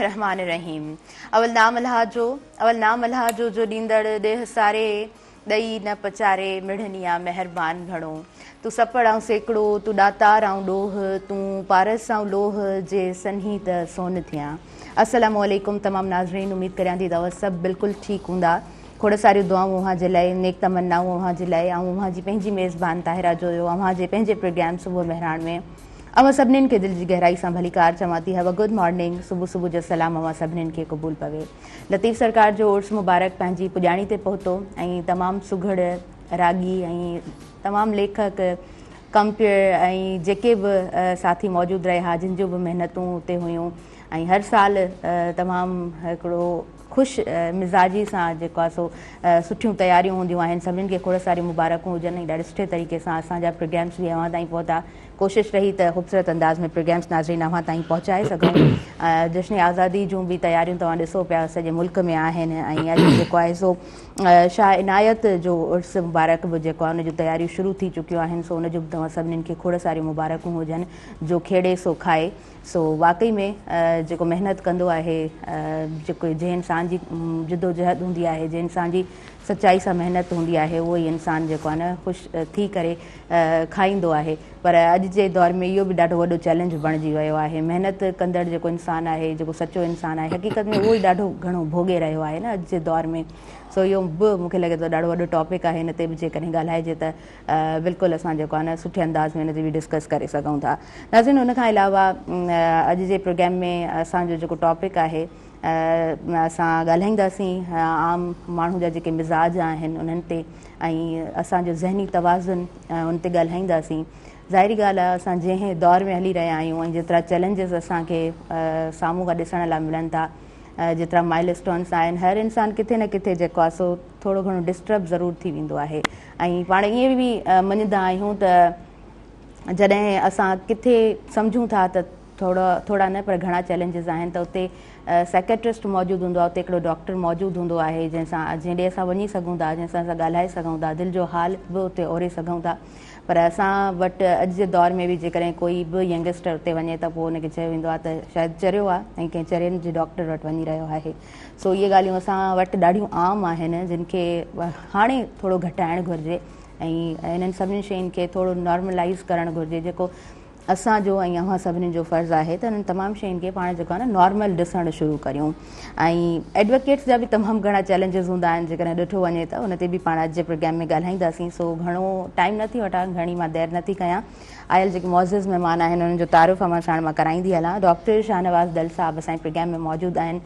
الله الرحمٰن الرحيم اول نام الله جو اول نام الله جو جو ڏيندڙ ڏيهه ساري ڏئي نه پچاري مڙني آ مهربان گهڻو تون سپڙ آئون سيڪڙو تون ڏاتار آئون ڏوهه تون پارس آئون لوهه جي سنهي ته سون ٿيان السلام عليڪم تمام ناظرين اميد ڪريان ٿي توهان سڀ بلڪل ٺيڪ هوندا کوڙ ساريون دعائون اوهان جي لاء نيڪ تمنائون اوهان جي لاء آئون اوهان جي پنهنجي ميزبان طاهره جويو اوهان جي پنهنجي پروگرام صبح مهراڻ ۾ اوهان سڀنين کي دل جي گهرائي سان ڀليڪار چوان ٿي have a good morning صبح صبح جو سلام اوهان سڀنين کي قبول پوي لطيف سرڪار جو عرس مبارڪ پنهنجي پڄاڻي تي پهتو ۽ تمام سگهڙ راڳي ۽ تمام ليکڪ ڪمپيئر ۽ جيڪي به ساٿي موجود رهيا جن جون به محنتون اتي هيون ۽ هر سال تمام هڪڙو خوش مزاجي سان جيڪو آهي سو سٺيون تياريون هونديون آهن سڀنين کي کوڙ ساريون مبارڪون هجن ۽ ڏاڍي سٺي طريقي سان اسان جا پروگرامس به اوهان تائين پهتا ڪوشش رهي ته خوبصورت انداز ۾ پروگرامس ناظرين اوهان تائين پهچائي سگهون جشن آزادي جون به تياريون توهان ڏسو پيا سڄي ملڪ ۾ آهن ۽ اڄ جيڪو آهي سو شاهه عنايت جو عرس مبارڪ به جيڪو آهي ان جون تياريون شروع ٿي چڪيون آهن سو ان جون به توهان سڀنين کي کوڙ ساريون مبارڪون هجن جو کيڙي سو کائي سو واقعي ۾ جيڪو محنت ڪندو آهي جيڪو جنهن انسان جي جدوجهد هوندي آهي جنهن انسان جي سچائي سان محنت هوندي آهي اهو ئي انسان جيڪو آهي نه خوش ٿي ڪري کائيندو آهي پر اڄ جي دور ۾ اهو به ڏاڍو وڏو چئلينج بڻجي ويو آهي محنت ڪندڙ جيڪو انسان آهي جيڪو سچو انسان آهي حقيقت ۾ اهو ئي ڏاڍو گهڻو ڀوڳي رهيو آهي نه اڄ جي دور ۾ سو اهو به مونکي لڳي ٿو ڏاڍو وڏو ٽاپڪ آهي هن تي به جيڪڏهن ڳالهائجي ته بلڪل اسان جيڪو آهي نه سٺي انداز ۾ ان تي به ڊسڪس ڪري سگهون ٿا. ناظرين ان کان علاوه اڄ جي پروگرام ۾ اسان جو جيڪو ٽاپڪ آهي اسان ڳالهائينداسين عام ماڻهو جا جيڪي مزاج آهن انهن تي ۽ اسان جو ذهني توازن ان تي ڳالهائينداسين ظاهري ڳالهه آهي اسان جنهن دور ۾ هلي رهيا آهيون ۽ جيترا چئلينجز اسان کي سامهون کان ڏسڻ لاء ملن ٿا جيترا مائل اسٽونس آهن هر انسان ڪٿي نه ڪٿي جيڪو آهي سو ٿورو گهڻو ڊسٽرب ضرور ٿي ويندو آهي ۽ پاڻ ائين به مڃيندا آهيون ته جڏهن اسان ڪٿي سمجهون ٿا ته ٿورا ٿورا نه پر گهڻا چئلينجز آهن ته اتي سائيڪيٽرسٽ موجود هوندو آهي اتي هڪڙو ڊاڪٽر موجود هوندو آهي جنهن سان جنهن ڏي اسان وڃي سگهون ٿا جنهن سان اسان ڳالهائي سگهون ٿا دل جو حال به اتي اوري سگهون ٿا پر اسان وٽ اڄ جي دور ۾ به جيڪڏهن ڪوئي به ينگسٽر اتي وڃي ته پوء ان کي چيو ويندو آهي ته شايد چريو آهي ۽ ڪنهن چرين جي ڊاڪٽر وٽ وڃي رهيو آهي سو اهي ڳالهيون اسان وٽ ڏاڍيون عام آهن جن کي هاڻي ٿورو گهٽائڻ گهرجي ۽ انهن سڀني شين کي ٿورو نارملائز ڪرڻ گهرجي جيڪو اسان جو ۽ اوهان سڀني جو فرض آهي ته انهن تمام شين کي پاڻ جيڪو آهي نه نارمل ڏسڻ شروع ڪريون ۽ ايڊووڪيٽس جا به تمام گهڻا چئلينجز هوندا آهن جيڪڏهن ڏٺو وڃي ته ان تي به پاڻ اڄ جي پروگرام ۾ ڳالهائينداسين سو گهڻو ٽائيم نٿي وٺان گهڻي مان دير نٿي ڪيان آيل جيڪي معزز مهمان آهن انهن جو تعارف اوهان ساڻ مان ڪرائيندي هلان ڊاڪٽر شاهنواز دل صاحب اسان جي پروگرام ۾ موجود آهن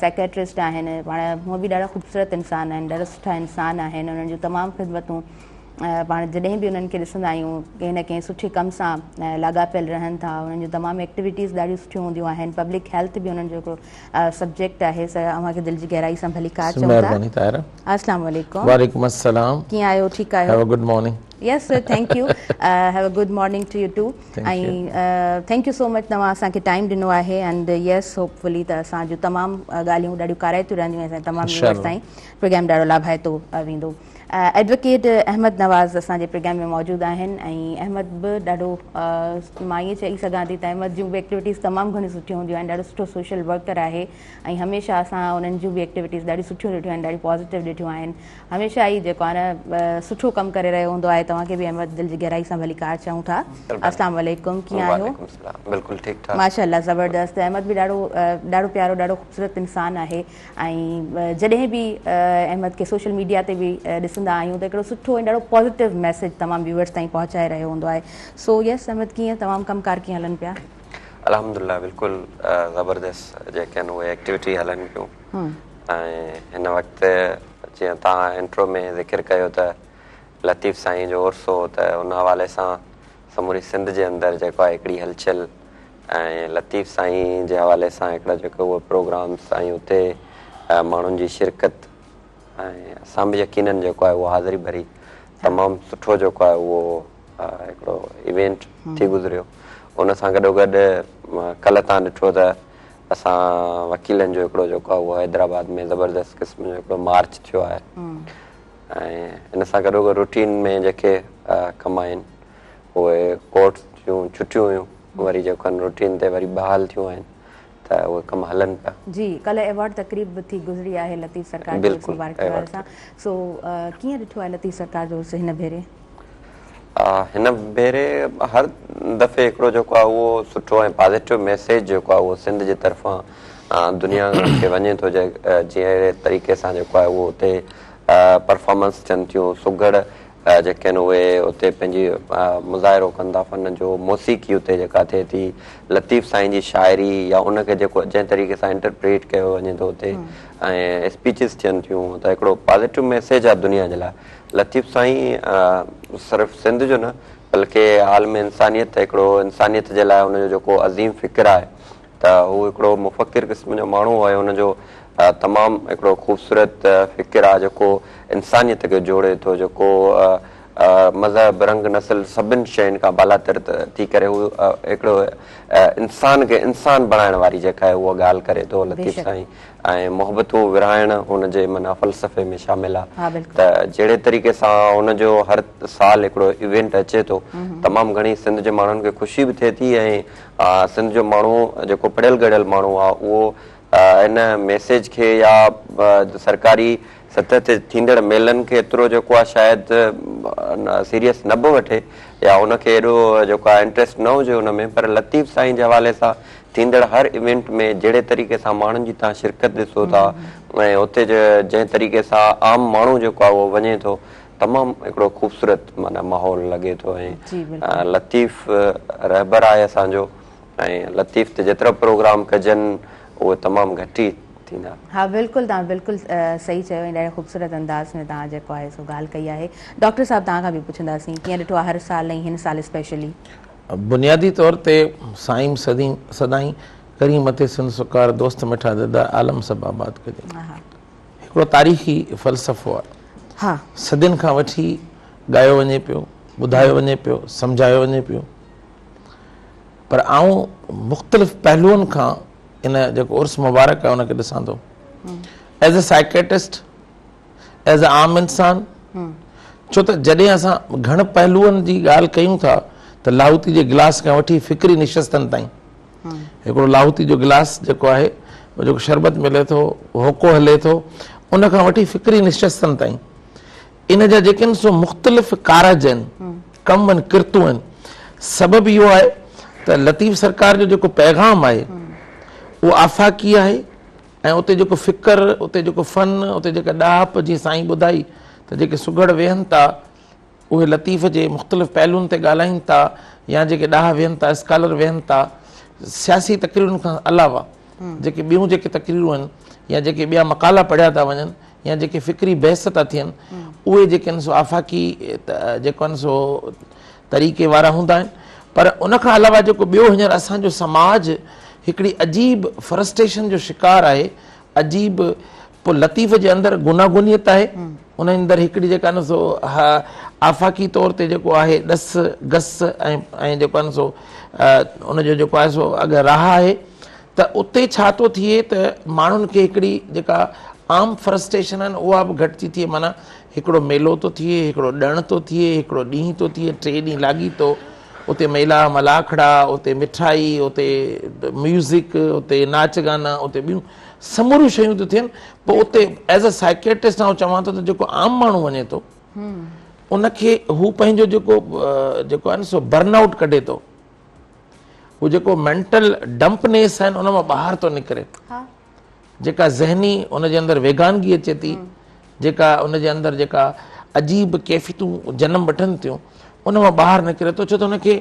سائيڪيٽرسٽ آهن پاڻ هونء به ڏاڍا خوبصورت انسان آهن ڏاڍا سٺا انسان آهن انهن جون تمام خدمتون پاڻ جڏهن به انهن کي ڏسندا آهيون ڪنهن نه ڪنهن سٺي ڪم سان لاڳاپيل رهن ٿا انهن جون تمام ايڪٽيوٽيز ڏاڍيون سٺيون هونديون آهن پبلڪ هيلٿ به انهن جو هڪڙو سبجيڪٽ آهي سر اوهان کي دل جي گهرائي سان ڀليڪار چئون ٿا. مهرباني طاهره. السلام عليڪم. وعليڪم السلام. ڪيئن آهيو ٺيڪ آهيو؟ Have a good morning. Yes sir thank you have a good morning to you too ۽ thank you so much توهان اسان کي ٽائيم ڏنو آهي اينڊ يس هوپ فلي ته اسان جون تمام ڳالهيون ڏاڍيون ڪارائتيون رهنديون اسان تمام ويورز تائين پروگرام ڏاڍو لاڀائتو ويندو ايڊووڪيٽ احمد نواز اسان جي پروگرام ۾ موجود آهن ۽ احمد به ڏاڍو مان ائين چئي سگهان ٿي ته احمد جون به ايڪٽيوٽيز تمام گهڻيون سٺيون هونديون آهن ڏاڍو سٺو سوشل ورڪر آهي ۽ هميشه اسان انهن جون به ايڪٽيوٽيز ڏاڍيون سٺيون ڏٺيون آهن ڏاڍيون پازيٽو ڏٺيون آهن هميشه ئي جيڪو آهي نه سٺو ڪم ڪري رهيو هوندو آهي توهان کي به احمد دل جي گهرائي سان ڀليڪار چئون ٿا السلام عليڪم ڪيئن آهيو؟ وعليڪم السلام بلڪل ٺيڪ ٺاڪ. ماشاءالله زبردست احمد به ڏاڍو ڏاڍو پيارو ڏاڍو خوبصورت انسان آهي ۽ جڏهن به احمد کي سوشل ميڊيا تي به ڏسندا آهيون ته هڪڙو سٺو ۽ ڏاڍو پازيٽو ميسيج تمام ويورز تائين پهچائي رهيو هوندو آهي سو يس احمد ڪيئن تمام ڪم ڪار ڪيئن هلن پيا؟ الحمدلله بلڪل زبردست جيڪي آهن اهي ايڪٽيوٽي هلن پيون ۽ هن وقت جيئن توهان انٽرو ۾ ذڪر ڪيو ته لطيف سائين جو عرس هو ته ان حوالي سان سموري سنڌ جي اندر جيڪو آهي هڪڙي هلچل ۽ لطيف سائين جي حوالي سان هڪڙا جيڪو اهي پروگرامس ۽ اتي ماڻهن جي شرڪت ۽ اسان به يقينن جيڪو آهي اهو حاضري ڀري تمام سٺو جيڪو آهي اهو هڪڙو ايونٽ ٿي گذريو ان سان گڏو گڏ ڪلهه تان ڏٺو ته اسان وڪيلن جو هڪڙو جيڪو آهي اهو حيدرآباد ۾ زبردست قسم جو هڪڙو مارچ ٿيو آهي ۽ ان سان گڏو گڏ روٽين ۾ جيڪي ڪم آهن اهي ڪورٽ جون ڇٽيون هيون وري جيڪو آهن روٽين تي وري بحال ٿيون آهن ته ته اهي ڪم هلن پيا. جي ڪلهه ايوارڊ تقريب به ٿي گذري آهي لطيف سرڪار جي عرس مبارڪ جي حوالي سان سو ڪيئن ڏٺو آهي لطيف سرڪار جو عرس هن ڀيري؟ هن ڀيري هر دفعي هڪڙو جيڪو آهي اهو سٺو ۽ پازيٽو ميسيج جيڪو آهي اهو سنڌ جي طرفان دنيا کي وڃي ٿو جيئن اهڙي طريقي سان جيڪو آهي اهو اتي پرفارمنس ٿين ٿيون سگهڙ جيڪي آهن اهي اتي پنهنجي مظاهرو ڪن ٿا فن جو موسيقي اتي جيڪا ٿئي ٿي لطيف سائين جي شاعري يا ان کي جيڪو جنهن طريقي سان انٽرپريٽ ڪيو وڃي ٿو اتي ۽ اسپيچز ٿين ٿيون ته هڪڙو پازيٽو ميسيج آهي دنيا جي لاء لطيف سائين صرف سنڌ جو نه بلڪه عالم انسانيت هڪڙو انسانيت جي لاء ان جو جيڪو عظيم فڪر آهي ته هو هڪڙو مفڪر قسم جو ماڻهو هو ۽ ان جو تمام هڪڙو خوبصورت فڪر آهي جيڪو انسانيت کي جوڙي ٿو جيڪو مذهب رنگ نسل سڀن شين کان بالاتر ٿي ڪري هو هڪڙو انسان کي انسان بڻائڻ واري جيڪا آهي اها ڳالهه ڪري ٿو لطيف سائين ۽ محبتون ورهائڻ هن جي معنيٰ فلسفي ۾ شامل آهي ته جهڙي طريقي سان هن جو هر سال هڪڙو ايونٽ اچي ٿو تمام گهڻي سنڌ جي ماڻهن کي خوشي به ٿئي ٿي ۽ سنڌ جو ماڻهو جيڪو پڙهيل ڳڙهيل ماڻهو آهي اهو ان ميسيج کي يا سرڪاري سطح تي ٿيندڙ ميلن کي ايترو جيڪو آهي شايد سيريس نه به وٺي يا ان کي ايڏو جيڪو آهي انٽريسٽ نه هجي ان ۾ پر لطيف سائين جي حوالي سان ٿيندڙ هر ايونٽ ۾ جهڙي طريقي سان ماڻهن جي توهان شرڪت ڏسو ٿا ۽ اتي جنهن طريقي سان عام ماڻهو جيڪو آهي اهو وڃي ٿو تمام هڪڙو خوبصورت معنيٰ ماحول لڳي ٿو ۽ لطيف رهبر آهي اسان جو ۽ لطيف تي جيترا پروگرام ڪجن اهي تمام گهٽ ئي ٿيندا. ها بلڪل توهان بلڪل صحيح چيو ۽ ڏاڍي خوبصورت انداز ۾ توهان جيڪو آهي سو ڳالهه ڪئي آهي. ڊاڪٽر صاحب توهان کان به پڇنداسين ڪيئن ڏٺو آهي هر سال ۽ هن سال اسپيشلي. بنيادي طور تي سائين سدائين ڪرين مٿي سنڌ سڪار دوست مٺا ديدار عالم سڀ آباد ڪجي. هڪڙو تاريخي فلسفو آهي. صدين کان وٺي ڳايو وڃي پيو، ٻڌايو وڃي پيو، سمجهايو وڃي پيو. پر آئون مختلف پهلوئن کان ان جيڪو عرس مبارڪ آهي ان کي ڏسان ٿو. As a psychiatrist, as a عام انسان، ڇو ته جڏهن اسان گهڻ پهلوئن جي ڳالهه ڪيون ٿا ته لاهوتي جي گلاس کان وٺي فڪري نشستن تائين هڪڙو لاهوتي جو گلاس جيڪو آهي جيڪو شربت ملي ٿو هوڪو هلي ٿو ان کان وٺي فڪري نشستن تائين ان جا جيڪي آهن سو مختلف ڪارج آهن ڪم آهن ڪرتون آهن سبب اهو آهي ته لطيف سرڪار جو جيڪو پيغام آهي اهو آفاقي آهي ۽ اتي جيڪو فڪر اتي جيڪو فن اتي جيڪا ڏاهپ جيئن سائين ٻڌائي ته جيڪي سگهڙ ويهن ٿا اهي لطيف جي مختلف پهلوئن تي ڳالهائين ٿا يا جيڪي ڏاها ويهن ٿا اسڪالر ويهن ٿا سياسي تقريرن کان علاوه جيڪي ٻيون جيڪي تقريرون آهن يا جيڪي ٻيا مقالا پڙهيا ٿا وڃن يا جيڪي فڪري بحث ٿا ٿين اهي جيڪي آهن سو آفاقي جيڪو آهن سو طريقي وارا هوندا آهن پر ان کان علاوه جيڪو ٻيو هينئر اسان جو سماج هڪڙي عجيب فرسٽريشن جو شڪار آهي عجيب پوء لطيف جي اندر گوناگونيت آهي ان اندر هڪڙي جيڪا نه سو آفاقي طور تي جيڪو آهي ڏس گس ۽ ۽ جيڪو آهي نه سو ان جو جيڪو آهي سو اڳ راهه آهي ته اتي ڇا ٿو ٿئي ته ماڻهن کي هڪڙي جيڪا عام فرسٽريشن آهن اها به گهٽ ٿي ٿئي معنيٰ هڪڙو ميلو ٿو ٿئي هڪڙو ڏڻ ٿو ٿئي هڪڙو ڏينهن ٿو ٿئي ٽي ڏينهن لاڳيتو اتي ميلا ملاکڙا اتي مٺائي اتي ميوزڪ اتي ناچ گانا اتي ٻيون سموريون شيون ٿيون ٿين پوء اتي ايز اي سائيڪيٽرسٽ آئون چوان ٿو ته جيڪو عام ماڻهو وڃي ٿو ان کي هو پنهنجو جيڪو جيڪو آهي نه سو برن آئوٽ ڪڍي ٿو هو جيڪو مينٽل ڊمپنيس آهن ان مان ٻاهر ٿو نڪري جيڪا ذهني ان جي اندر ويگانگي اچي ٿي، جيڪا ان جي اندر جيڪا عجيب ڪيفيتون جنم وٺن ٿيون، ان مان ٻاهر نڪري ٿو، ڇو ته ان کي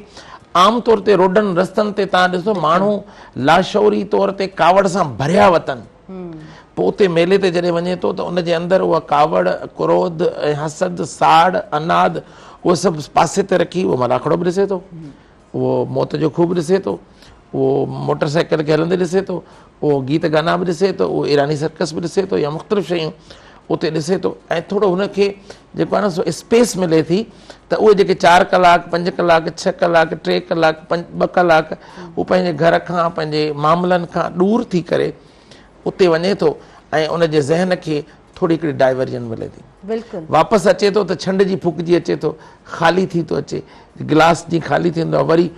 عام طور تي روڊن رستن تي توهان ڏسو ماڻهو لاشعوري طور تي ڪاوڙ سان ڀريا وتن، پوء اتي ميلي تي جڏهن وڃي ٿو ته ان جي اندر اها ڪاوڙ، ڪروڌ ۽ حسد، ساڙ، عناد اهي سڀ پاسي تي رکي اهو ملاکڙو به ڏسي ٿو. اهو موت جو کوهه به ڏسي ٿو، اهو موٽر سائيڪل کي هلندي ڏسي ٿو، اهو گيت گانا به ڏسي ٿو، اهو ايراني سرڪس به ڏسي ٿو يا مختلف شيون اتي ڏسي ٿو ۽ ٿورو هن کي جيڪو آهي نه سو اسپيس ملي ٿي ته اهي جيڪي چار ڪلاڪ، پنج ڪلاڪ، ڇهه ڪلاڪ، ٽي ڪلاڪ، ٻه ڪلاڪ هو پنهنجي گهر کان پنهنجي معاملن کان ڏور ٿي ڪري اتي وڃي ٿو ۽ ان جي ذهن کي ٿوري هڪڙي ڊائيورجن ملي ٿي. بلڪل. واپس اچي ٿو ته ڇنڊجي ڦوڪجي اچي ٿو، خالي ٿي ٿو اچي، گلاس جيئن خالي ٿيندو آهي وري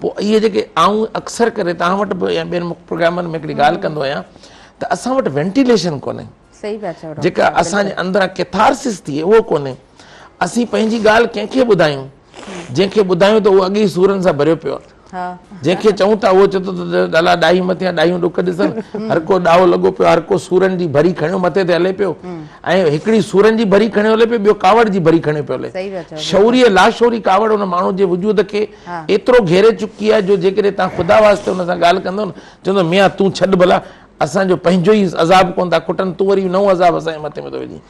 پوء اهي جيڪي آئون اڪثر ڪري توهان وٽ به يا ٻين پروگرامن ۾ هڪڙي ڳالهه ڪندو آهيان ته اسان وٽ وينٽيليشن ڪونهي. صحيح پيا چئو ڊاڪٽر جيڪا صاحب اسان جي بلڪل. اندران ڪيٿارسس ٿئي اهو ڪونهي. اسين پنهنجي ڳالهه ڪنهن کي ٻڌايون؟ جنهن کي ٻڌايون ته اهو اڳي ئي سورن سان ڀريو پيو آهي. جنهن کي چئون ٿا اهو چئي ٿو ته ڏالا ڏاهي مٿي آ ڏاهيون ڏک ڏسن. هر ڪو ڏاهو لڳو پيو آهي، هر ڪو سورن جي ڀري کڻيو مٿي تي هلي پيو ۽ هڪڙي سورن جي ڀري کڻيو هلي پيو ٻيو ڪاوڙ جي ڀري کڻيو پيو هلي. شعوري ۽ لاشعوري ڪاوڙ ان ماڻهو جي وجود کي ايترو گهيري چڪي آهي جو جيڪڏهن توهان خدا واسطي ان سان ڳالهه ڪندو نه چوندو ميان تون ڇڏ ڀلا اسان جو پنهنجو ئي عذاب ڪونه ٿا کٽن، تون وري نئون عذاب اسان جي مٿي ۾ ٿو وجهين.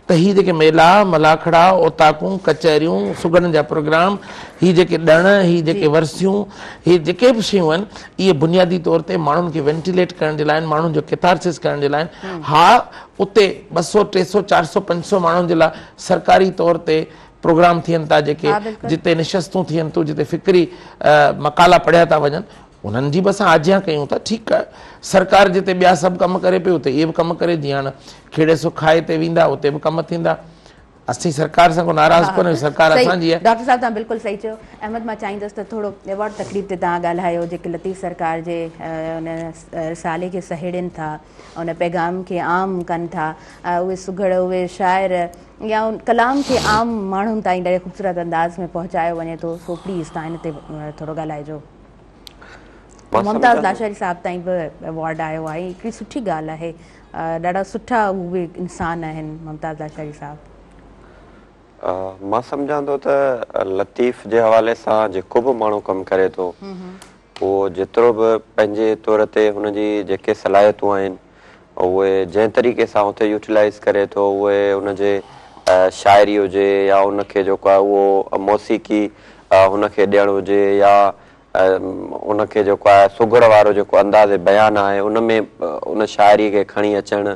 ته هي جيڪي ميلا، ملاکڙا، اوطاقون، ڪچهريون، سگهڙن جا پروگرام، هي جيڪي ڏڻ، هي جيڪي ورسيون، هي جيڪي به شيون آهن، اهي بنيادي طور تي ماڻهن کي وينٽيليٽ ڪرڻ جي لاء آهن، ماڻهن جو ڪيٿارسس ڪرڻ جي لاء آهن. ها، اتي 200، 300، 400، 500 ماڻهن جي لاء سرڪاري طور تي پروگرام ٿين ٿا، جيڪي جتي نشستون ٿين ٿيون، جتي فڪري مقالا پڙهيا ٿا وڃن، انهن جي به اسان آجيان ڪيون ٿا، ٺيڪ آهي سرڪار جتي ٻيا سڀ ڪم ڪري پئي اتي اهي به ڪم ڪري، جيئن هاڻ کيڙي سو کائي تي ويندا اتي به ڪم ٿيندا، اسين سرڪار سان ڪو ناراض ڪونه آهيون، سرڪار اسان جي آهي. ڊاڪٽر صاحب توهان بلڪل صحيح چيو. احمد مان چاهيندس ته ٿورو ايوارڊ تقريب تي توهان ڳالهايو جيڪي لطيف سرڪار جي ان رسالي کي سهيڙين ٿا ان پيغام کي عام ڪن ٿا اهي سگهڙ اهي شاعر يا ان ڪلام کي عام ماڻهن تائين ڏاڍي خوبصورت انداز ۾ پهچايو وڃي ٿو سو پليز توهان ان تي ٿورو ڳالهائجو. ممتاز لاشاري صاحب تائين به ايوارڊ آيو آهي هڪڙي سٺي ڳالهه آهي ڏاڍا سٺا هو به انسان آهن ممتاز لاشاري صاحب. مان سمجهان ٿو ته لطيف جي حوالي سان جيڪو به ماڻهو ڪم ڪري ٿو اهو جيترو به پنهنجي طور تي هن جي جيڪي صلاحيتون آهن اهي جنهن طريقي سان اتي يوٽيلائيز ڪري ٿو اهي ان جي شاعري هجي يا ان کي جيڪو آهي اهو موسيقي هن کي ڏيڻ هجي يا ان کي جيڪو آهي سگهڙ وارو جيڪو انداز بيان آهي ان ۾ ان شاعري کي کڻي اچڻ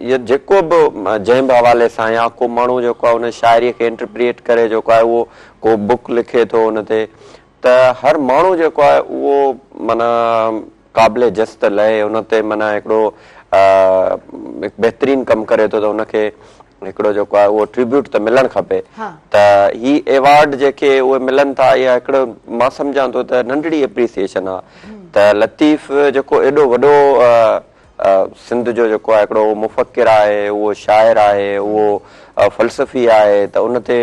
يا جيڪو به جنهن به حوالي سان يا ڪو ماڻهو جيڪو آهي ان شاعري کي انٽرپريٽ ڪري جيڪو آهي اهو ڪو بڪ لکي ٿو ان تي ته هر ماڻهو جيڪو آهي اهو معنيٰ قابل جس ته لهي ان تي معنيٰ هڪڙو بهترين ڪم ڪري ٿو ته ان کي هڪڙو جيڪو آهي اهو ٽريبيوٽ ته ملڻ کپي ته هي ايوارڊ جيڪي اهي ملن ٿا اها هڪڙو مان سمجهان ٿو ته ننڍڙي اپريسيئيشن آهي ته لطيف جيڪو ايڏو وڏو سنڌ جو جيڪو آهي هڪڙو مفڪر آهي اهو شاعر آهي اهو فلسفي آهي ته ان تي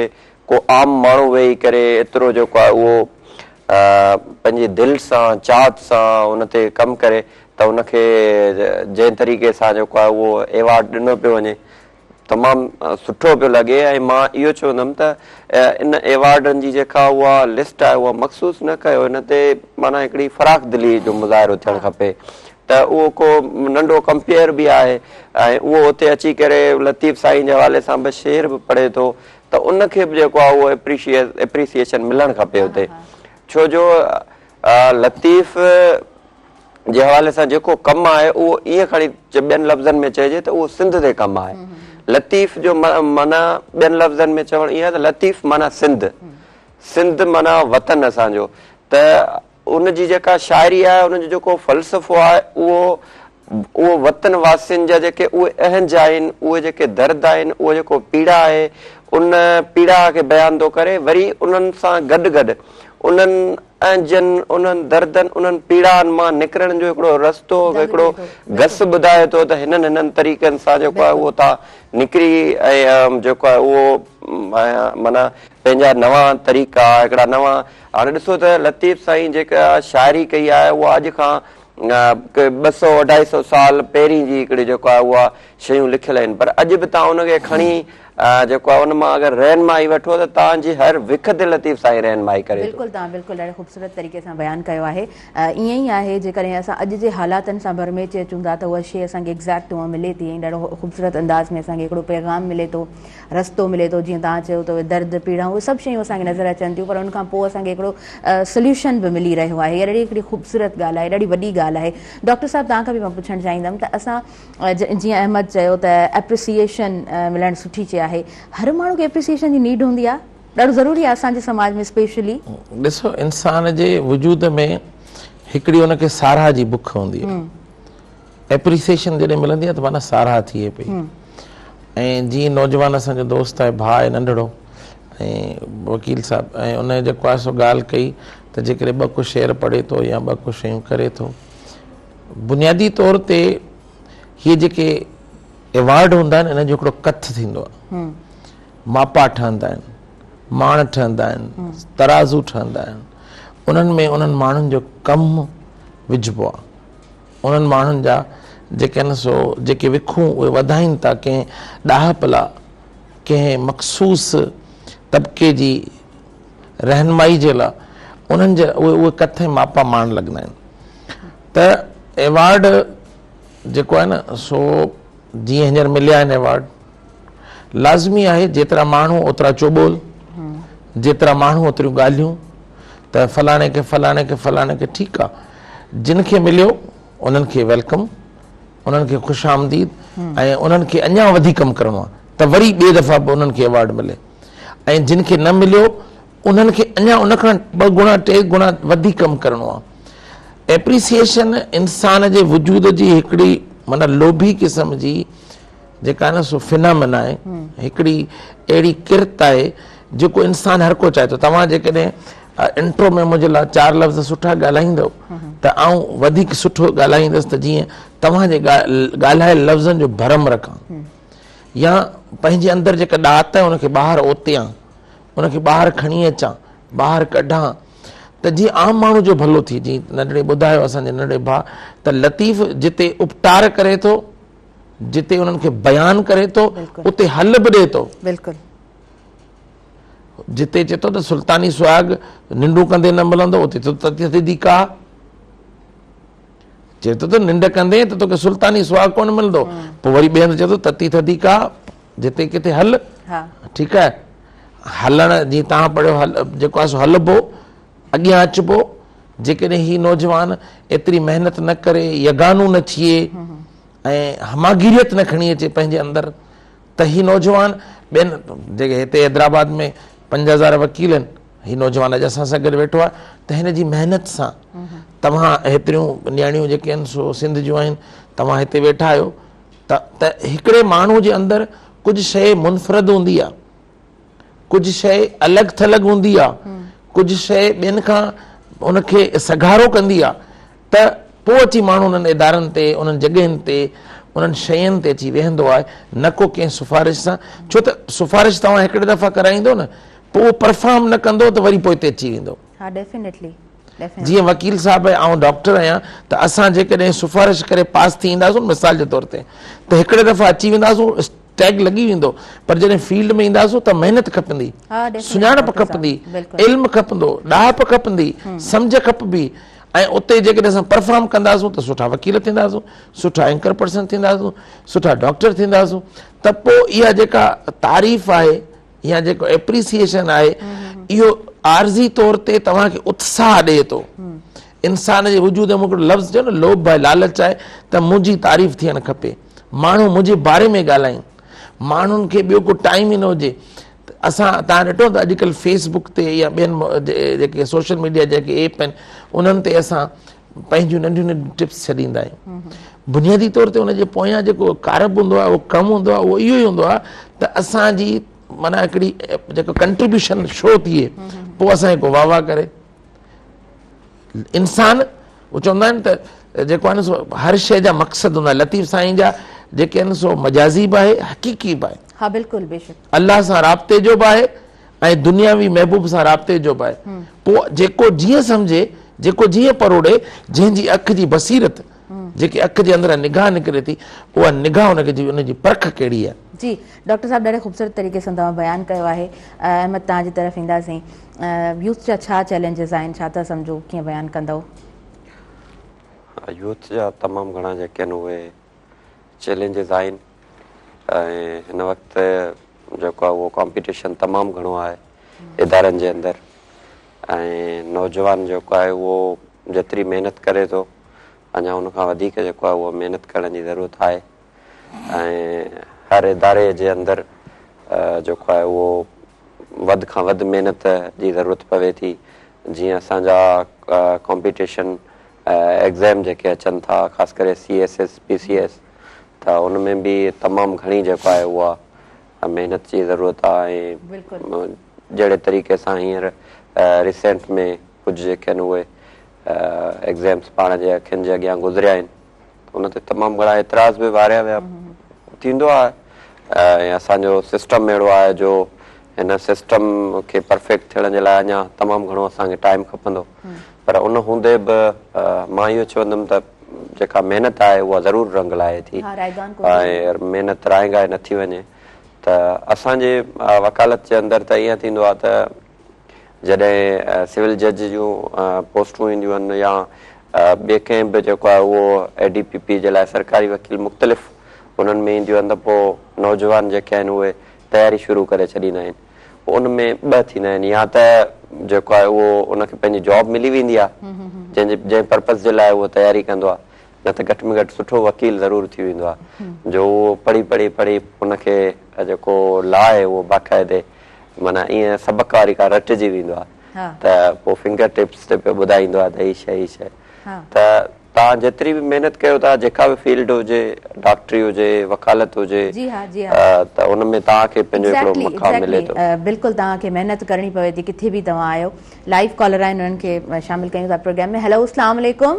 ڪو عام ماڻهو ويهي ڪري ايترو جيڪو آهي اهو پنهنجي دل سان چاهت سان ان تي ڪم ڪري ته ان کي جنهن طريقي سان جيڪو آهي اهو ايوارڊ ڏنو پيو وڃي تمام سٺو پيو لڳي ۽ مان اهو چوندم ته ان ايوارڊن جي جيڪا اها لسٽ آهي اها مخصوص نه ڪيو ان تي معنيٰ هڪڙي فراخ دلي جو مظاهرو ٿيڻ کپي ته اهو ڪو ننڍو ڪمپيئر به آهي ۽ اهو اتي اچي ڪري لطيف سائين جي حوالي سان به شعر به پڙهي ٿو ته ان کي به جيڪو آهي اهو اپريسيئيشن ملڻ کپي اتي ڇو جو لطيف جي حوالي سان جيڪو ڪم آهي اهو ائين کڻي ٻين لفظن ۾ چئجي ته اهو سنڌ تي ڪم آهي لطيف جو معنيٰ ٻين لفظن ۾ چوڻ ائين آهي ته لطيف معنيٰ سنڌ سنڌ معنيٰ وطن اسان جو ته ان جي جيڪا شاعري آهي ان جو جيڪو فلسفو آهي اهو اهو وطن واسين جا جيڪي اهي اهنج آهن اهي جيڪي درد آهن اهو جيڪو پيڙا آهي ان پيڙا کي بيان ٿو ڪري وري انهن سان گڏ گڏ انهن اهنجن انهن دردن انهن پيڙائن مان نڪرڻ جو هڪڙو رستو هڪڙو گس ٻڌائي ٿو ته هنن هنن طريقن سان جيڪو آهي اهو تان نڪري ۽ جيڪو آهي اهو معنيٰ پنهنجا نوان طريقا هڪڙا نوان هاڻي ڏسو ته لطيف سائين جيڪا شاعري ڪئي آهي اها اڄ کان 200 اڍائي سو سال پهرين جي هڪڙي جيڪو آهي اها شيون لکيل آهن پر اڄ به توهان ان کي کڻي جيڪو آهي ان مان اگر رهنمائي وٺو ته توهان جي هر وک تي لطيف سائين رهنمائي ڪري ٿو. بلڪل توهان بلڪل ڏاڍي خوبصورت طريقي سان بيان ڪيو آهي ائين ئي آهي جيڪڏهن اسان اڄ جي حالاتن سان ڀرميچي اچون ٿا ته اها شيء اسان کي ايگزيڪٽ اها ملي ٿي ۽ ڏاڍو خوبصورت انداز ۾ اسان کي هڪڙو پيغام ملي ٿو رستو ملي ٿو جيئن توهان چيو ته اهي درد پيڙائون اهي سڀ شيون اسان کي نظر اچن ٿيون پر ان کان پوء اسان کي هڪڙو سوليوشن به ملي رهيو آهي اها ڏاڍي هڪڙي خوبصورت ڳالهه آهي ڏاڍي وڏي ڳالهه آهي ڊاڪٽر صاحب توهان کان به مان پڇڻ چاهيندم ته اسان جيئن احمد چيو ته اپريسيئيشن ملڻ سٺي شيء آهي هر ماڻهو کي اپريسيئيشن جي نيڊ هوندي آهي ڏاڍو ضروري آهي اسان جي سماج ۾ اسپيشلي. ڏسو انسان جي وجود ۾ هڪڙي ان کي ساراهه جي بک هوندي آهي اپريسيئيشن جڏهن ملندي آهي ته معنيٰ ساراهه ٿئي پئي. ۽ جيئن نوجوان اسان جو دوست آهي ڀاء آهي ننڍڙو ۽ وڪيل صاحب ۽ ان جيڪو آهي سو ڳالهه ڪئي ته جيڪڏهن ٻه ڪو شعر پڙهي ٿو يا ٻه ڪو شيون ڪري ٿو بنيادي طور تي هي جيڪي ايوارڊ هوندا آهن انهن جو هڪڙو ڪٿ ٿيندو آهي ماپا ٺهندا آهن ماڻ ٺهندا آهن ترازو ٺهندا آهن انهن ۾ انهن ماڻهن جو ڪم وجهبو آهي انهن ماڻهن جا جيڪي آهن سو جيڪي وکون اهي وڌائين ٿا ڪنهن ڏاهپ لا ڪنهن مخصوص طبقي جي رهنمائي جي لا انهن جا اهي اهي ڪٿ ۽ ماپا ماڻ لڳندا آهن ته ايوارڊ جيڪو آهي نه سو جيئن هينئر مليا آهن ايوارڊ لازمي آهي جيترا ماڻهو اوترا چوٻول جيترا ماڻهو اوتريون ڳالهيون ته فلاڻي کي فلاڻي کي فلاڻي کي ٺيڪ آ جن کي مليو انهن کي welcome انهن کي خوش آمديد ۽ انهن کي اڃا وڌيڪ ڪم ڪرڻو آ ته وري ٻي دفعا به انهن کي ايوارڊ ملي ۽ جن کي نه مليو انهن کي اڃا ان کان ٻه گڻا ٽي گڻا وڌيڪ ڪم ڪرڻو آ ايپريسيئيشن انسان جي وجود جي هڪڙي معنيٰ لوڀي قسم جي جيڪا نه سو فنامنا آهي هڪڙي اهڙي ڪرت آهي جيڪو انسان هر ڪو چاهي ٿو توهان جيڪڏهن انٽرو ۾ منهنجي لاء چار لفظ سٺا ڳالهائيندؤ ته آئون وڌيڪ سٺو ڳالهائيندس ته جيئن توهان جي ڳالهايل لفظن جو ڀرم رکان يا پنهنجي اندر جيڪا ڏات آهي ان کي ٻاهر اوتيان ان کي ٻاهر کڻي اچان ٻاهر ڪڍان ته جيئن عام ماڻهو جو ڀلو ٿئي جيئن ننڍڙي ٻڌايو اسان جي ننڍڙي ڀاء ته لطيف جتي اپٽار ڪري ٿو جتي انهن کي بيان ڪري ٿو اتي حل به ڏئي ٿو. بلڪل. جتي چئي ٿو ته سلطاني سهاڳ ننڊون ڪندي نه ملندو اتي ٿو تتي ٿڌي ڪاهه. چئي ٿو ته ننڊ ڪندين ته توکي سلطاني سهاڳ ڪونه ملندو. پوء وري ٻئي هنڌ چئي ٿو تتي ٿڌي ڪاهه جتي ڪٿي هل. ٺيڪ آهي. هلڻ جيئن توهان پڙهيو هل جيڪو آهي سو هلبو اڳيان اچبو. جيڪڏهن هي نوجوان ايتري محنت نه ڪري يگانو نه ٿئي ۽ هماگيريت نه کڻي اچي پنهنجي اندر ته هي نوجوان ٻين جيڪي هتي حيدرآباد ۾ 5000 وڪيل آهن هي نوجوان اڄ اسان سان گڏ ويٺو آهي ته هن جي محنت سان توهان هيتريون نياڻيون جيڪي آهن سو سنڌ جون آهن توهان هتي ويٺا آهيو ته ته هڪڙي ماڻهو جي اندر ڪجهه شيء منفرد هوندي آهي ڪجهه شيء الڳ ٿلڳ هوندي آ، ڪجهه شيء ٻين کان ان کي سگهارو ڪندي آ ته پوء اچي ماڻهو انهن ادارن تي، انهن جڳهين تي، انهن شين تي اچي ويهندو آهي، نه ڪو ڪنهن سفارش سان، ڇو ته سفارش توهان هڪڙي دفعا ڪرائيندو نه، پوء اهو پرفارم نه ڪندو ته وري پوئتي اچي ويندو. ها ڊيفينيٽلي. جيئن وڪيل صاحب ۽ آئون ڊاڪٽر آهيان ته اسان جيڪڏهن سفارش ڪري پاس ٿي اينداسون مثال جي طور تي ته هڪڙي دفعا اچي وينداسون ٽيگ لڳي ويندو پر جڏهن فيلڊ ۾ اينداسون ته محنت کپندي سڃاڻپ کپندي علم کپندو ڏاهپ کپندي سمجهه کپبي ۽ اتي جيڪڏهن اسان پرفارم ڪنداسون ته سٺا وڪيل ٿينداسون سٺا اينڪر پرسن ٿينداسون سٺا ڊاڪٽر ٿينداسون ته پوء اها جيڪا تعريف آهي يا جيڪو ايپريسيئيشن آهي اهو عارضي طور تي توهان کي اتساهه ڏئي ٿو. انسان جي وجود ۾ هڪڙو لفظ چيو نه لوڀ آهي لالچ آهي ته منهنجي تعريف ٿيڻ کپي ماڻهو منهنجي باري ۾ ڳالهائين ماڻهن کي ٻيو ڪو ٽائيم ئي نه هجي اسان توهان ڏٺو ته اڄڪلهه فيس بڪ تي يا ٻين جيڪي سوشل ميڊيا جيڪي ايپ آهن انهن تي اسان پنهنجون ننڍيون ننڍيون ٽپس ڇڏيندا آهيون بنيادي طور تي ان جي پويان جيڪو ڪارب هوندو آهي اهو ڪم هوندو آهي اهو اهو ئي هوندو آهي ته اسان جي معنيٰ هڪڙي جيڪو ڪنٽريبيوشن شو ٿئي پوء اسان کي ڪو واهه واهه ڪري انسان هو چوندا آهن ته جيڪو آهي نه سو هر شيء جا مقصد هوندا آهن لطيف سائين جا جيڪي آهن سو مجازي به آهي حقيقي به آهي ها بلڪل بيشڪ الله سان رابطي جو به آهي ۽ دنياوي محبوب سان رابطي جو به آهي پوء جيڪو جيئن سمجهي جيڪو جيئن پروڙي جنهن جي اک جي بصيرت جيڪي اک جي اندران نگاهه نڪري ٿي اها نگاهه ان کي جي ان جي پرک ڪهڙي آهي. جي ڊاڪٽر صاحب ڏاڍي خوبصورت طريقي سان توهان بيان ڪيو آهي احمد توهان جي طرف اينداسين يوٿ جا ڇا چئلينجز آهن ڇا ٿا سمجهو ڪيئن بيان ڪندؤ. يوٿ جا تمام گهڻا جيڪي آهن اهي چئلينجز آهن ۽ هن وقت جيڪو آهي اهو ڪامپيٽيشن تمام گهڻو آهي ادارن جي اندر ۽ نوجوان جيڪو آهي اهو جيتري محنت ڪري ٿو اڃا ان کان وڌيڪ جيڪو آهي اهو محنت ڪرڻ جي ضرورت آهي ۽ هر اداري جي اندر جيڪو آهي اهو وڌ کان وڌ محنت جي ضرورت پوي ٿي جيئن اسان جا ڪامپيٽيشن ايگزام جيڪي اچن ٿا خاص ڪري C S S P C S ته ان ۾ به تمام گهڻي جيڪو آهي اها محنت جي ضرورت آهي ۽ جهڙي طريقي سان هينئر ريسينٽ ۾ ڪجهه جيڪي آهن اهي ايگزامس پاڻ جي اکين جي اڳيان گذريا آهن ان تي تمام گهڻا اعتراض به واريا ويا ٿيندو آهي ۽ اسان جو سسٽم اهڙو آهي جو هن سسٽم کي پرفيڪٽ ٿيڻ جي لاء اڃا تمام گهڻو اسان کي ٽائيم کپندو پر ان هوندي به مان اهو چوندم ته جيڪا محنت آهي اها ضرور رنگ لائي ٿي ۽ محنت رائگان نٿي وڃي ته اسان جي وڪالت جي اندر ته ائين ٿيندو آهي ته جڏهن سول جج جون پوسٽون اينديون آهن يا ٻئي ڪنهن به جيڪو آهي اهو اي ڊي پي پي جي لاء سرڪاري وڪيل مختلف انهن ۾ اينديون آهن ته پوء نوجوان جيڪي آهن اهي تياري شروع ڪري ڇڏيندا آهن پوء ان ۾ ٻه ٿيندا آهن يا ته جيڪو آهي اهو ان کي پنهنجي جاب ملي ويندي آهي جنهن جي جنهن پرپز جي لاء اهو تياري ڪندو آهي نه ته گهٽ ۾ گهٽ سٺو وڪيل ضرور ٿي ويندو آهي جو اهو پڙهي پڙهي پڙهي ان کي جيڪو لا آهي اهو باقاعدي معنيٰ ائين سبق واري ڪا رٽجي ويندو آهي ته پوء فنگر ٽپس تي پيو ٻڌائيندو آهي ته هي شيء هي شيء ته توهان جيتري به محنت ڪيو ٿا جيڪا به فيلڊ هجي ڊاڪٽري هجي وڪالت هجي جي ها جي ها ته ان ۾ توهان کي پنهنجو هڪڙو مقام ملي ٿو. بلڪل توهان کي محنت ڪرڻي پوي ٿي ڪٿي به توهان آهيو. لائيو ڪالر آهن انهن کي شامل ڪيون ٿا پروگرام ۾ هيلو اسلام عليڪم.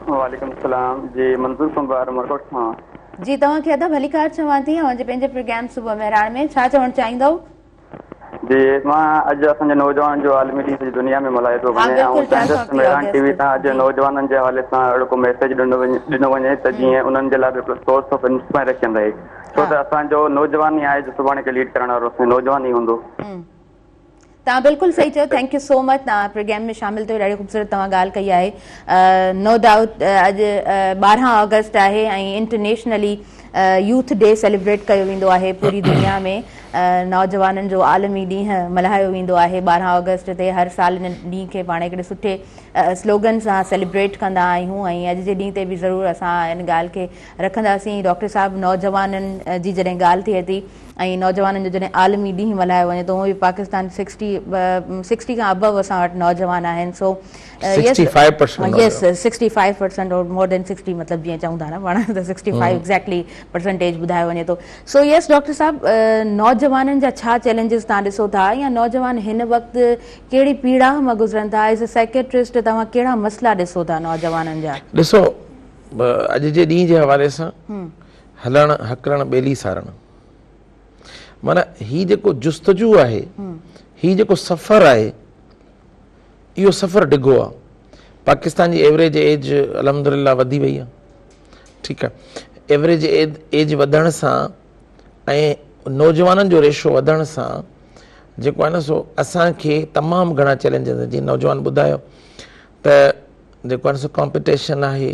وعليڪم السلام جي منظور ڪنڀار عمرڪوٽ کان. جي توهان کي ادا ڀليڪار چوان ٿي اوهان جي پنهنجي پروگرام صبح مهراڻ ۾ ڇا چوڻ چاهيندؤ؟ جي مان اڄ اسان جي نوجوانن جو عالمي ڏينهن سڄي دنيا ۾ ملهايو ٿو وڃي آئون چاهيندس ته مهراڻ ٽي وي تان اڄ نوجوانن جي حوالي سان اهڙو ڪو ميسيج ڏنو وڃي ته جيئن انهن جي لاء به هڪڙو سورس آف انسپائريشن رهي ڇو ته اسان جو نوجوان ئي آهي جو سڀاڻي کي ليڊ ڪرڻ وارو اسان جو نوجوان ئي هوندو. توهان بلڪل صحيح چيو thank you سو مچ توهان پروگرام ۾ شامل ٿيو ڏاڍي خوبصورت توهان ڳالهه ڪئي آهي نو ڊائوٽ اڄ 12 آگسٽ آهي ۽ انٽرنيشنلي يوٿ ڊي سيليبريٽ ڪيو ويندو آهي پوري دنيا ۾ نوجوانن جو عالمي ڏينهن ملهايو ويندو آهي 12 آگسٽ تي هر سال ان ڏينهن کي پاڻ هڪڙي سٺي سلوگن سان سيليبريٽ ڪندا آهيون ۽ اڄ جي ڏينهن تي به ضرور اسان ان ڳالهه کي رکنداسين ڊاڪٽر صاحب نوجوانن جي جڏهن ڳالهه ٿئي ٿي ۽ نوجوانن جو جڏهن عالمي ڏينهن ملهايو وڃي ٿو هونء به پاڪستان سڪسٽي سڪسٽي کان ابو اسان وٽ نوجوان آهن سو يس 65% اور مور دين 60 مطلب جيئن چئون ٿا نه پاڻ ته 65 ايگزيڪٽلي پرسنٽيج ٻڌايو وڃي ٿو سو يس ڊاڪٽر صاحب نوجوانن جا ڇا چئلينجز توهان ڏسو ٿا يا نوجوان هن وقت ڪهڙي پيڙاهه مان گذرن ٿا ايز اي سائيڪيٽرسٽ توهان ڪهڙا مسئلا ڏسو ٿا نوجوانن جا؟ ڏسو اڄ جي ڏينهن جي حوالي سان هلڻ هڪلڻ ٻيلي سارڻ معنيٰ هي جيڪو جستجو آهي هي جيڪو سفر آهي اهو سفر ڊگهو آهي پاڪستان جي ايوريج ايج الحمدلله وڌي وئي آهي ٺيڪ آهي ايوريج ايج وڌڻ سان ۽ نوجوانن جو ريشو وڌڻ سان جيڪو آهي نه سو اسان کي تمام گهڻا چئلينجز جيئن نوجوان ٻڌايو ته جيڪو آهي نه سو ڪامپيٽيشن آهي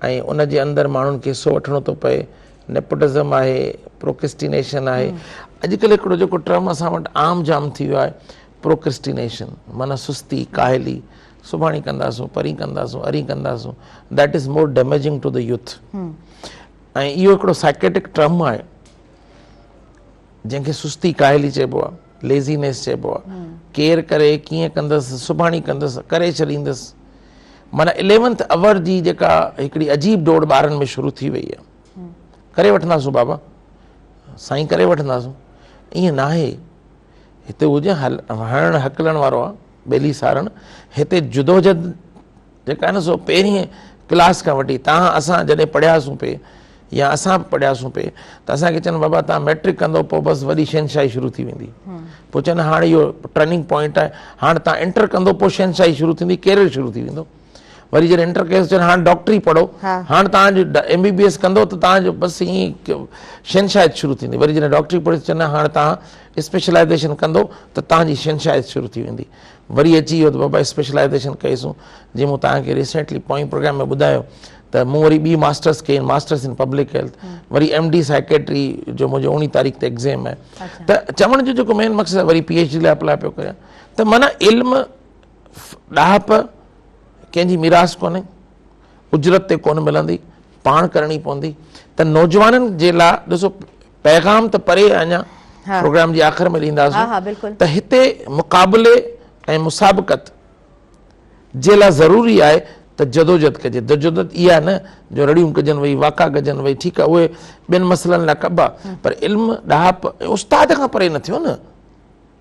۽ ان جي اندر ماڻهن کي حصو وٺڻو ٿو پئي، نيپوٽزم آهي، پروڪرسٽينيشن آهي. اڄڪلهه هڪڙو جيڪو ٽرم اسان وٽ عام جام ٿي ويو آهي پروڪرسٽينيشن معنيٰ سستي، ڪاهلي، سڀاڻي ڪنداسون، پرين ڪنداسون، ارين ڪنداسون، that is more damaging to the youth ۽ اهو هڪڙو سائيڪيٽڪ ٽرم آهي. جنهن کي سستي ڪاهلي چئبو آهي، ليزينيس چئبو آهي، ڪير ڪري، ڪيئن ڪندس، سڀاڻي ڪندس، ڪري ڇڏيندس. معنيٰ اليونٿ اور جي جيڪا هڪڙي عجيب ڊوڙ ٻارن ۾ شروع ٿي وئي آهي. ڪري وٺنداسون بابا، سائين ڪري وٺنداسون. ائين ناهي. هتي هو جيئن هڻڻ هڪلڻ وارو آهي، ٻيلي سارڻ، هتي جدوجھد جيڪا آهي نه سو پهرين ڪلاس کان وٺي توهان اسان جڏهن پڙهياسون پئي يا اسان به پڙهياسون پئي ته اسان کي چون بابا توهان ميٽرڪ ڪندو پوء بس وڏي شهنشاهي شروع ٿي ويندي پوء چون هاڻي اهو ٽرننگ پوائنٽ آهي هاڻ توهان انٽر ڪندو پوء شهنشاهي شروع ٿيندي ڪيريئر شروع ٿي ويندو وري جڏهن انٽر ڪيس چون هاڻ ڊاڪٽري پڙهو هاڻ توهان جو ايم بي بي ايس ڪندو ته توهان جو بس ائين شهنشاهيت شروع ٿيندي وري جڏهن ڊاڪٽري پڙهي چون هاڻ توهان اسپيشلائزيشن ڪندو ته توهان جي شهنشاهيت شروع ٿي ويندي وري اچي ويو ته بابا اسپيشلائزيشن ڪئيسون جيئن مون توهان کي ريسينٽلي پوئين پروگرام ۾ ٻڌايو ته مون وري ٻي ماسٽرس ڪئي ماسٽرس ان پبلڪ هيلٿ وري ايم ڊي سائيڪيٽري جو منهنجو اوڻي تاريخ تي ايگزام آهي ته چوڻ جو جيڪو مين مقصد وري پي ايڇ ڊي لاء اپلاء پيو ڪريان ته معنيٰ علم ڏاهپ ڪنهن جي ميراث ڪونهي اجرت تي ڪونه ملندي پاڻ ڪرڻي پوندي ته نوجوانن جي لاء ڏسو پيغام ته پري اڃا پروگرام جي آخر ۾ ڏينداسون ته هتي مقابلي ۽ مسابقت جي لاء ضروري آهي ته جدوجھد ڪجي. جدوجھد اها نه جو رڙيون ڪجن وئي واڪا ڪجن وئي ٺيڪ آهي اهي ٻين مسئلن لاء ڪبا پر علم ڏاهپ ۽ استاد کان پري نه ٿيو نه.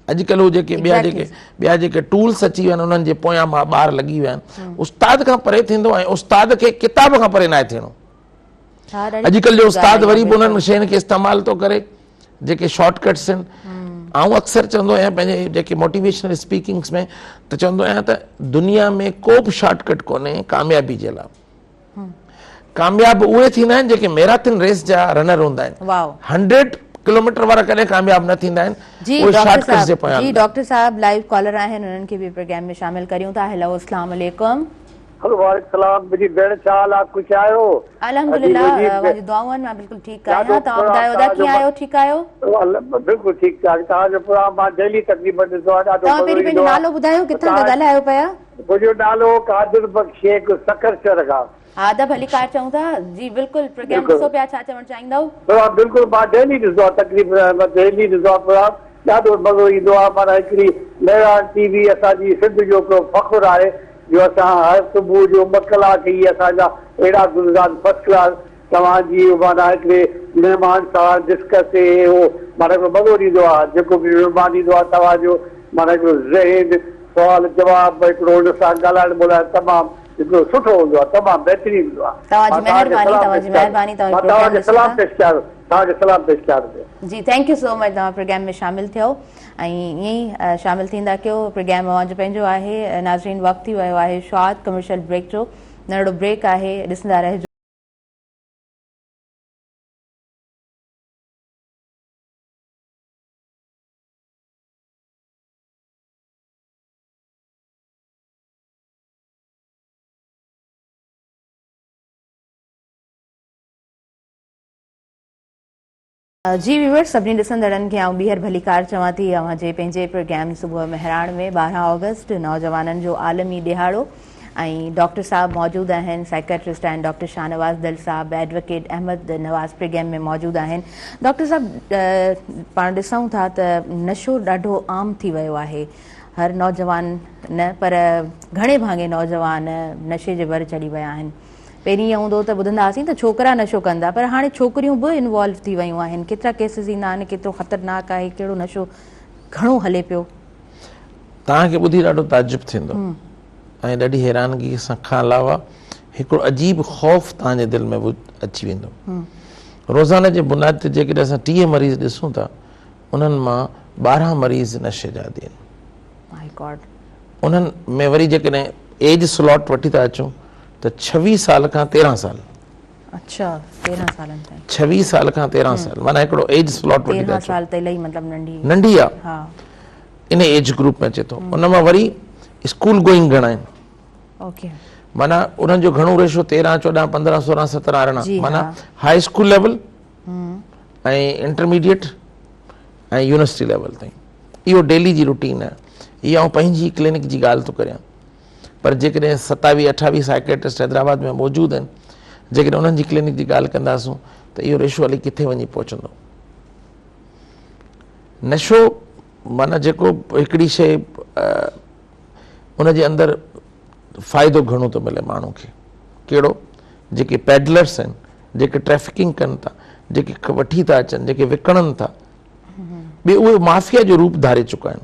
اڄڪلهه هو جيڪي ٻيا جيڪي ٻيا جيڪي ٽولس اچي ويا آهن انهن جي پويان مان ٻار لڳي ويا آهن. استاد کان پري ٿيندو ۽ استاد کي ڪتاب کان پري ناهي ٿيڻو. اڄڪلهه جو استاد وري به انهن شين کي استعمال ٿو ڪري جيڪي شارٽ ڪٽس آهن. آئون اڪثر چوندو آهيان پنهنجي جيڪي موٽيويشنل اسپيڪنگس ۾ ته چوندو آهيان ته دنيا ۾ ڪو به شارٽ ڪٽ ڪونهي ڪاميابي جي لاء. ڪامياب اهي ٿيندا آهن جيڪي ميراٿن ريس جا رنر هوندا آهن. 100 ڪلوميٽر وارا ڪڏهن ڪامياب نه ٿيندا آهن. اهي شارٽ ڪٽس جي پويان. جي ڊاڪٽر صاحب لائيو ڪالر آهن انهن کي به پروگرام ۾ شامل ڪريون ٿا. هيلو اسلام عليڪم. هلو وعليڪم سلام منهنجي ڀيڻ ڇا حال آ خوش آهيو. الحمدلله اوهان جون دعائون آهن مان بلڪل ٺيڪ آهيان توهان ٻڌايو ادا ڪيئن آهيو ٺيڪ آهيو. بلڪل ٺيڪ ٺاڪ توهان جو پروگرام مان ڊيلي تقريبن ڏسندو آهيان ڏاڍو توهان پهرين پنهنجو نالو ٻڌايو ڪٿان ٿا ڳالهايو پيا. منهنجو نالو قادر بخش شيخ سکر شهر کان. ها ادا ڀليڪار چئون ٿا جي بلڪل پروگرام ڏسو پيا ڇا چوڻ چاهيندؤ. پروگرام بلڪل مان ڊيلي ڏسندو آهيان تقريبن ڊيلي ڏسندو آهيان پروگرام ڏاڍو مزو ايندو آهي معنيٰ هڪڙي مهراڻ ٽي وي اسان جي سنڌ جو هڪڙو فخر آهي جو اسان هر صبح جو ٻه ڪلاڪ هي اسان جا اهڙا گلزار فرسٽ ڪلاس توهان جي معنيٰ هڪڙي مهمان سان ڊسڪس هي هو معنيٰ هڪڙو مزو ڏيندو آهي جيڪو به مهمان ايندو آهي توهان جو معنيٰ هڪڙو ذهن سوال جواب هڪڙو ان سان ڳالهائڻ ٻولهائڻ تمام هڪڙو سٺو هوندو آهي تمام بهترين هوندو آهي توهان جي مهرباني توهان جي مهرباني مان توهان کي سلام پيش ڪيان ٿو توهان کي سلام پيش ڪيان ٿو جي thank you سو مچ توهان پروگرام ۾ شامل ٿيو ۽ ائين ئي شامل ٿيندا ڪيو پروگرام اوهان جو پنهنجو آهي ناظرين وقت ٿي ويو آهي شارٽ ڪمرشل بريڪ جو ننڍڙو بريڪ آهي ڏسندا رهجو. جي ويورز سڀني ڏسندڙن کي آئون ٻيهر ڀليڪار چوان ٿي اوهان جي پنهنجي پروگرام صبح مهراڻ ۾ 12 آگسٽ نوجوانن جو عالمي ڏهاڙو ۽ ڊاڪٽر صاحب موجود آهن سائيڪاٽرسٽ آهن ڊاڪٽر شاهنواز دل صاحب ايڊووڪيٽ احمد نواز پروگرام ۾ موجود آهن ڊاڪٽر صاحب پاڻ ڏسون ٿا ته نشو ڏاڍو عام ٿي ويو آهي هر نوجوان نه پر گهڻي ڀاڱي نوجوان نشي جي ور چڙهي ويا آهن پهرين ائين هوندو هو ته ٻڌندا هئاسين ته ڇوڪرا نشو ڪن ٿا پر هاڻي ڇوڪريون به انوالو ٿي ويون آهن ڪيترا ڪيسز ايندا آهن ڪيترو خطرناڪ آهي ڪهڙو نشو گهڻو هلي پيو. توهان کي ٻڌي ڏاڍو تعجب ٿيندو ۽ ڏاڍي حيرانگي سان کان علاوه هڪڙو عجيب خوف توهان جي دل ۾ به اچي ويندو. روزانه جي بنياد تي جيڪڏهن اسان 30 مريض ڏسون ٿا انهن مان 12 مريض نشي جا عادي آهن. مائي گاڊ. انهن ۾ وري جيڪڏهن ايج سلاٽ وٺي ٿا اچون ته 26 سال کان 13 سال. اڇا 13 سالن تائين. 26 سال کان 13 سال معنيٰ هڪڙو ايج سلاٽ وٺي ٿا 13 سال ته الائي مطلب ننڍي. ننڍي آ. ها. ان ايج گروپ ۾ اچي ٿو. ان مان وري اسڪول گوئنگ گهڻا آهن. اوڪي. معنيٰ انهن جو گهڻو ريشو 13 14 15 16 17 18 معنيٰ high school level ۽ intermediate ۽ university level تائين. اهو ڊيلي جي روٽين آهي. هي آئون پنهنجي ڪلينڪ جي ڳالهه ٿو ڪريان. پر جيڪڏهن ستاويهه اٺاويهه سائيڪيٽرسٽ حيدرآباد ۾ موجود آهن جيڪڏهن انهن جي ڪلينڪ جي ڳالهه ڪنداسون ته اهو ريشو الائي ڪٿي وڃي پهچندو. نشو معنيٰ جيڪو هڪڙي شيء ان جي اندر فائدو گهڻو ٿو ملي ماڻهو کي ڪهڙو جيڪي پيڊلرس آهن جيڪي ٽريفڪنگ ڪن ٿا جيڪي وٺي ٿا اچن جيڪي وڪڻن ٿا ٻي اهي مافيا جو روپ ڌاري چڪا آهن.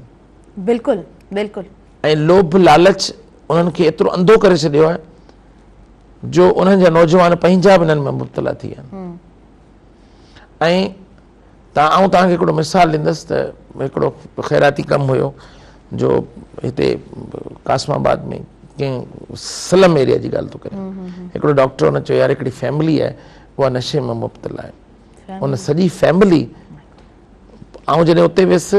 بلڪل بلڪل. ۽ لوڀ لالچ انهن کي ايترو انڌو ڪري ڇڏيو آهي جو انهن جا نوجوان پنهنجا به انهن ۾ مبتلا ٿي ويا آهن. ۽ آئون توهان کي هڪڙو مثال ڏيندس ته هڪڙو خيراتي ڪم هيو جو هتي قاسم آباد ۾ ڪنهن سلم ايريا جي ڳالهه ٿو ڪريان. هڪڙو ڊاڪٽر ان چيو يار هڪڙي فيملي آهي اها نشي ۾ مبتلا آهي. ان سڄي فيملي آئون جڏهن اتي ويس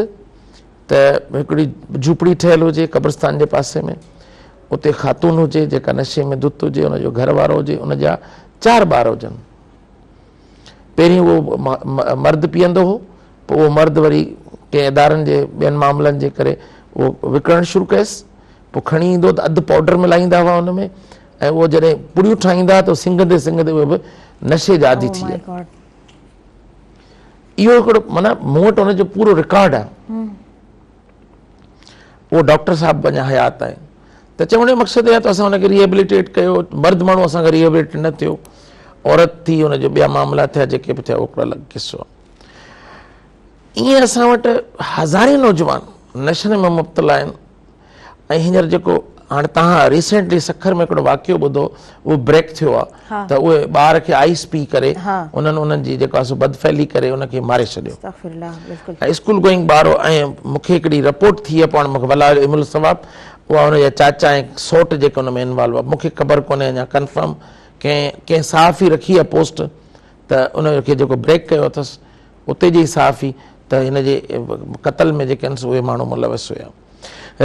ته هڪڙي جهوپڙي ٺهيل هجي قبرستان جي پاسي ۾ اتي خاتون هجي جيڪا نشي ۾ ڌت هجي ان جو گهر وارو هجي ان جا 4 ٻار هجن. پهرين اهو مرد پيئندو هو پوء اهو مرد وري ڪنهن ادارن جي ٻين معاملن جي ڪري اهو وڪڻڻ شروع ڪيس پوء کڻي ايندو ته اڌ پائوڊر ملائيندا هئا ان ۾ ۽ اهو جڏهن پڙيون ٺاهيندا ته سنگهندي سنگهندي اهي به نشي جا عادي ٿي ويا. اهو هڪڙو معنيٰ مون وٽ ان جو پورو رڪارڊ آهي. اهو ڊاڪٽر صاحب اڃا حيات آهي. ته چوڻ جو مقصد اهو آهي ته اسان ان کي ريهيبليٽيٽ ڪيو، مرد ماڻهو اسان کان ريهيبليٽيٽ نه ٿيو، عورت ٿي ان جو ٻيا معاملا ٿيا جيڪي به ٿيا اهو هڪڙو الڳ قصو آهي. ائين اسان وٽ هزارين نوجوان نشن ۾ مبتلا آهن ۽ هينئر جيڪو هاڻي توهان ريسينٽلي سکر ۾ هڪڙو واقعو ٻڌو اهو بريڪ ٿيو آهي ته اهي ٻار کي آئس پي ڪري انهن انهن جي جيڪو آهي سو بدفعلي ڪري ان کي ماري ڇڏيو ۽ اسڪول گوئنگ ٻار هو ۽ مون کي هڪڙي رپورٽ ٿي آهي پاڻ مون کي والله علم الصواب اها ان جا چاچا ۽ سوٽ جيڪي ان ۾ انوالو آهي مون کي خبر ڪونهي اڃا ڪنفرم ڪنهن ڪنهن صحافي رکي آهي پوسٽ ته ان کي جيڪو بريڪ ڪيو اٿس اتي جي صحافي ته هن جي قتل ۾ جيڪي آهن سو اهي ماڻهو ملوث هيا.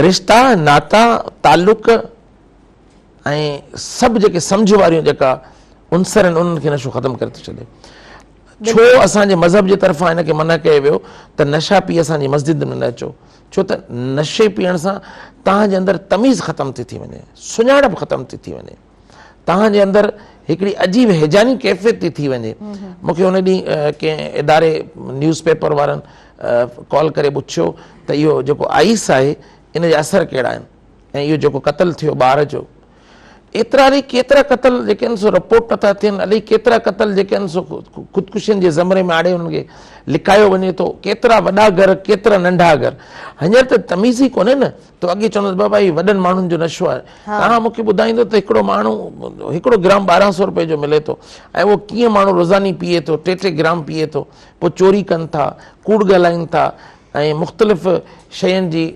رشتا، ناتا، تعلق ۽ سڀ جيڪي سمجهه واريون جيڪا عنصر آهن انهن کي نشو ختم ڪري ٿو ڇڏي. ڇو اسان جي مذهب جي طرفان هن کي منع ڪيو ويو ته نشا پي اسان جي مسجد ۾ نه اچو ڇو ته نشي پيئڻ سان توهان جي اندر تميز ختم ٿي ٿي وڃي، سڃاڻپ ختم ٿي ٿي وڃي. توهان جي اندر هڪڙي عجيب هيجاني ڪيفيت ٿي ٿي وڃي. مون کي ان ڏينهن ڪنهن اداري نيوز پيپر وارن ڪال ڪري پڇيو ته اهو جيڪو آئيس آهي ان جا اثر ڪهڙا آهن ۽ اهو جيڪو قتل ٿيو ٻار جو ايترا الائي ڪيترا قتل جيڪي آهن سو رپورٽ نٿا ٿين الائي ڪيترا قتل جيڪي آهن سو خودڪشين جي زمري ۾ آڻي انهن کي لڪايو وڃي ٿو ڪيترا وڏا گهر ڪيترا ننڍا گهر هينئر ته تميز ئي ڪونهي نه ته اڳي چوندو بابا هي وڏن ماڻهن جو نشو آهي توهان مون کي ٻڌائيندو ته هڪڙو ماڻهو هڪڙو گرام 1200 روپئي جو ملي ٿو ۽ اهو ڪيئن ماڻهو روزاني پيئي ٿو ٽي ٽي گرام پيئي ٿو پوء چوري ڪن ٿا ڪوڙ ڳالهائين ٿا ۽ مختلف شين جي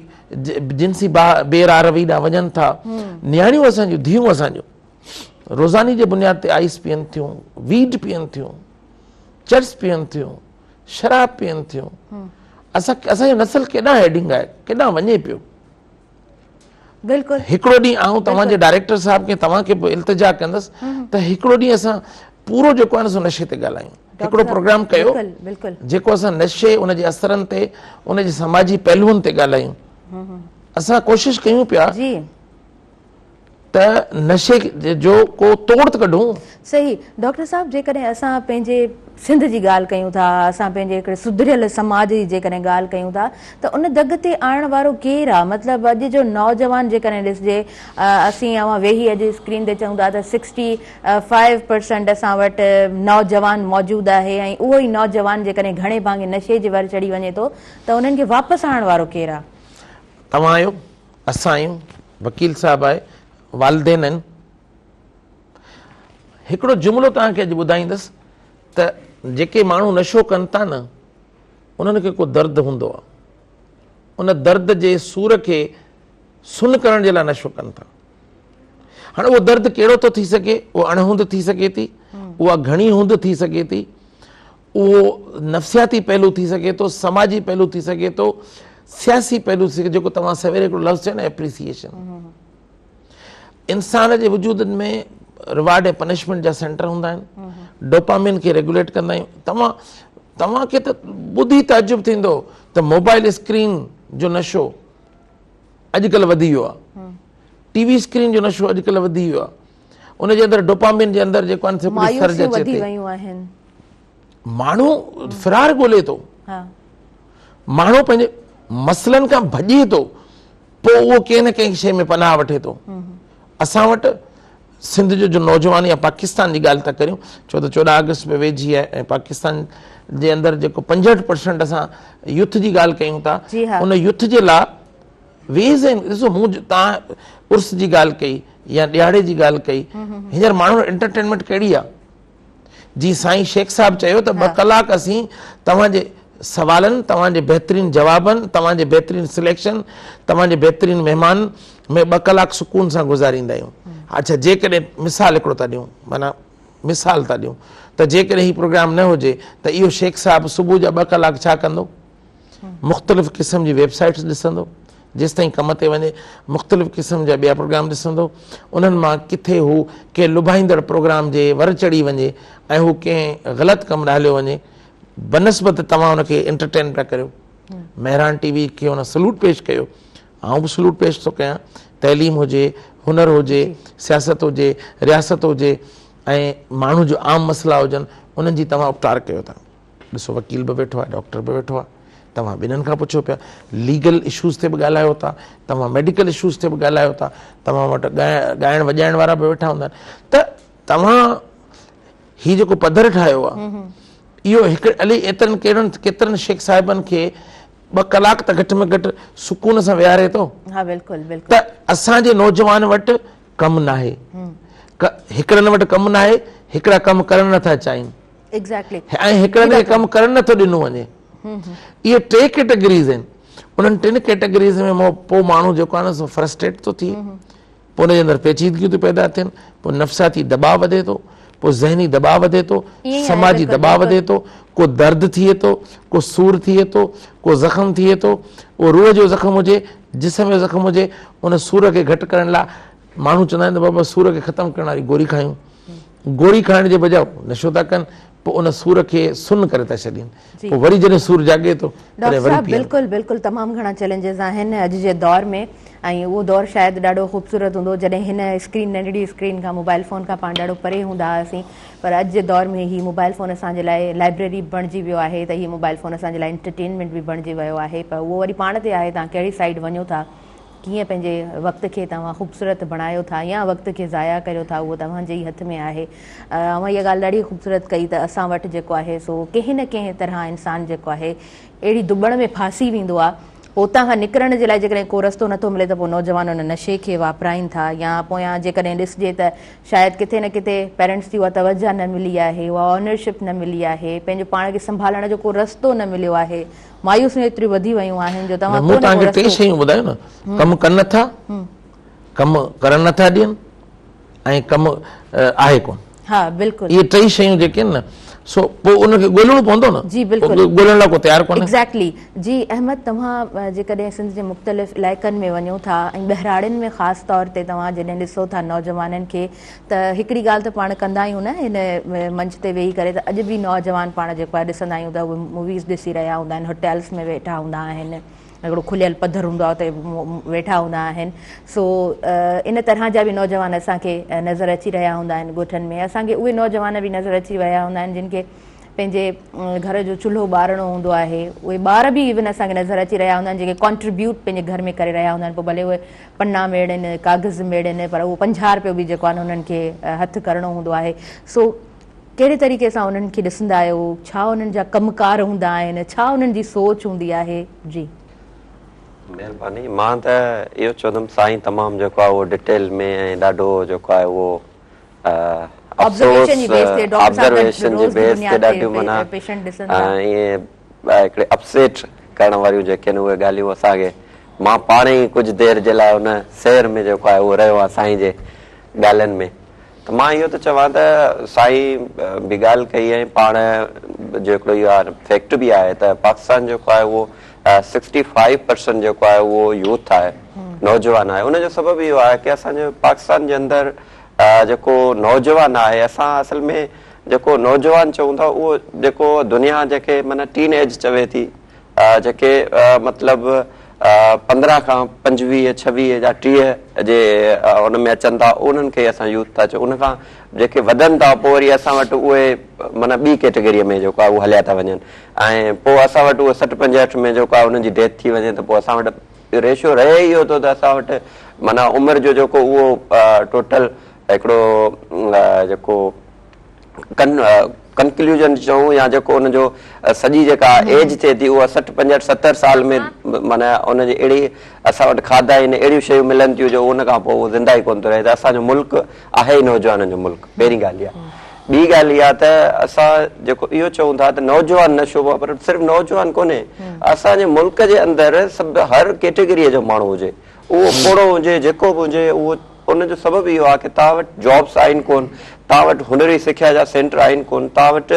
جنسي بي راهه روي ڏانهن وڃن ٿا نياڻيون اسان جون ڌيئون اسان جون روزاني جي بنياد تي آئس پيئن ٿيون ويڊ پيئن ٿيون چرس پيئن ٿيون شراب پيئن ٿيون اسان اسان جو نسل ڪيڏانهن هيڊنگ آهي ڪيڏانهن وڃي پيو بلڪل هڪڙو ڏينهن آئون توهان جي ڊائريڪٽر صاحب کي توهان کي به التجا ڪندس ته هڪڙو ڏينهن اسان پورو جيڪو آهي سو نشي تي ڳالهايون هڪڙو پروگرام ڪيو بلڪل جيڪو اسان نشي ان جي اثرن تي ان جي سماجي پهلوئن تي ڳالهايون اسان ڪوشش ڪيون پيا جي ته نشي جو ڪو توڙ ته ڪڍون. صحيح ڊاڪٽر صاحب جيڪڏهن اسان پنهنجي سنڌ جي ڳالهه ڪيون ٿا اسان پنهنجي هڪڙي سڌريل سماج جي جيڪڏهن ڳالهه ڪيون ٿا ته ان دڳ تي آڻڻ وارو ڪير آ مطلب اڄ جو نوجوان جيڪڏهن ڏسجي اسين اوهان ويهي اڄ اسڪرين تي چئون ٿا ته 65% اسان وٽ نوجوان موجود آهي ۽ اهو ئي نوجوان جيڪڏهن گهڻي ڀاڱي نشي جي ور چڙهي وڃي ٿو ته انهن کي واپس آڻڻ وارو ڪير آ؟ توهان آهيو اسان آهيون، وڪيل صاحب آهي، والدين آهن. هڪڙو جملو توهان کي اڄ ٻڌائيندس ته جيڪي ماڻهو نشو ڪن ٿا نه انهن کي ڪو درد هوندو آهي. ان درد جي سور کي سن ڪرڻ جي لاء نشو ڪن ٿا. هاڻي اهو درد ڪهڙو ٿو ٿي سگهي؟ اهو اڻ هوند ٿي سگهي ٿي، اها گهڻي هوند ٿي سگهي ٿي، اهو نفسياتي پهلو ٿي سگهي ٿو، سماجي پهلو ٿي سگهي ٿو، سياسي پهلو ٿي سگهي ٿو، جيڪو توهان سوير هڪڙو لفظ چيو نه ايپريسيئيشن. انسان جي وجود ۾ ريوارڊ ۽ پنشمينٽ جا سينٽر هوندا آهن، ڊوپامين کي ريگوليٽ ڪندا آهيون. توهان توهان کي ته ٻڌي تعجب ٿيندو ته موبائل اسڪرين جو نشو اڄڪلهه وڌي ويو آهي، ٽي وي اسڪرين جو نشو اڄڪلهه وڌي ويو آهي. ان جي اندر ڊوپامين جي اندر جيڪو آهي هڪڙي سرج مايوسيون اچي وڌي ٿي. ويون آهن. ماڻهو فرار ڳولي ٿو، ماڻهو پنهنجي مسئلن کان ڀڄي ٿو، پوء اهو ڪنهن نه ڪنهن شيء ۾ پناهه وٺي ٿو. اسان وٽ سنڌ جو جو نوجوان يا پاڪستان جي ڳالهه ٿا ڪريون، ڇو ته 14 آگسٽ به ويجهي آهي ۽ پاڪستان جي اندر جيڪو 65% اسان يوٿ جي ڳالهه ڪيون ٿا، ان يوٿ جي لاء ويز آهن. ڏسو مون توهان عرس جي ڳالهه ڪئي يا ڏيهاڙي جي ڳالهه ڪئي، هينئر ماڻهن وٽ انٽرٽينمينٽ ڪهڙي آهي؟ جي سائين شيخ صاحب چيو ته 2 ڪلاڪ اسين توهان جي سوالن، توهان جي بهترين جوابن، توهان جي بهترين سليڪشن، توهان جي بهترين مهمان ۾ 2 ڪلاڪ سڪون سان گذاريندا آهيون. اڇا جيڪڏهن مثال هڪڙو ٿا ڏيون، معنيٰ مثال ٿا ڏيون ته جيڪڏهن هي پروگرام نه هجي ته اهو شيخ صاحب صبح جا 2 ڪلاڪ ڇا ڪندو؟ مختلف قسم جي ويب سائيٽس ڏسندو، جيستائين ڪم تي وڃي مختلف قسم جا ٻيا پروگرام ڏسندو، انهن مان ڪٿي هو ڪنهن لڀائيندڙ پروگرام جي ور چڙهي وڃي ۽ هو ڪنهن غلط ڪم ڏانهن هليو وڃي، بنسبت توهان ان کي انٽرٽين پيا ڪريو. مهراڻ ٽي وي کي هن سلوٽ پيش ڪيو، آئون به سلوٽ پيش ٿو ڪيان. تعليم هجي، هنر هجي، سياست هجي، رياست هجي ۽ ماڻهو جو عام مسئلا هجن، انهن جي توهان اپٽار ڪيو ٿا. ڏسو وڪيل به ويٺو آهي، ڊاڪٽر به ويٺو آهي، توهان ٻنهن کان پڇو پيا، ليگل اشوز تي به ڳالهايو ٿا، توهان ميڊيڪل اشوز تي به ڳالهايو ٿا، توهان وٽ ڳائڻ وڄائڻ وارا به ويٺا هوندا آهن ته توهان هي جيڪو پڌر ٺاهيو آهي اهو هڪ الائي ايترن ڪهڙن ڪيترن شيخ صاحبن کي ٻه ڪلاڪ ته گهٽ ۾ گهٽ سڪون سان ويهاري ٿو. ها بلڪل بلڪل. ته اسان جي نوجوان وٽ ڪم ناهي. هڪڙن وٽ ڪم ناهي، هڪڙا ڪم ڪرڻ نٿا چاهين. ايگزيڪٽلي. ۽ هڪڙن کي ڪم ڪرڻ نٿو ڏنو وڃي. اهي ٽي ڪيٽيگريز آهن. انهن ٽن ڪيٽيگريز ۾ پوء ماڻهو جيڪو آهي نه سو فرسٽريٽ ٿو ٿئي. پوء ان جي اندر پيچيدگيون ٿيون پيدا ٿين، پوء نفسياتي دٻاء وڌي ٿو، پوء ذهني دٻاء وڌي ٿو، سماجي دٻاء وڌي ٿو، ڪو درد ٿئي ٿو، ڪو سور ٿئي ٿو، ڪو زخم ٿئي ٿو، اهو روح جو زخم هجي، جسم جو زخم هجي، ان سور کي گهٽ ڪرڻ لاء ماڻهو چوندا آهن ته بابا سور کي ختم ڪرڻ واري گوري کايون، گوري کائڻ جي بجاء نشو ٿا ڪن، پوء ان سور کي سن ڪري ٿا ڇڏين، پوء وري جڏهن سور جاڳي ٿو ڊاڪٽر صاحب بلڪل بلڪل تمام گهڻا چئلينجز آهن اڄ جي دور ۾ ۽ اهو دور شايد ڏاڍو خوبصورت هوندو جڏهن هن اسڪرين ننڍڙي اسڪرين کان موبائل فون کان پاڻ ڏاڍو پري هوندا هئاسين پر اڄ جي دور ۾ هي موبائل فون اسان جي لاء لائبريري به بڻجي ويو آهي ته هي موبائل فون اسان جي لاء انٽرٽينمينٽ به بڻجي ويو آهي پر اهو وري پاڻ تي آهي توهان ڪهڙي سائيڊ وڃو ٿا ڪيئن پنهنجي وقت کي توهان خوبصورت بڻايو ٿا يا وقت کي ضايع ڪريو ٿا اهو توهان جي ئي هٿ ۾ آهي. اوهان اها ڳالهه ڏاڍي خوبصورت ڪئي ته اسان وٽ جيڪو آهي سو ڪنهن نه ڪنهن طرح انسان جيڪو آهي اهڙي ڌٻڻ ۾ ڦاسي ويندو آهي پوء اتان کان نڪرڻ جي لاء جيڪڏهن ڪو رستو نٿو ملي ته پوء نوجوان ان نشي کي واپرائين ٿا يا پويان جيڪڏهن ڏسجي ته شايد ڪٿي نه ڪٿي پيرنٽس جي اها توجه نه ملي آهي اها اونرشپ نه ملي آهي پنهنجو پاڻ کي سنڀالڻ جو ڪو رستو نه مليو آهي مايوسيون ايتريون وڌي ويون آهن جو توهان مون توهان کي ٽي شيون ٻڌايون نه ڪم ڪن نٿا ڪم ڪرڻ نٿا ڏين ۽ ڪم آهي ڪون ها بلڪل اهي ٽئي شيون جيڪي آهن نه سو پوء ان کي ڳولڻو پوندو نه جي بلڪل ڳولڻ لاء ڪو تيار ڪونهي ايگزيڪٽلي جي احمد توهان جيڪڏهن سنڌ جي مختلف علائقن ۾ وڃو ٿا ۽ ٻهراڙين ۾ خاص طور تي توهان جڏهن ڏسو ٿا نوجوانن کي ته هڪڙي ڳالهه ته پاڻ ڪندا آهيون نه هن منچ تي ويهي ڪري ته اڄ به نوجوان پاڻ جيڪو آهي ڏسندا آهيون ته اهي موويز ڏسي رهيا هوندا آهن هوٽلس ۾ ويٺا هوندا آهن هڪڙو کليل پڌر هوندو آهي اتي ويٺا هوندا آهن سو ان طرح جا به نوجوان اسان کي نظر اچي رهيا هوندا آهن ڳوٺن ۾ اسان کي اهي نوجوان به نظر اچي رهيا هوندا آهن جن کي پنهنجي گهر جو چلهو ٻارڻو هوندو آهي اهي ٻار به ايون اسان کي نظر اچي رهيا هوندا آهن جيڪي ڪانٽريبيوٽ پنهنجي گهر ۾ ڪري رهيا هوندا آهن پوء ڀلي اهي پنا ميڙين، ڪاغذ ميڙين پر اهو 50 رپيو به جيڪو آهي نه انهن کي هٿ ڪرڻو هوندو آهي سو ڪهڙي طريقي سان انهن کي ڏسندا آهيو ڇا انهن جا ڪم ڪار هوندا آهن ڇا انهن جي سوچ هوندي آهي جي. مهرباني مان ته اهو چوندم سائين تمام جيڪو آهي اهو ڊيٽيل ۾ ۽ ڏاڍو جيڪو آهي اهو افسوس آبزرويشن جي بيس تي ڊاڪٽر صاحب ته آبزرويشن جي روز جي بيس تي بنياد ڏاڍيون تي معنيٰ پيشنٽ ڏسن ٿا. ائين هڪڙي اپسيٽ ڪرڻ واريون جيڪي آهن اهي ڳالهيون اسان کي مان پاڻ ئي ڪجهه دير جي لاء ان سير ۾ جيڪو آهي اهو رهيو آهيان سائين جي ڳالهين ۾ ته مان اهو ٿو چوان ته سائين به ڳالهه ڪئي ۽ پاڻ جو هڪڙو اهو آهي فيڪٽ به آهي ته پاڪستان جيڪو آهي اهو سڪسٽي فائيو پرسنٽ جيڪو آهي اهو يوٿ آهي نوجوان آهي ان جو سبب اهو آهي ڪي اسان جي پاڪستان جي اندر جيڪو نوجوان آهي اسان اصل ۾ جيڪو نوجوان چئون ٿا اهو جيڪو دنيا جنهن کي معنيٰ ٽين ايج چوي ٿي جيڪي مطلب 15 کان 25، 26 يا 30 جي ان ۾ اچن ٿا انهن کي اسان يوٿ ٿا چئون ان کان جيڪي وڌن ٿا پوء وري اسان وٽ اهي معنيٰ ٻي ڪيٽيگريء ۾ جيڪو آهي اهو هليا ٿا وڃن ۽ پوء اسان وٽ اهي 60 65 ۾ جيڪو آهي انهن جي ڊيٿ ٿي وڃي ته پوء اسان وٽ ريشو رهي ئي اهو ٿو ته اسان وٽ معنيٰ عمر جو جيڪو اهو ٽوٽل هڪڙو جيڪو ڪن ڪنڪليوزن چئون يا جيڪو ان جو سڄي جيڪا ايج ٿئي ٿي اها 60 65 70 سال ۾ معنيٰ ان جي اهڙي اسان وٽ کاڌا آهن اهڙيون شيون ملن ٿيون جو ان کان پوء اهو زنده ئي ڪونه ٿو رهي ته اسان جو ملڪ آهي ئي نوجوانن جو ملڪ پهرين ڳالهه اها ٻي ڳالهه اها ته اسان جيڪو اهو چئون ٿا ته نوجوان نشو پر صرف نوجوان ڪونهي اسان جي ملڪ جي اندر سڀ هر ڪيٽيگريء جو ماڻهو هجي اهو پوڙهو هجي جيڪو به هجي اهو ان جو سبب اهو آهي ڪي توهان وٽ جابس آهن ڪون، توهان وٽ هنري سکيا جا سينٽر آهن ڪون، توهان وٽ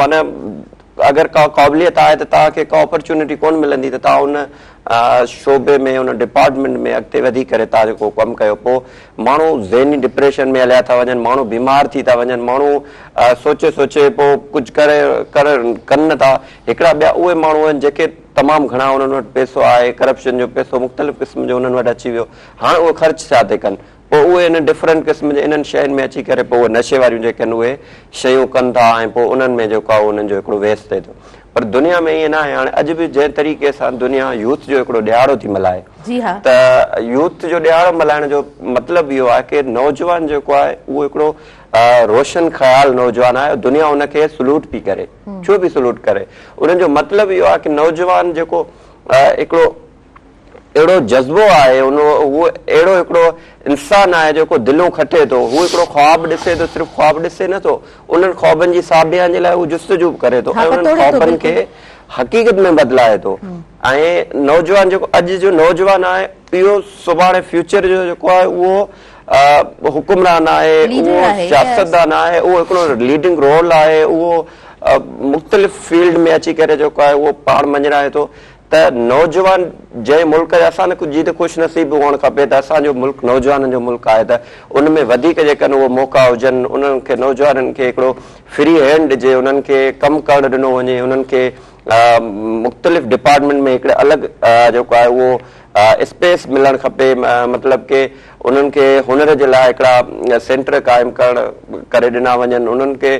معنيٰ اگر ڪا قابليت آهي ته توهان کي ڪا اپرچونٽي ڪون ملندي ته توهان ان شعبي ۾ ان ڊپارٽمينٽ ۾ اڳتي وڌي ڪري توهان جيڪو ڪم ڪيو پوء ماڻهو ذهني ڊپريشن ۾ هليا ٿا وڃن ماڻهو بيمار ٿي ٿا وڃن ماڻهو سوچي سوچي پوء ڪجهه ڪري ڪرن ڪن نٿا هڪڙا ٻيا اهي ماڻهو آهن جيڪي تمام گهڻا انهن وٽ پئسو آهي ڪرپشن جو پئسو مختلف قسم جو انهن وٽ اچي ويو هاڻ اهي خرچ ڇا تي ڪن؟ پوء اهي انهن ڊفرنٽ قسم جي انهن شين ۾ اچي ڪري پوء اهي نشي واريون جيڪي آهن اهي شيون ڪن ٿا ۽ پوء انهن ۾ جيڪو آهي انهن جو هڪڙو ويس ٿئي ٿو. پر دنيا ۾ ائين ناهي هاڻي اڄ به جنهن طريقي سان دنيا يوٿ جو هڪڙو ڏهاڙو ٿي ملهائي جي ها. ته يوٿ جو ڏهاڙو ملهائڻ جو مطلب اهو آهي ڪي نوجوان جيڪو آهي اهو هڪڙو روشن خيال نوجوان آهي دنيا ان کي سلوٽ پي ڪري ڇو پي سلوٽ ڪري ان جو مطلب اهو آهي ڪي نوجوان جيڪو هڪڙو اهڙو جذبو آهي ان هو اهڙو هڪڙو انسان آهي جيڪو دلون کٽي ٿو هو هڪڙو خواب ڏسي ٿو صرف خواب ڏسي نه ٿو انهن خوابن جي ساڀيان جي لاء هو جستجو به ڪري ٿو ۽ انهن خوابن کي حقيقت ۾ بدلائي ٿو ۽ نوجوان جيڪو اڄ جو نوجوان آهي اهو سڀاڻي فيوچر جو جيڪو آهي اهو حڪمران آهي اهو سياستدان آهي اهو هڪڙو ليڊنگ رول آهي اهو مختلف فيلڊ ۾ اچي ڪري جيڪو آهي اهو پاڻ مڃرائي ٿو ته نوجوان جنهن ملڪ جا اسان جي ته خوش نصيب هئڻ کپي ته اسان جو ملڪ نوجوانن جو ملڪ آهي ته ان ۾ وڌيڪ جيڪڏهن اهي موقعا هجن انهن کي نوجوانن کي هڪڙو فري هينڊ ڏجي انهن کي ڪم ڪرڻ ڏنو وڃي انهن کي مختلف ڊپارٽمينٽ ۾ هڪڙي الڳ جيڪو آهي اهو اسپيس ملڻ کپي مطلب ڪي انهن کي هنر جي لاء هڪڙا سينٽر قائم ڪرڻ ڪري ڏنا وڃن انهن کي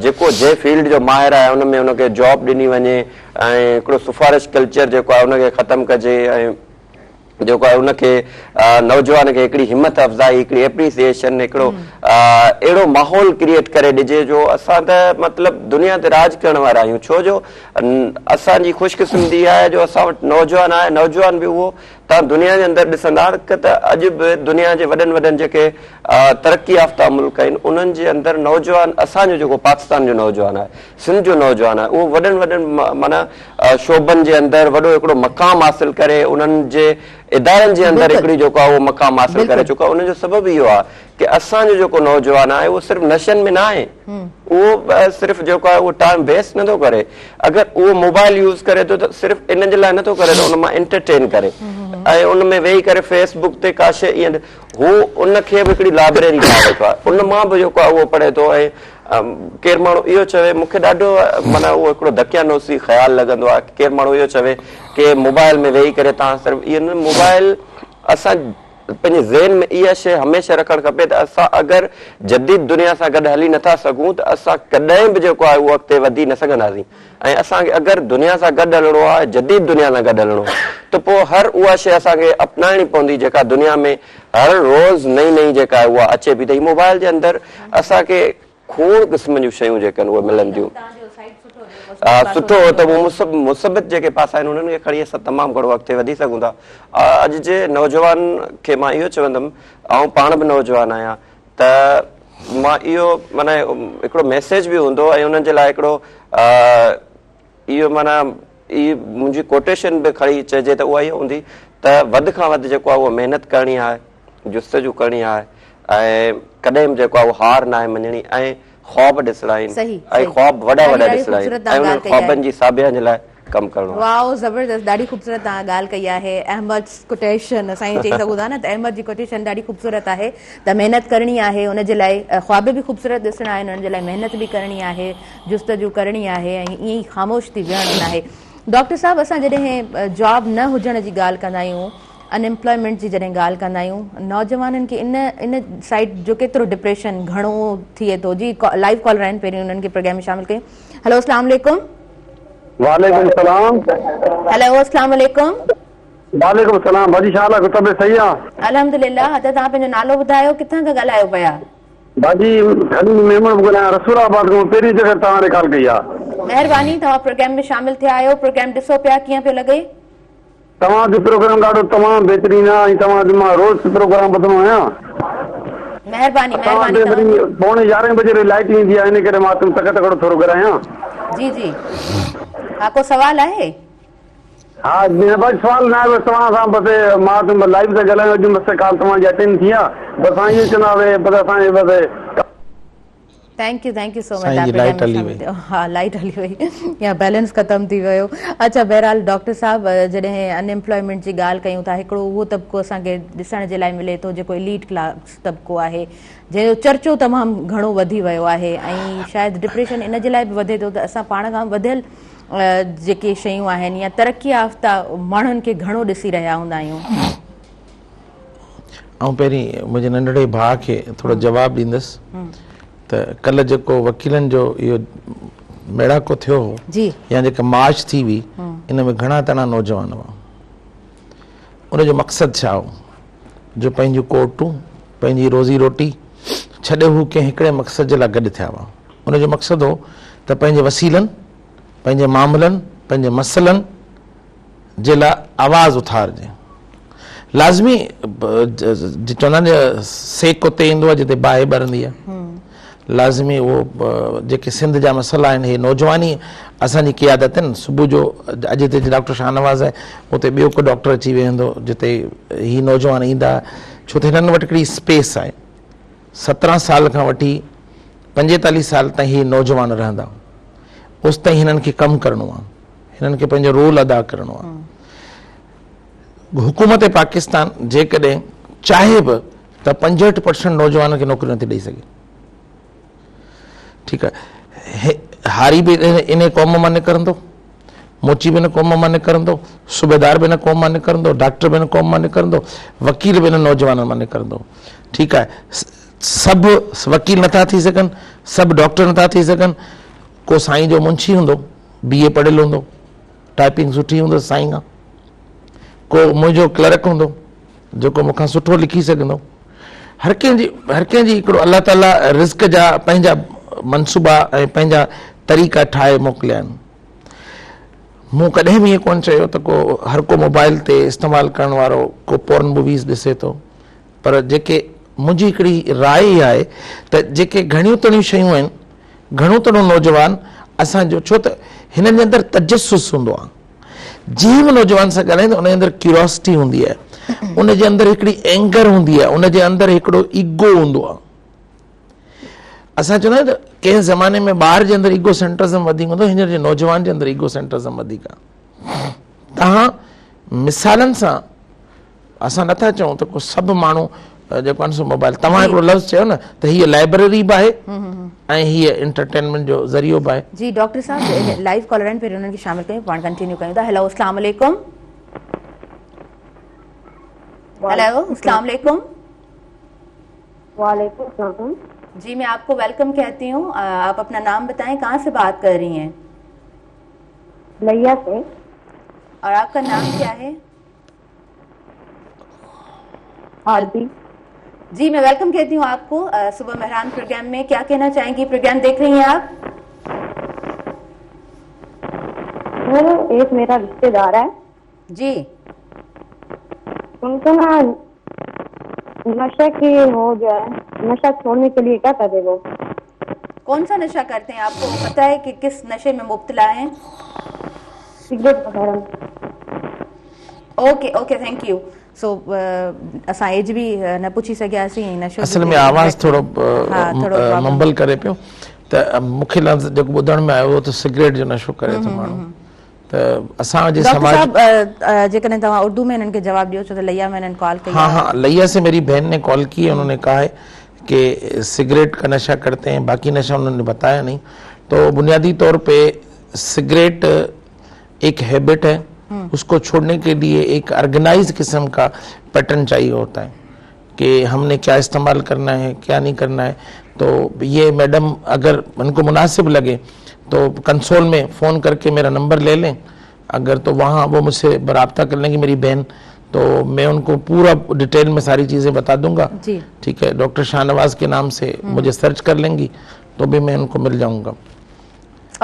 جيڪو جنهن فيلڊ جو ماهر آهي ان ۾ ان کي جاب ڏني وڃي ۽ هڪڙو سفارش ڪلچر جيڪو آهي ان کي ختم ڪجي ۽ جيڪو آهي ان کي نوجوان کي هڪڙي همت افزائي هڪڙي ايپريسيئيشن هڪڙو اهڙو ماحول ڪريئيٽ ڪري ڏجي جو اسان ته مطلب دنيا تي راڄ ڪرڻ وارا آهيون ڇو جو اسان جي خوش قسمتي آهي جو اسان وٽ نوجوان آهي نوجوان به اهو توهان دنيا جي اندر ڏسندا ته اڄ به دنيا جي وڏن وڏن جيڪي ترقي يافته ملڪ آهن انهن جي اندر نوجوان اسان جو جيڪو پاڪستان جو نوجوان آهي سنڌ جو نوجوان آهي اهو وڏن وڏن معنيٰ شعبن جي اندر وڏو هڪڙو مقام حاصل ڪري انهن جي ادارن جي اندر هڪڙي جيڪو آهي اهو مقام حاصل ڪري چڪو آهي ان جو سبب اهو آهي ڪي اسان جو جيڪو نوجوان آهي اهو صرف نشن ۾ نه آهي اهو صرف جيڪو آهي اهو ٽائيم ويسٽ نه ٿو ڪري اگر اهو موبائل يوز ڪري ٿو ته صرف ان جي لاء نه ٿو ڪري ته ان مان انٽرٽين ڪري ۽ ان ۾ ويهي ڪري فيس بڪ تي ڪا شيء ائين هو ان کي به هڪڙي لائبريري ٺاهي ويٺو آهي ان مان به جيڪو آهي اهو پڙهي ٿو ۽ ڪير ماڻهو اهو چوي مون کي ڏاڍو معنيٰ اهو هڪڙو دقيانوسي خيال لڳندو آهي ڪير ماڻهو اهو چوي ڪي موبائل ۾ ويهي ڪري توهان صرف اهو نه موبائل اسان پنهنجي ذهن ۾ اها شيء هميشه رکڻ کپي ته اسان اگر جديد دنيا سان گڏ هلي نٿا سگهون ته اسان ڪڏهن به جيڪو آهي اهو اڳتي وڌي نه سگهنداسين ۽ اسان کي اگر دنيا سان گڏ هلڻو آهي جديد دنيا سان گڏ هلڻو آهي ته پوء هر اها شيء اسان کي اپنائڻي پوندي جيڪا دنيا ۾ هر روز نئين نئين جيڪا آهي اها اچي پئي ته هي موبائل جي اندر اسان کي کوڙ قسم جون شيون جيڪي آهن اهي ملن ٿيون. سٺو هو ته اهو مثبت جيڪي پاسا آهن انهن کي کڻي اسان تمام گهڻو اڳتي وڌي سگهون ٿا. اڄ جي نوجوان کي مان اهو چوندم آئون پاڻ به نوجوان آهيان ته مان اهو معنيٰ هڪڙو ميسيج به هوندو ۽ انهن جي لاء هڪڙو اهو معنيٰ هي منهنجي ڪوٽيشن به کڻي چئجي ته اها اها هوندي ته وڌ کان وڌ جيڪو آهي اهو محنت ڪرڻي آهي، جستجو ڪرڻي آهي ۽ ڪڏهن به جيڪو آهي اهو هار ناهي مڃڻي ۽ خواب ڏسڻا آهن ۽ خواب وڏا وڏا ڏسڻا آهن ۽ انهن خوابن جي ساڀيان جي لاء ڪم ڪرڻو آهي. واء زبردست ڏاڍي خوبصورت توهان ڳالهه ڪئي آهي احمد ڪوٽيشن اسان ائين چئي سگهون ٿا نه ته احمد جي ڪوٽيشن ڏاڍي خوبصورت آهي ته محنت ڪرڻي آهي ان جي لاء خواب به خوبصورت ڏسڻا آهن ان جي لاء محنت به ڪرڻي آهي جستجو ڪرڻي آهي ۽ ائين ئي خاموش ٿي ويهڻو ناهي. ڊاڪٽر صاحب اسان جڏهن جاب نه هجڻ جي ڳالهه ڪندا آهيون ان ايمپلائمينٽ جي جڏهن ڳالهه ڪندا آهيون نوجوانن کي ان ان سائيڊ جو ڪيترو ڊپريشن گهڻو ٿئي ٿو جي لائيو ڪالر آهن پهرين انهن کي پروگرام ۾ شامل ڪيون هلو اسلام عليڪم. وعليڪم السلام. هلو اسلام عليڪم. وعليڪم السلام باجي ڇا حال آ طبيعت صحيح آ. الحمدلله ادا توهان پنهنجو نالو ٻڌايو ڪٿان کان ڳالهايو پيا. باجي خليل ميمڻ پيو ڳالهايان رسول آباد کان پهرين چڪر توهان ڏي ڪال ڪئي آ. مهرباني توهان پروگرام ۾ شامل ٿيا آهيو پروگرام ڏسو پيا ڪيئن پيو لڳي. توهان جو پروگرام ڏاڍو تمام بهترين آ ۽ توهان جو مان روز پروگرام ٻڌندو آهيان. مهرباني اسان وٽ مهرباني وري توهان جي. پوڻي يارهين بجي وري لائيٽ ايندي آ ان ڪري مان تڪڙ تڪڙ ٿورو ڳالهايان. جي جي ها ڪو سوال آهي. ها نه بس سوال نه آهي بس توهان سان بس مان ته لائيو تي ڳالهايو اڄ بس ڪال توهان جي اٽينڊ ٿي آ بس اسان اهو چوندا هئا بس اسان جي بس. Thank you thank you سو مچ سائين جي لائيٽ هلي وئي. ها لائيٽ هلي وئي يا بيلنس ختم ٿي ويو اڇا بهرحال ڊاڪٽر صاحب جڏهن ان ايمپلائمينٽ جي ڳالهه ڪيون ٿا هڪڙو اهو طبقو اسان کي ڏسڻ جي لاء ملي ٿو جيڪو اليٽ ڪلاس طبقو آهي جنهن جو چرچو تمام گهڻو وڌي ويو آهي ۽ شايد ڊپريشن ان جي لاء به وڌي ٿو ته اسان پاڻ کان وڌيل جيڪي شيون آهن يا ترقي يافته ماڻهن کي گهڻو ڏسي رهيا هوندا آهيون. آئون پهرين منهنجي ننڍڙي ڀاء کي ٿورو جواب ڏيندس ته ڪلهه جيڪو وڪيلن جو اهو ميڙاڪو ٿيو هو جي يا جيڪا مارچ ٿي هئي ان ۾ گهڻا تڻا نوجوان هئا. ان جو مقصد ڇا هو؟ جو پنهنجون ڪورٽون، پنهنجي روزي روٽي ڇڏي هو ڪنهن هڪڙي مقصد جي لاء گڏ ٿيا هئا. ان جو مقصد هو ته پنهنجي وسيلن، پنهنجي معاملن، پنهنجي مسئلن جي لاء آواز اٿارجي. لازمي چوندا آهن سيڪ اتي ايندو آهي جتي باهه ٻرندي آهي. لازمي اهو جيڪي سنڌ جا مسئلا آهن هي نوجوان ئي اسان جي قيادت آهن. صبح جو اڄ هتي ڊاڪٽر شاهنواز آهي اتي ٻيو ڪو ڊاڪٽر اچي ويهندو جتي هي نوجوان ايندا ڇو ته هنن وٽ هڪڙي اسپيس آهي. 17 سال کان وٺي 45 سال تائين هي نوجوان رهندا اوستائين هنن کي ڪم ڪرڻو آهي. هنن کي پنهنجو رول ادا ڪرڻو آهي. حڪومت پاڪستان جيڪڏهن چاهي به ته 65 پرسنٽ نوجوانن کي نوڪريون نٿي ڏئي سگهي. ٺيڪ آهي، هاري به ان قوم مان نڪرندو، موچي به ان قوم مان نڪرندو، صوبيدار به ان قوم مان نڪرندو، ڊاڪٽر به ان قوم مان نڪرندو، وڪيل به ان نوجوانن مان نڪرندو. ٺيڪ آهي، سڀ وڪيل نٿا ٿي سگهن، سڀ ڊاڪٽر نٿا ٿي سگهن، ڪو سائين جو منشي هوندو، بي اي پڙهيل هوندو، ٽائپنگ سٺي هوندس سائين کان، ڪو منهنجو ڪلرڪ هوندو جيڪو مون کان سٺو لکي سگهندو. هر ڪنهن جي هر ڪنهن جي هڪڙو الله تعاليٰ رزق جا پنهنجا منصوبا ۽ پنهنجا طريقا ٺاهي موڪليا آهن. مون ڪڏهن به ائين ڪونه چيو ته ڪو هر ڪو موبائل تي استعمال ڪرڻ وارو ڪو پورن موويز ڏسي ٿو، پر جيڪي منهنجي هڪڙي راء اها آهي ته جيڪي گهڻيون تڻيون شيون آهن، گهڻو تڻو نوجوان اسان جو ڇو ته هنن جي اندر تجسس هوندو آهي. جنهن به نوجوان سان ڳالهائيندو ان جي اندر ڪيوريوسٽي هوندي آهي، ان جي اندر هڪڙي اينگر هوندي آهي، ان جي اندر هڪڙو ايگو هوندو آهي. اسان چوندا آهيون ته ڪنهن زماني ۾ ٻار جي اندر ايگو سينٽرزم وڌيڪ هوندو، هينئر جي نوجوان جي اندر ايگو سينٽرزم وڌيڪ آهي. توهان مثالن سان اسان نٿا چئون ته ڪو سڀ ماڻهو جيڪو آهي سو موبائل، توهان هڪڙو لفظ چيو نه ته هيء لائبريري به آهي ۽ هيء انٽرٽينمينٽ جو ذريعو به آهي. جي ڊاڪٽر صاحب لائيو ڪالر آهن پهرين انهن کي شامل ڪيون پاڻ ڪنٽينيو ڪيون ٿا. هيلو السلام عليڪم. هيلو السلام عليڪم. وعليڪم السلام. جي مين آپ کو ويلڪم ڪهتي هون، آپ اپنا نام بتائين ڪهان سي بات ڪر رهي هين؟ ليا سي. اور آپ کا نام ڪيا هي؟ عربي. जी मैं welcome कहती हूँ आपको सुबह मेहरान प्रोग्राम में। क्या कहना चाहेंगी, प्रोग्राम देख रही हैं आप? सर एक मेरा रिश्तेदार है। जी। उनको ना नशे की हो गया है, नशा छोड़ने के लिए क्या करे वो? कौन सा नशा करते हैं, आपको पता है कि किस नशे में मुब्तला हैं? सिगरेट वगैरह। Okay okay thank you. So असां एज बि न पुछी सघियासीं ऐं नशो असल में आवाज़ थोरो मम्बल करे पियो त मूंखे लफ़्ज़ जेको ॿुधण में आयो त सिगरेट जो नशो करे थो माण्हू। त असांजे समाज साहब जेकॾहिं तव्हां उर्दू में हिननि खे जवाब ॾियो छो त लैया में हिननि कॉल कई। हाँ हाँ लैया से मेरी बहन ने कॉल की, उन्होंने कहा है कि सिगरेट का नशा करते हैं, बाकी नशा उन्होंने बताया नहीं। तो बुनियादी तौर पे सिगरेट एक हैबिट है, उसको छोड़ने के लिए एक ऑर्गेनाइज किस्म का पैटर्न चाहिए होता है कि हमने क्या इस्तेमाल करना है क्या नहीं करना है। तो ये मैडम अगर उनको मुनासिब लगे तो कंसोल में फ़ोन करके मेरा नंबर ले लें, अगर तो वहाँ वो मुझसे राब्ता कर लेंगी मेरी बहन, तो मैं उनको पूरा डिटेल में सारी चीज़ें बता दूंगा। ठीक है, डॉक्टर शाहनवाज के नाम से मुझे सर्च कर लेंगी तो भी मैं उनको मिल जाऊंगा।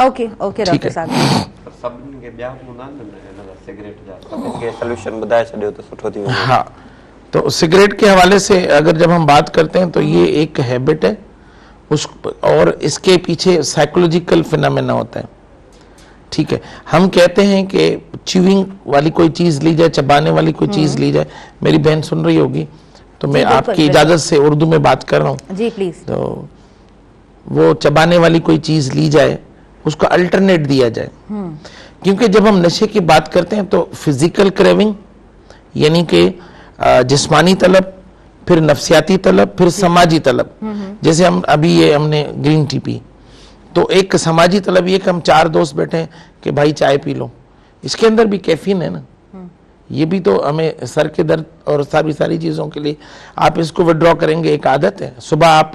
ओके ओके डॉक्टर साहब। सभिनी खे ॿिया बि हूंदा आहिनि न हिन जा सिगरेट जा, सभिनी खे सॉल्यूशन ॿुधाए छॾियो त सुठो थी वञे। हाँ, तो सिगरेट के हवाले से अगर जब हम बात करते हैं तो ये एक हैबिट है उस, और इसके पीछे साइकोलॉजिकल फिनोमेना होता है। ठीक है, हम कहते हैं कि च्यूइंग वाली कोई चीज ली जाए, चबाने वाली कोई चीज ली जाए। मेरी बहन सुन रही होगी तो मैं आपकी इजाजत से उर्दू में बात कर रहा हूँ। जी प्लीज। तो वो चबाने वाली कोई चीज ली जाए, उसको अल्टरनेट दिया जाए, क्योंकि जब हम नशे की बात करते हैं तो फिजिकल क्रेविंग यानी कि जिस्मानी तलब, फिर नफ्सियाती तलब, फिर समाजी तलब। जैसे हम अभी ये हमने ग्रीन टी पी, तो एक समाजी तलब ये कि हम चार दोस्त बैठे हैं कि भाई चाय पी लो, इसके अंदर भी कैफीन है ना, ये भी तो हमें सर के दर्द और सारी सारी चीज़ों के लिए आप इसको विड्रॉ करेंगे, एक आदत है। सुबह आप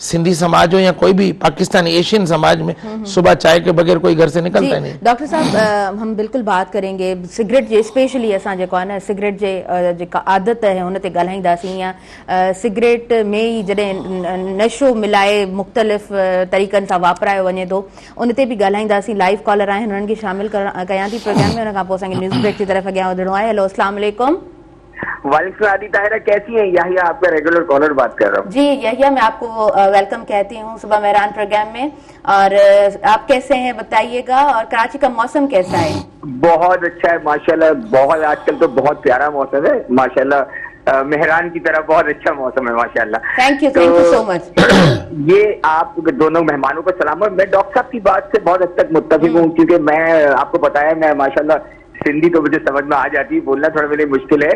सिंधी समाज हो या कोई भी पाकिस्तानी एशियन समाज में सुबह चाय के बगैर कोई घर से निकलता नहीं। डॉक्टर साहब हम बिल्कुल बात करेंगे सिगरेट जे, स्पेशली असां जेको आहे न सिगरेट जे जेका आदत आहे उन ते ॻाल्हाईंदासीं, या सिगरेट में ई जॾहिं नशो मिलाए मुख़्तलिफ़ तरीक़नि सां वापरायो वञे थो उन ते बि ॻाल्हाईंदासीं। लाइव कॉलर आहिनि उन्हनि खे शामिल कयां थी प्रोग्राम में, उन खां पोइ असांखे न्यूज़ ब्रेक जी तरफ़ अॻियां वधणो आहे। हेलो, अस्सलाम वालेकुम। वालेकुम सलाम ताहिरा, कैसी हैं? यहिया आपका रेगुलर कॉलर बात कर रहा हूँ। जी यहिया, मैं आपको welcome कहती हूँ सुबह मेहरान प्रोग्राम में। और आप कैसे हैं बताइएगा, और कराची का मौसम कैसा है? बहुत अच्छा है माशाल्लाह, बहुत आजकल तो बहुत प्यारा मौसम है माशाल्लाह, मेहरान की तरह बहुत अच्छा मौसम है माशाल्लाह। Thank you, thank you so much. ये आप दोनों मेहमानों को सलाम। और मैं डॉक्टर साहब की बात से बहुत हद तक मुत्तफिक हूँ, क्योंकि मैं आपको बताया मैं माशाल्लाह सिंधी तो मुझे समझ में आ जाती है, बोलना थोड़ा मेरे लिए मुश्किल है।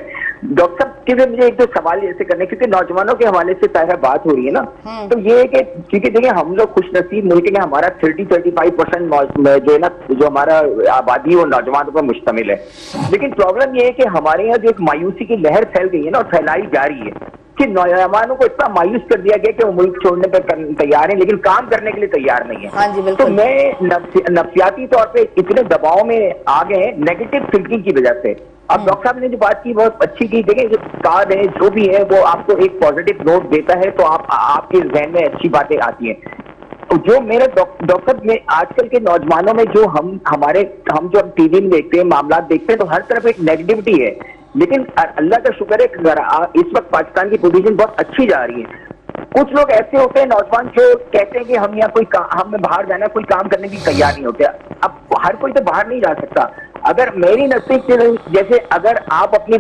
डॉक्टर साहब के मुझे एक दो सवाल ऐसे करने, क्योंकि नौजवानों के हवाले से ताहिरा बात हो रही है ना, तो ये है कि क्योंकि देखिए हम लोग खुश नसीब मुल्क में, हमारा 30-35% जो है ना जो हमारा आबादी है वो नौजवानों पर मुश्तमिल है। लेकिन प्रॉब्लम ये है कि हमारे यहाँ जो एक मायूसी की लहर फैल गई है ना और फैलाई जा रही है कि नौजवानों को इतना मायूस कर दिया गया कि वो मुल्क छोड़ने पर तैयार हैं लेकिन काम करने के लिए तैयार नहीं है। हाँ जी, बिल्कुल। तो मैं नफ्सियाती तौर पे इतने दबाव में आ गए हैं नेगेटिव थिंकिंग की वजह से। अब डॉक्टर साहब ने जो बात की बहुत अच्छी की। देखिए जो कार्ड है जो भी है वो आपको एक पॉजिटिव नोट देता है तो आप आपके जहन में अच्छी बातें आती हैं। जो मेरे डॉक्टर में आजकल के नौजवानों में जो हम जो टीवी में देखते हैं, मामला देखते हैं, तो हर तरफ एक नेगेटिविटी है। लेकिन अल्लाह का शुक्र है इस वक्त पाकिस्तान की पोजीशन बहुत अच्छी जा रही है। कुछ लोग ऐसे होते हैं नौजवान जो कहते हैं कि हम यहाँ कोई हमें बाहर जाना, कोई काम करने की तैयार नहीं होते। अब हर कोई तो बाहर नहीं जा सकता। अगर मेरी नजदीक जैसे अगर आप अपनी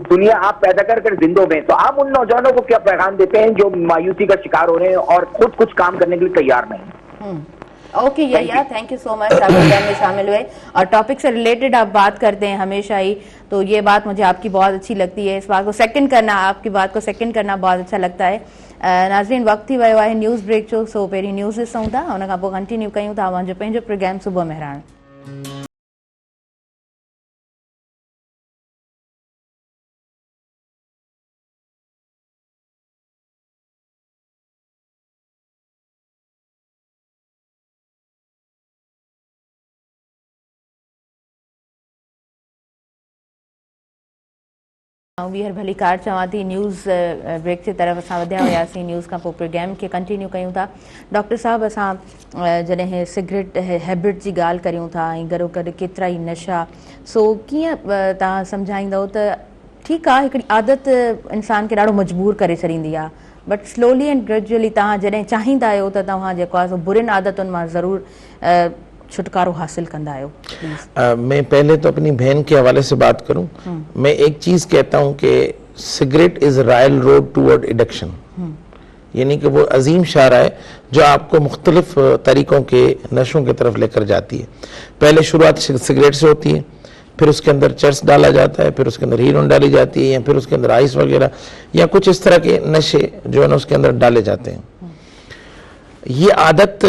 दुनिया आप पैदा कर कर जिंदो में, तो आप उन नौजवानों को क्या पैगाम देते हैं जो मायूसी का शिकार हो रहे हैं और खुद कुछ काम करने के लिए तैयार नहीं? Okay Yahya, thank you so much, आप प्रोग्राम में शामिल हुए और टॉपिक से रिलेटेड आप बात करते हैं हमेशा ही, तो ये बात मुझे आपकी बहुत अच्छी लगती है। इस बात को सेकंड करना, आपकी बात को सेकंड करना बहुत अच्छा लगता है। नाज़रीन वक़्तु थी वियो आहे न्यूज़ ब्रेक जो, सो पहिरीं न्यूज़ ॾिसूं था, उन खां पोइ कंटिन्यू कयूं था अव्हांजो पंहिंजो प्रोग्राम सुबुह मेहरान। आउं ॿीहर भलीकार चवां थी। न्यूज़ ब्रेक जे तरफ़ असां वधिया हुआसीं, न्यूज़ खां पोइ प्रोग्राम खे कंटिन्यू कयूं था। डॉक्टर साहब, असां जॾहिं सिगरेट हैबिट जी ॻाल्हि करियूं था ऐं गॾोगॾु केतिरा ई नशा, सो कीअं तव्हां सम्झाईंदव त ठीकु आहे हिकिड़ी आदत इंसान खे ॾाढो मजबूर करे छॾींदी आहे, बट स्लोली एंड ग्रेजुअली तव्हां जॾहिं चाहींदा आहियो त तव्हां जेको आहे सो बुरियुनि आदतुनि मां ज़रूरु छुटकारो हासिल कंदा आहियो। मैं पहले तो अपनी बहन के हवाले से बात करूं। मैं एक चीज कहता हूं कि cigarette is royal road toward addiction, यानी कि वो अजीम शारा है जो आपको मुख्तलिफ तरीकों के नशों की तरफ लेकर जाती है। पहले शुरुआत सिगरेट से होती है, फिर उसके अंदर चर्स डाला जाता है, फिर उसके अंदर हीरोइन डाली जाती है, या फिर उसके अंदर आइस वगैरह या कुछ इस तरह के नशे जो है ना उसके अंदर डाले जाते हैं। ये आदत,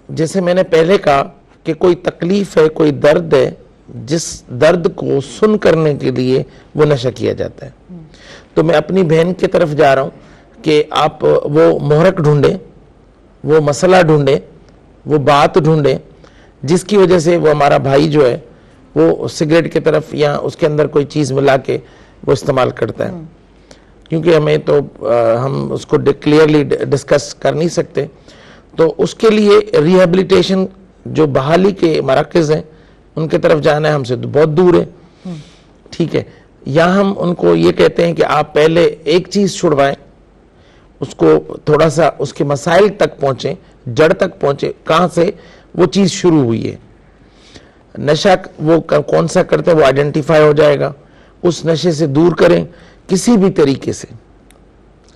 जैसे मैंने पहले कहा कि कोई तकलीफ है, कोई दर्द है, जिस दर्द को सुन करने के लिए वो नशा किया जाता है। तो मैं अपनी बहन की तरफ जा रहा हूँ कि आप वो मोहरक ढूंढें, वो मसला ढूंढें, वो बात ढूंढें जिसकी वजह से वो हमारा भाई जो है वो सिगरेट की तरफ या उसके अंदर कोई चीज़ मिला के वो इस्तेमाल करता है। क्योंकि हमें तो हम उसको क्लियरली डिस्कस कर नहीं सकते, तो उसके लिए रिहेबिलिटेशन जो बहाली के मराकज़ हैं उनके तरफ जाना है, हमसे तो बहुत दूर है, ठीक है। या हम उनको ये कहते हैं कि आप पहले एक चीज़ छुड़वाएं, उसको थोड़ा सा उसके मसाइल तक पहुँचें, जड़ तक पहुँचें, कहाँ से वो चीज़ शुरू हुई है, नशा वो कौन सा करते हैं वो आइडेंटिफाई हो जाएगा, उस नशे से दूर करें किसी भी तरीके से,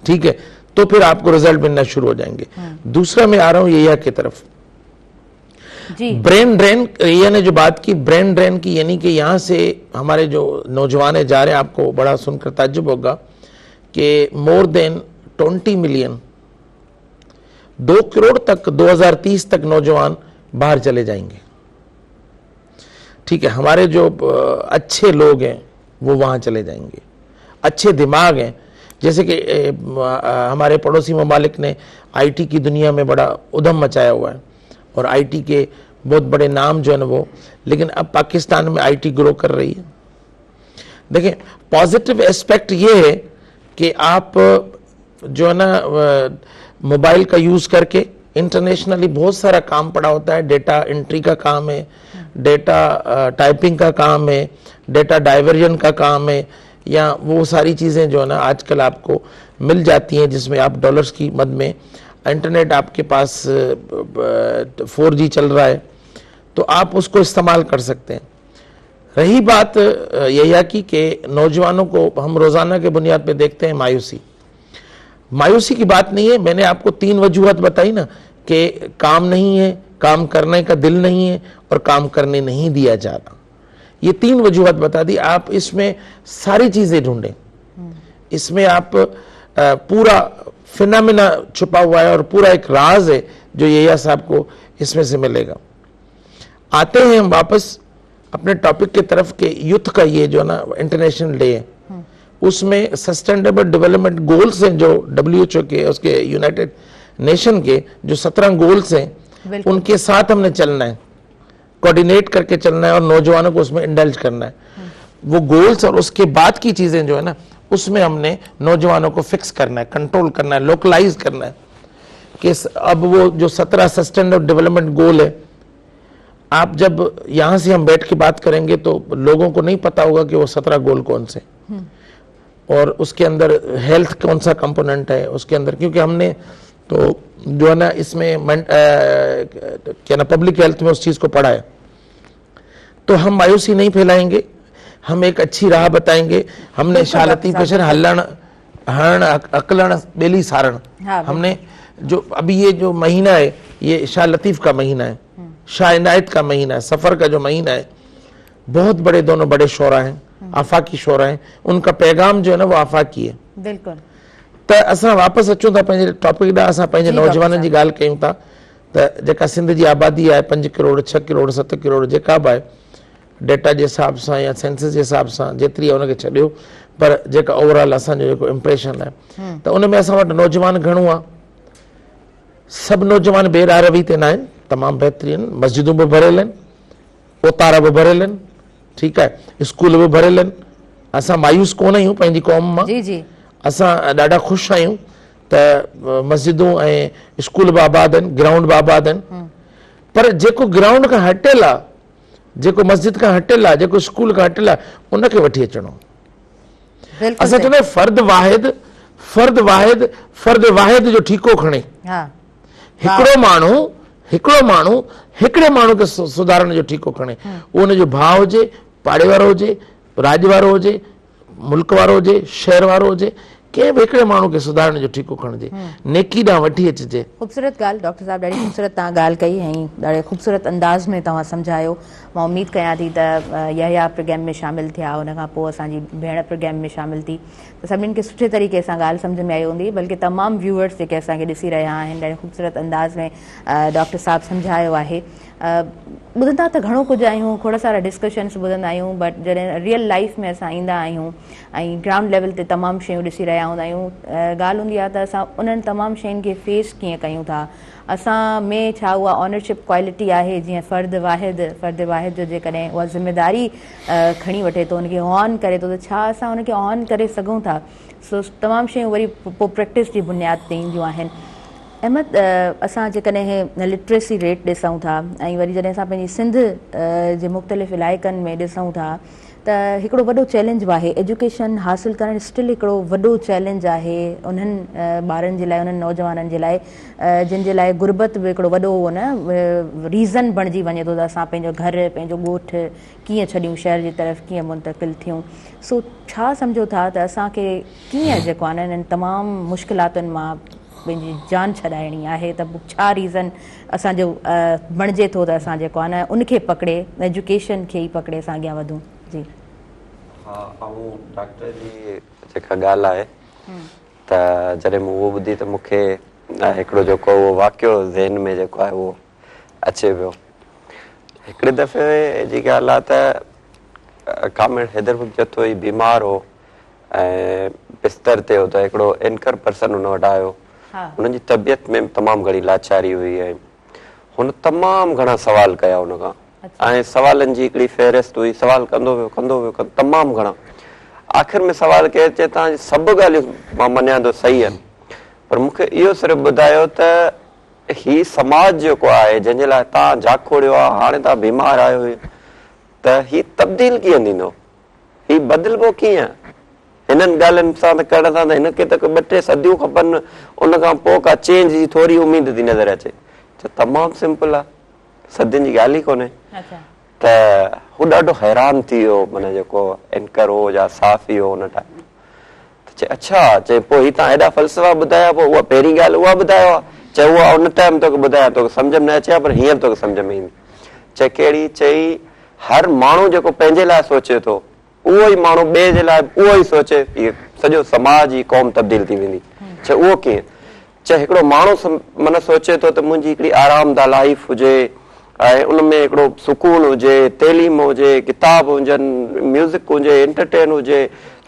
ठीक है, तो फिर आपको रिजल्ट मिलना शुरू हो जाएंगे। दूसरा मैं आ रहा हूँ यहिया की तरफ जी। ब्रेन ड्रेन, रिया ने जो बात की ब्रेन ड्रेन की, यानी कि यहाँ से हमारे जो नौजवान जा रहे हैं, आपको बड़ा सुनकर ताज्जुब होगा कि मोर देन 20 मिलियन, 2 करोड़ तक 2030 तक नौजवान बाहर चले जाएंगे, ठीक है। हमारे जो अच्छे लोग हैं, वो वहाँ चले जाएंगे। अच्छे दिमाग हैं, जैसे कि हमारे पड़ोसी ममालिक ने IT की दुनिया में बड़ा उधम मचाया हुआ है और IT के बहुत बड़े नाम जो है ना वो, लेकिन अब पाकिस्तान में IT grow कर रही है। देखें, पॉजिटिव एस्पेक्ट ये है कि आप जो है ना मोबाइल का यूज़ करके इंटरनेशनली बहुत सारा काम पड़ा होता है। डेटा एंट्री का काम है, डेटा टाइपिंग का काम है, डेटा डाइवर्जन का काम है, या वो सारी चीज़ें जो है ना आजकल आपको मिल जाती हैं, जिसमें आप डॉलर्स की मद में, इंटरनेट आपके पास 4G चल रहा है तो आप उसको इस्तेमाल कर सकते हैं। रही बात यही की कि नौजवानों को हम रोज़ाना के बुनियाद पे देखते हैं मायूसी। मायूसी की बात नहीं है, मैंने आपको 3 वजूहत बताई ना कि काम नहीं है, काम करने का दिल नहीं है और काम करने नहीं दिया जा रहा। ये 3 वजूहत बता दी। आप इसमें सारी चीज़ें ढूंढें, इसमें आप पूरा फिनोमेना छुपा हुआ है और पूरा एक राज है जो यहिया साहब को इसमें से मिलेगा। आते हैं हम वापस अपने टॉपिक की तरफ के यूथ का ये जो ना इंटरनेशनल डे है, उसमें सस्टेनेबल डेवलपमेंट गोल्स हैं जो WHO के, उसके यूनाइटेड नेशन के जो 17 गोल्स हैं, उनके साथ हमने चलना है, कोऑर्डिनेट करके चलना है और नौजवानों को उसमें इंडल्ज करना है। वो गोल्स और उसके बाद की चीजें जो है ना, उसमें हमने नौजवानों को फिक्स करना है, कंट्रोल करना है, लोकलाइज करना है कि अब वो जो 17 सस्टेनेबल डेवलपमेंट गोल है, आप जब यहां से हम बैठ के बात करेंगे तो लोगों को नहीं पता होगा कि वो 17 गोल कौन से और उसके अंदर हेल्थ कौन सा कंपोनेंट है उसके अंदर, क्योंकि हमने तो जो है ना इसमें क्या ना पब्लिक हेल्थ में उस चीज़ को पढ़ा है। तो हम मायूसी नहीं फैलाएंगे, हम एक अच्छी राह बताएंगे। हमने शाह लतीफ बशर हलण हरण अकलण बेली सारण, हमने जो अभी ये जो महीना है ये शाह लतीफ़ का महीना है, शाह इनायत का महीना है, सफ़र का जो महीना है, बहुत बड़े दोनों बड़े शोरा हैं, आफाकी शोरा हैं, उनका पैगाम जो है ना वो आफाकी है। बिल्कुल। त असां वापसि अचूं था पंहिंजे टॉपिक ॾांहुं। असां पंहिंजे नौजवाननि जी ॻाल्हि कयूं था त जेका सिंध जी आबादी आहे 5 करोड़, 6 करोड़, 7 करोड़ जेका बि आहे, डेटा जे हिसाब सां या सेंसस जे हिसाब सां जेतिरी आहे उनखे छॾियो, पर जेका ओवरऑल असांजो जेको इम्प्रेशन आहे त उन में असां वटि नौजवान घणो आहे। सभु नौजवान बेराह रवी ते न आहिनि, तमामु बहितरीन, मस्जिदूं बि भरियल आहिनि, ओतारा बि भरियल आहिनि, ठीकु आहे, स्कूल बि भरियल आहिनि। असां मायूस कोन आहियूं पंहिंजी क़ौम मां, जी जी, असां ॾाढा ख़ुशि आहियूं त मस्जिदूं ऐं स्कूल बि आबाद आहिनि, ग्राउंड बि आबाद आहिनि, पर जेको ग्राउंड खां हटियल आहे, जेको मस्जिद खां हटियल आहे, जेको स्कूल खां हटियल आहे, उनखे वठी अचिणो। असां चवंदा आहियूं फर्द वाहिद, फर्द वाहिद, फर्द वाहिद जो ठीको खणे। हिकिड़ो माण्हू, हिकिड़ो माण्हू हिकिड़े माण्हू खे सुधारण जो ठीको खणे, उहो हुनजो भाउ हुजे, पाड़े वारो हुजे, राज वारो हुजे, मुल्क वारो हुजे, शहर वारो हुजे, कंहिं बि हिकिड़े माण्हू खे सुधारण जो ठीको खणिजे, नेकी ॾांहुं वठी अचिजे। ख़ूबसूरत ॻाल्हि डॉक्टर साहब, ॾाढी ख़ूबसूरत तव्हां ॻाल्हि कई ऐं ॾाढे ख़ूबसूरत अंदाज़ में तव्हां सम्झायो। मां उम्मीद कयां थी त यहिया प्रोग्राम में शामिल थिया, उन खां पोइ असांजी भेण प्रोग्राम में शामिल थी, त सभिनीनि खे सुठे तरीक़े सां ॻाल्हि सम्झ में आई हूंदी। बल्कि तमामु व्यूअर्स जेके असांखे ॾिसी रहिया आहिनि, ॾाढे ख़ूबसूरत अंदाज़ में डॉक्टर साहब सम्झायो आहे। ॿुधंदा त घणो कुझु आहियूं, खोड़ सारा डिस्कशन्स ॿुधंदा आहियूं, बट जॾहिं रियल लाइफ में असां ईंदा आहियूं ऐं ग्राउंड लेवल ते तमामु शयूं ॾिसी रहिया हूंदा आहियूं, ॻाल्हि हूंदी आहे त असां उन्हनि तमामु शयुनि खे फेस कीअं कयूं था, असां में छा उहा ऑनरशिप क्वालिटी आहे, जीअं फ़र्द वाहिद, फ़र्द वाहिद जो जेकॾहिं उहा ज़िम्मेदारी खणी वठे थो, उनखे ऑन करे थो, त छा असां उनखे ऑन करे सघूं था? सो तमामु शयूं वरी पोइ प्रैक्टिस जी बुनियाद ते ईंदियूं आहिनि। अहमद, असां जेकॾहिं लिटरेसी रेट ॾिसूं था ऐं वरी जॾहिं असां पंहिंजी सिंध जे मुख़्तलिफ़ इलाइक़नि में ॾिसूं था त हिकिड़ो वॾो चैलेंज बि आहे, एजुकेशन हासिल करणु स्टिल हिकिड़ो वॾो चैलेंज आहे उन्हनि ॿारनि जे लाइ, उन्हनि नौजवाननि जे लाइ जिन जे लाइ गुरबत बि हिकिड़ो वॾो न रीज़न बणिजी वञे थो त असां पंहिंजो घर, पंहिंजो ॻोठ कीअं छॾियूं, शहर जी तरफ़ कीअं मुंतकिल थियूं। सो छा सम्झो था त असांखे कीअं जेको आहे न इन्हनि तमामु मुश्किलातुनि मां पंहिंजी जान छॾाइणी आहे, त पोइ छा रीज़न असांजो बणिजे थो त असां जेको आहे न उनखे पकड़े, एजुकेशन खे ई पकड़े असां अॻियां वधूं? जी हा, ऐं डॉक्टर जी जेका ॻाल्हि आहे त जॾहिं मूं उहो ॿुधी त मूंखे हिकिड़ो जेको उहो वाक़ियो ज़हन में जेको आहे उहो अचे पियो। हिकिड़े दफ़े जी ॻाल्हि आहे त ڪامريڊ حيدر بخش جتوئي بيمار هو ۽ بستر تي هو ته هڪڙو اينڪر پرسن هن وٽ آيو. هن جي طبيعت ۾ تمام گهڻي لاچاري هئي ۽ هن تمام گهڻا سوال ڪيا هن کان ۽ سوالن جي هڪڙي فهرست هئي، سوال ڪندو ويو ڪندو ويو تمام گهڻا. آخر ۾ سوال ڪيو چي توهان جي سڀ ڳالهيون مان مڃان ٿو صحيح آهن پر مون کي اهو صرف ٻڌايو ته هي سماج جيڪو آهي جنهن جي لاء توهان جاکوڙيو آهي هاڻي توهان بيمار آهيو ته هي تبديل ڪيئن ٿيندو؟ هي بدلبو ڪيئن؟ هنن ڳالهين سان ته ڪرڻ سان ته هن کي ته ٻه ٽي صديون کپن ان کان پوء ڪا چينج جي ٿوري اميد ٿي نظر اچي. چي تمام سمپل آ صدين جي ڳالهه ئي ڪونهي. ته هو ڏاڍو حيران ٿي ويو معنيٰ جيڪو اينڪر هو يا صحافي هو ان ٽائيم ته چي اڇا چي پوء هي توهان ايڏا فلسفا ٻڌايا پوء اها پهرين ڳالهه اها ٻڌايو ها چي اها ان ٽائيم توکي ٻڌايان توکي سمجهه ۾ نه اچي ها پر هينئر توکي سمجهه ۾ ايندي چي ڪهڙي چئي هر ماڻهو جيڪو پنهنجي لاء سوچي ٿو اهو ئي ماڻهو ٻئي جي لاء به اهو ئي سوچي هي سڄو سماج هي قوم تبديل ٿي ويندي چي اهو ڪيئن چي هڪڙو ماڻهو معنيٰ سوچي ٿو ته منهنجي هڪڙي آرامده لائيف هجي ۽ ان ۾ هڪڙو سڪون هجي تعليم هجي ڪتاب هجن ميوزڪ هجي انٽرٽين هجي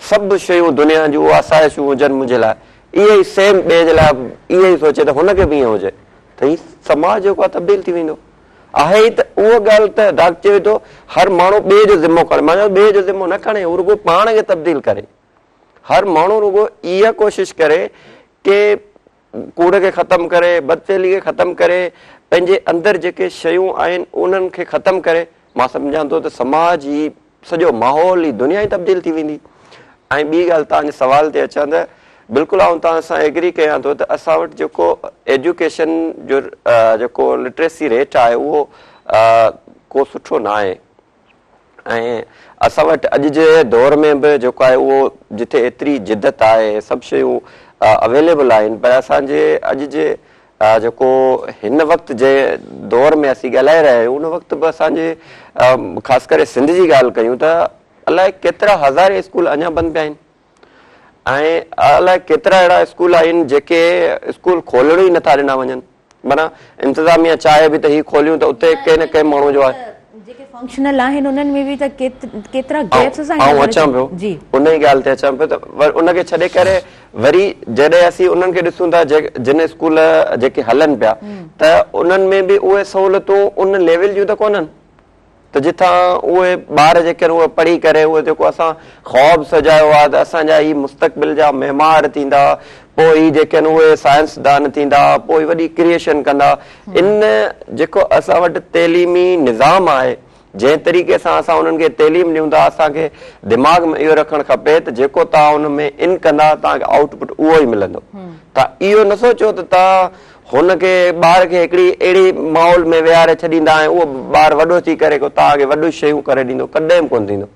سڀ شيون دنيا جون آسائشون هجن منهنجي لاء اهي ئي سيم ٻئي جي لاء اهي ئي سوچي ته هن کي به ائين هجي ته هي سماج جيڪو آهي تبديل ٿي ويندو. آهي ئي ته اها ڳالهه ته ڊاڪٽر چوي ٿو هر ماڻهو ٻئي جو ذمو کڻي معنيٰ ٻئي جو ذمو نه کڻي هو رڳو پاڻ کي تبديل ڪري هر ماڻهو رڳو اها ڪوشش ڪري ڪي ڪوڙ کي ختم ڪري بدفعلي کي ختم ڪري پنهنجي اندر جيڪي شيون آهن انهن کي ختم ڪري مان سمجهان ٿو ته سماج هي سڄو ماحول هي دنيا ئي تبديل ٿي ويندي ۽ ٻي ڳالهه توهان جي سوال تي اچان ته بلڪل آئون توهان سان ايگري ڪيان ٿو ته اسان وٽ جيڪو ايجوڪيشن جو جيڪو لٽريسي ريٽ آهي اهو ڪو سٺو نه آهي ۽ اسان وٽ اڄ جي دور ۾ به جيڪو آهي اهو جتي ايتري جدت آهي سڀ شيون اويليبل آهن پر اسان جي اڄ جي جيڪو هن وقت جنهن دور ۾ اسين ڳالهائي رهيا آهيون ان وقت به اسان جي خاص ڪري سنڌ جي ڳالهه ڪيون ته الائي ڪيترا هزارين اسڪول اڃا بند پيا آهن ۽ الائي ڪيترا اهڙا اسڪول آهن جيڪي اسڪول کولڻ ئي نٿا ڏنا وڃن معنيٰ انتظاميا چاهي به ته هي کوليون ته اتي ڪنهن نه ڪنهن ماڻهو جو آهي. جيڪي فنڪشنل آهن انهن ۾ به ته ڪيترا گيپس اسان کي آئون اچان پيو ان ئي ڳالهه تي اچان پيو ته ان کي ڇڏي ڪري وري جڏهن اسين انهن کي ڏسون ٿا جن اسڪول جيڪي هلن پيا ته انهن ۾ به اهي سهولتون ان ليول جون ته ڪونهن ته جتان اهي ٻار جيڪي آهن اهي پڙهي ڪري اهي جيڪو اسان خواب سجايو آهي ته اسان جا هي مستقبل جا معمار ٿيندا پوء هي جيڪي آهن اهي سائنسدان ٿيندا پوء هي وڏي ڪريئيشن ڪندا ان جيڪو اسان وٽ تعليمي نظام آهي جنهن طريقي سان اسان انهن کي تعليم ڏيون ٿا اسان کي دماغ ۾ اهو رکڻ کپي ته جيڪو توهان ان ۾ ان ڪندا توهان کي آئوٽ پٽ اهو ئي ملندو توهان اهو نه سوچو ته توهان هن کي ٻار کي هڪڙي اهڙي ماحول ۾ ويهاري ڇڏيندا ۽ اهو ٻار وڏو ٿي ڪري ڪو توهان کي وڏيون شيون ڪري ڏيندو ڪڏهن به ڪونه ٿيندو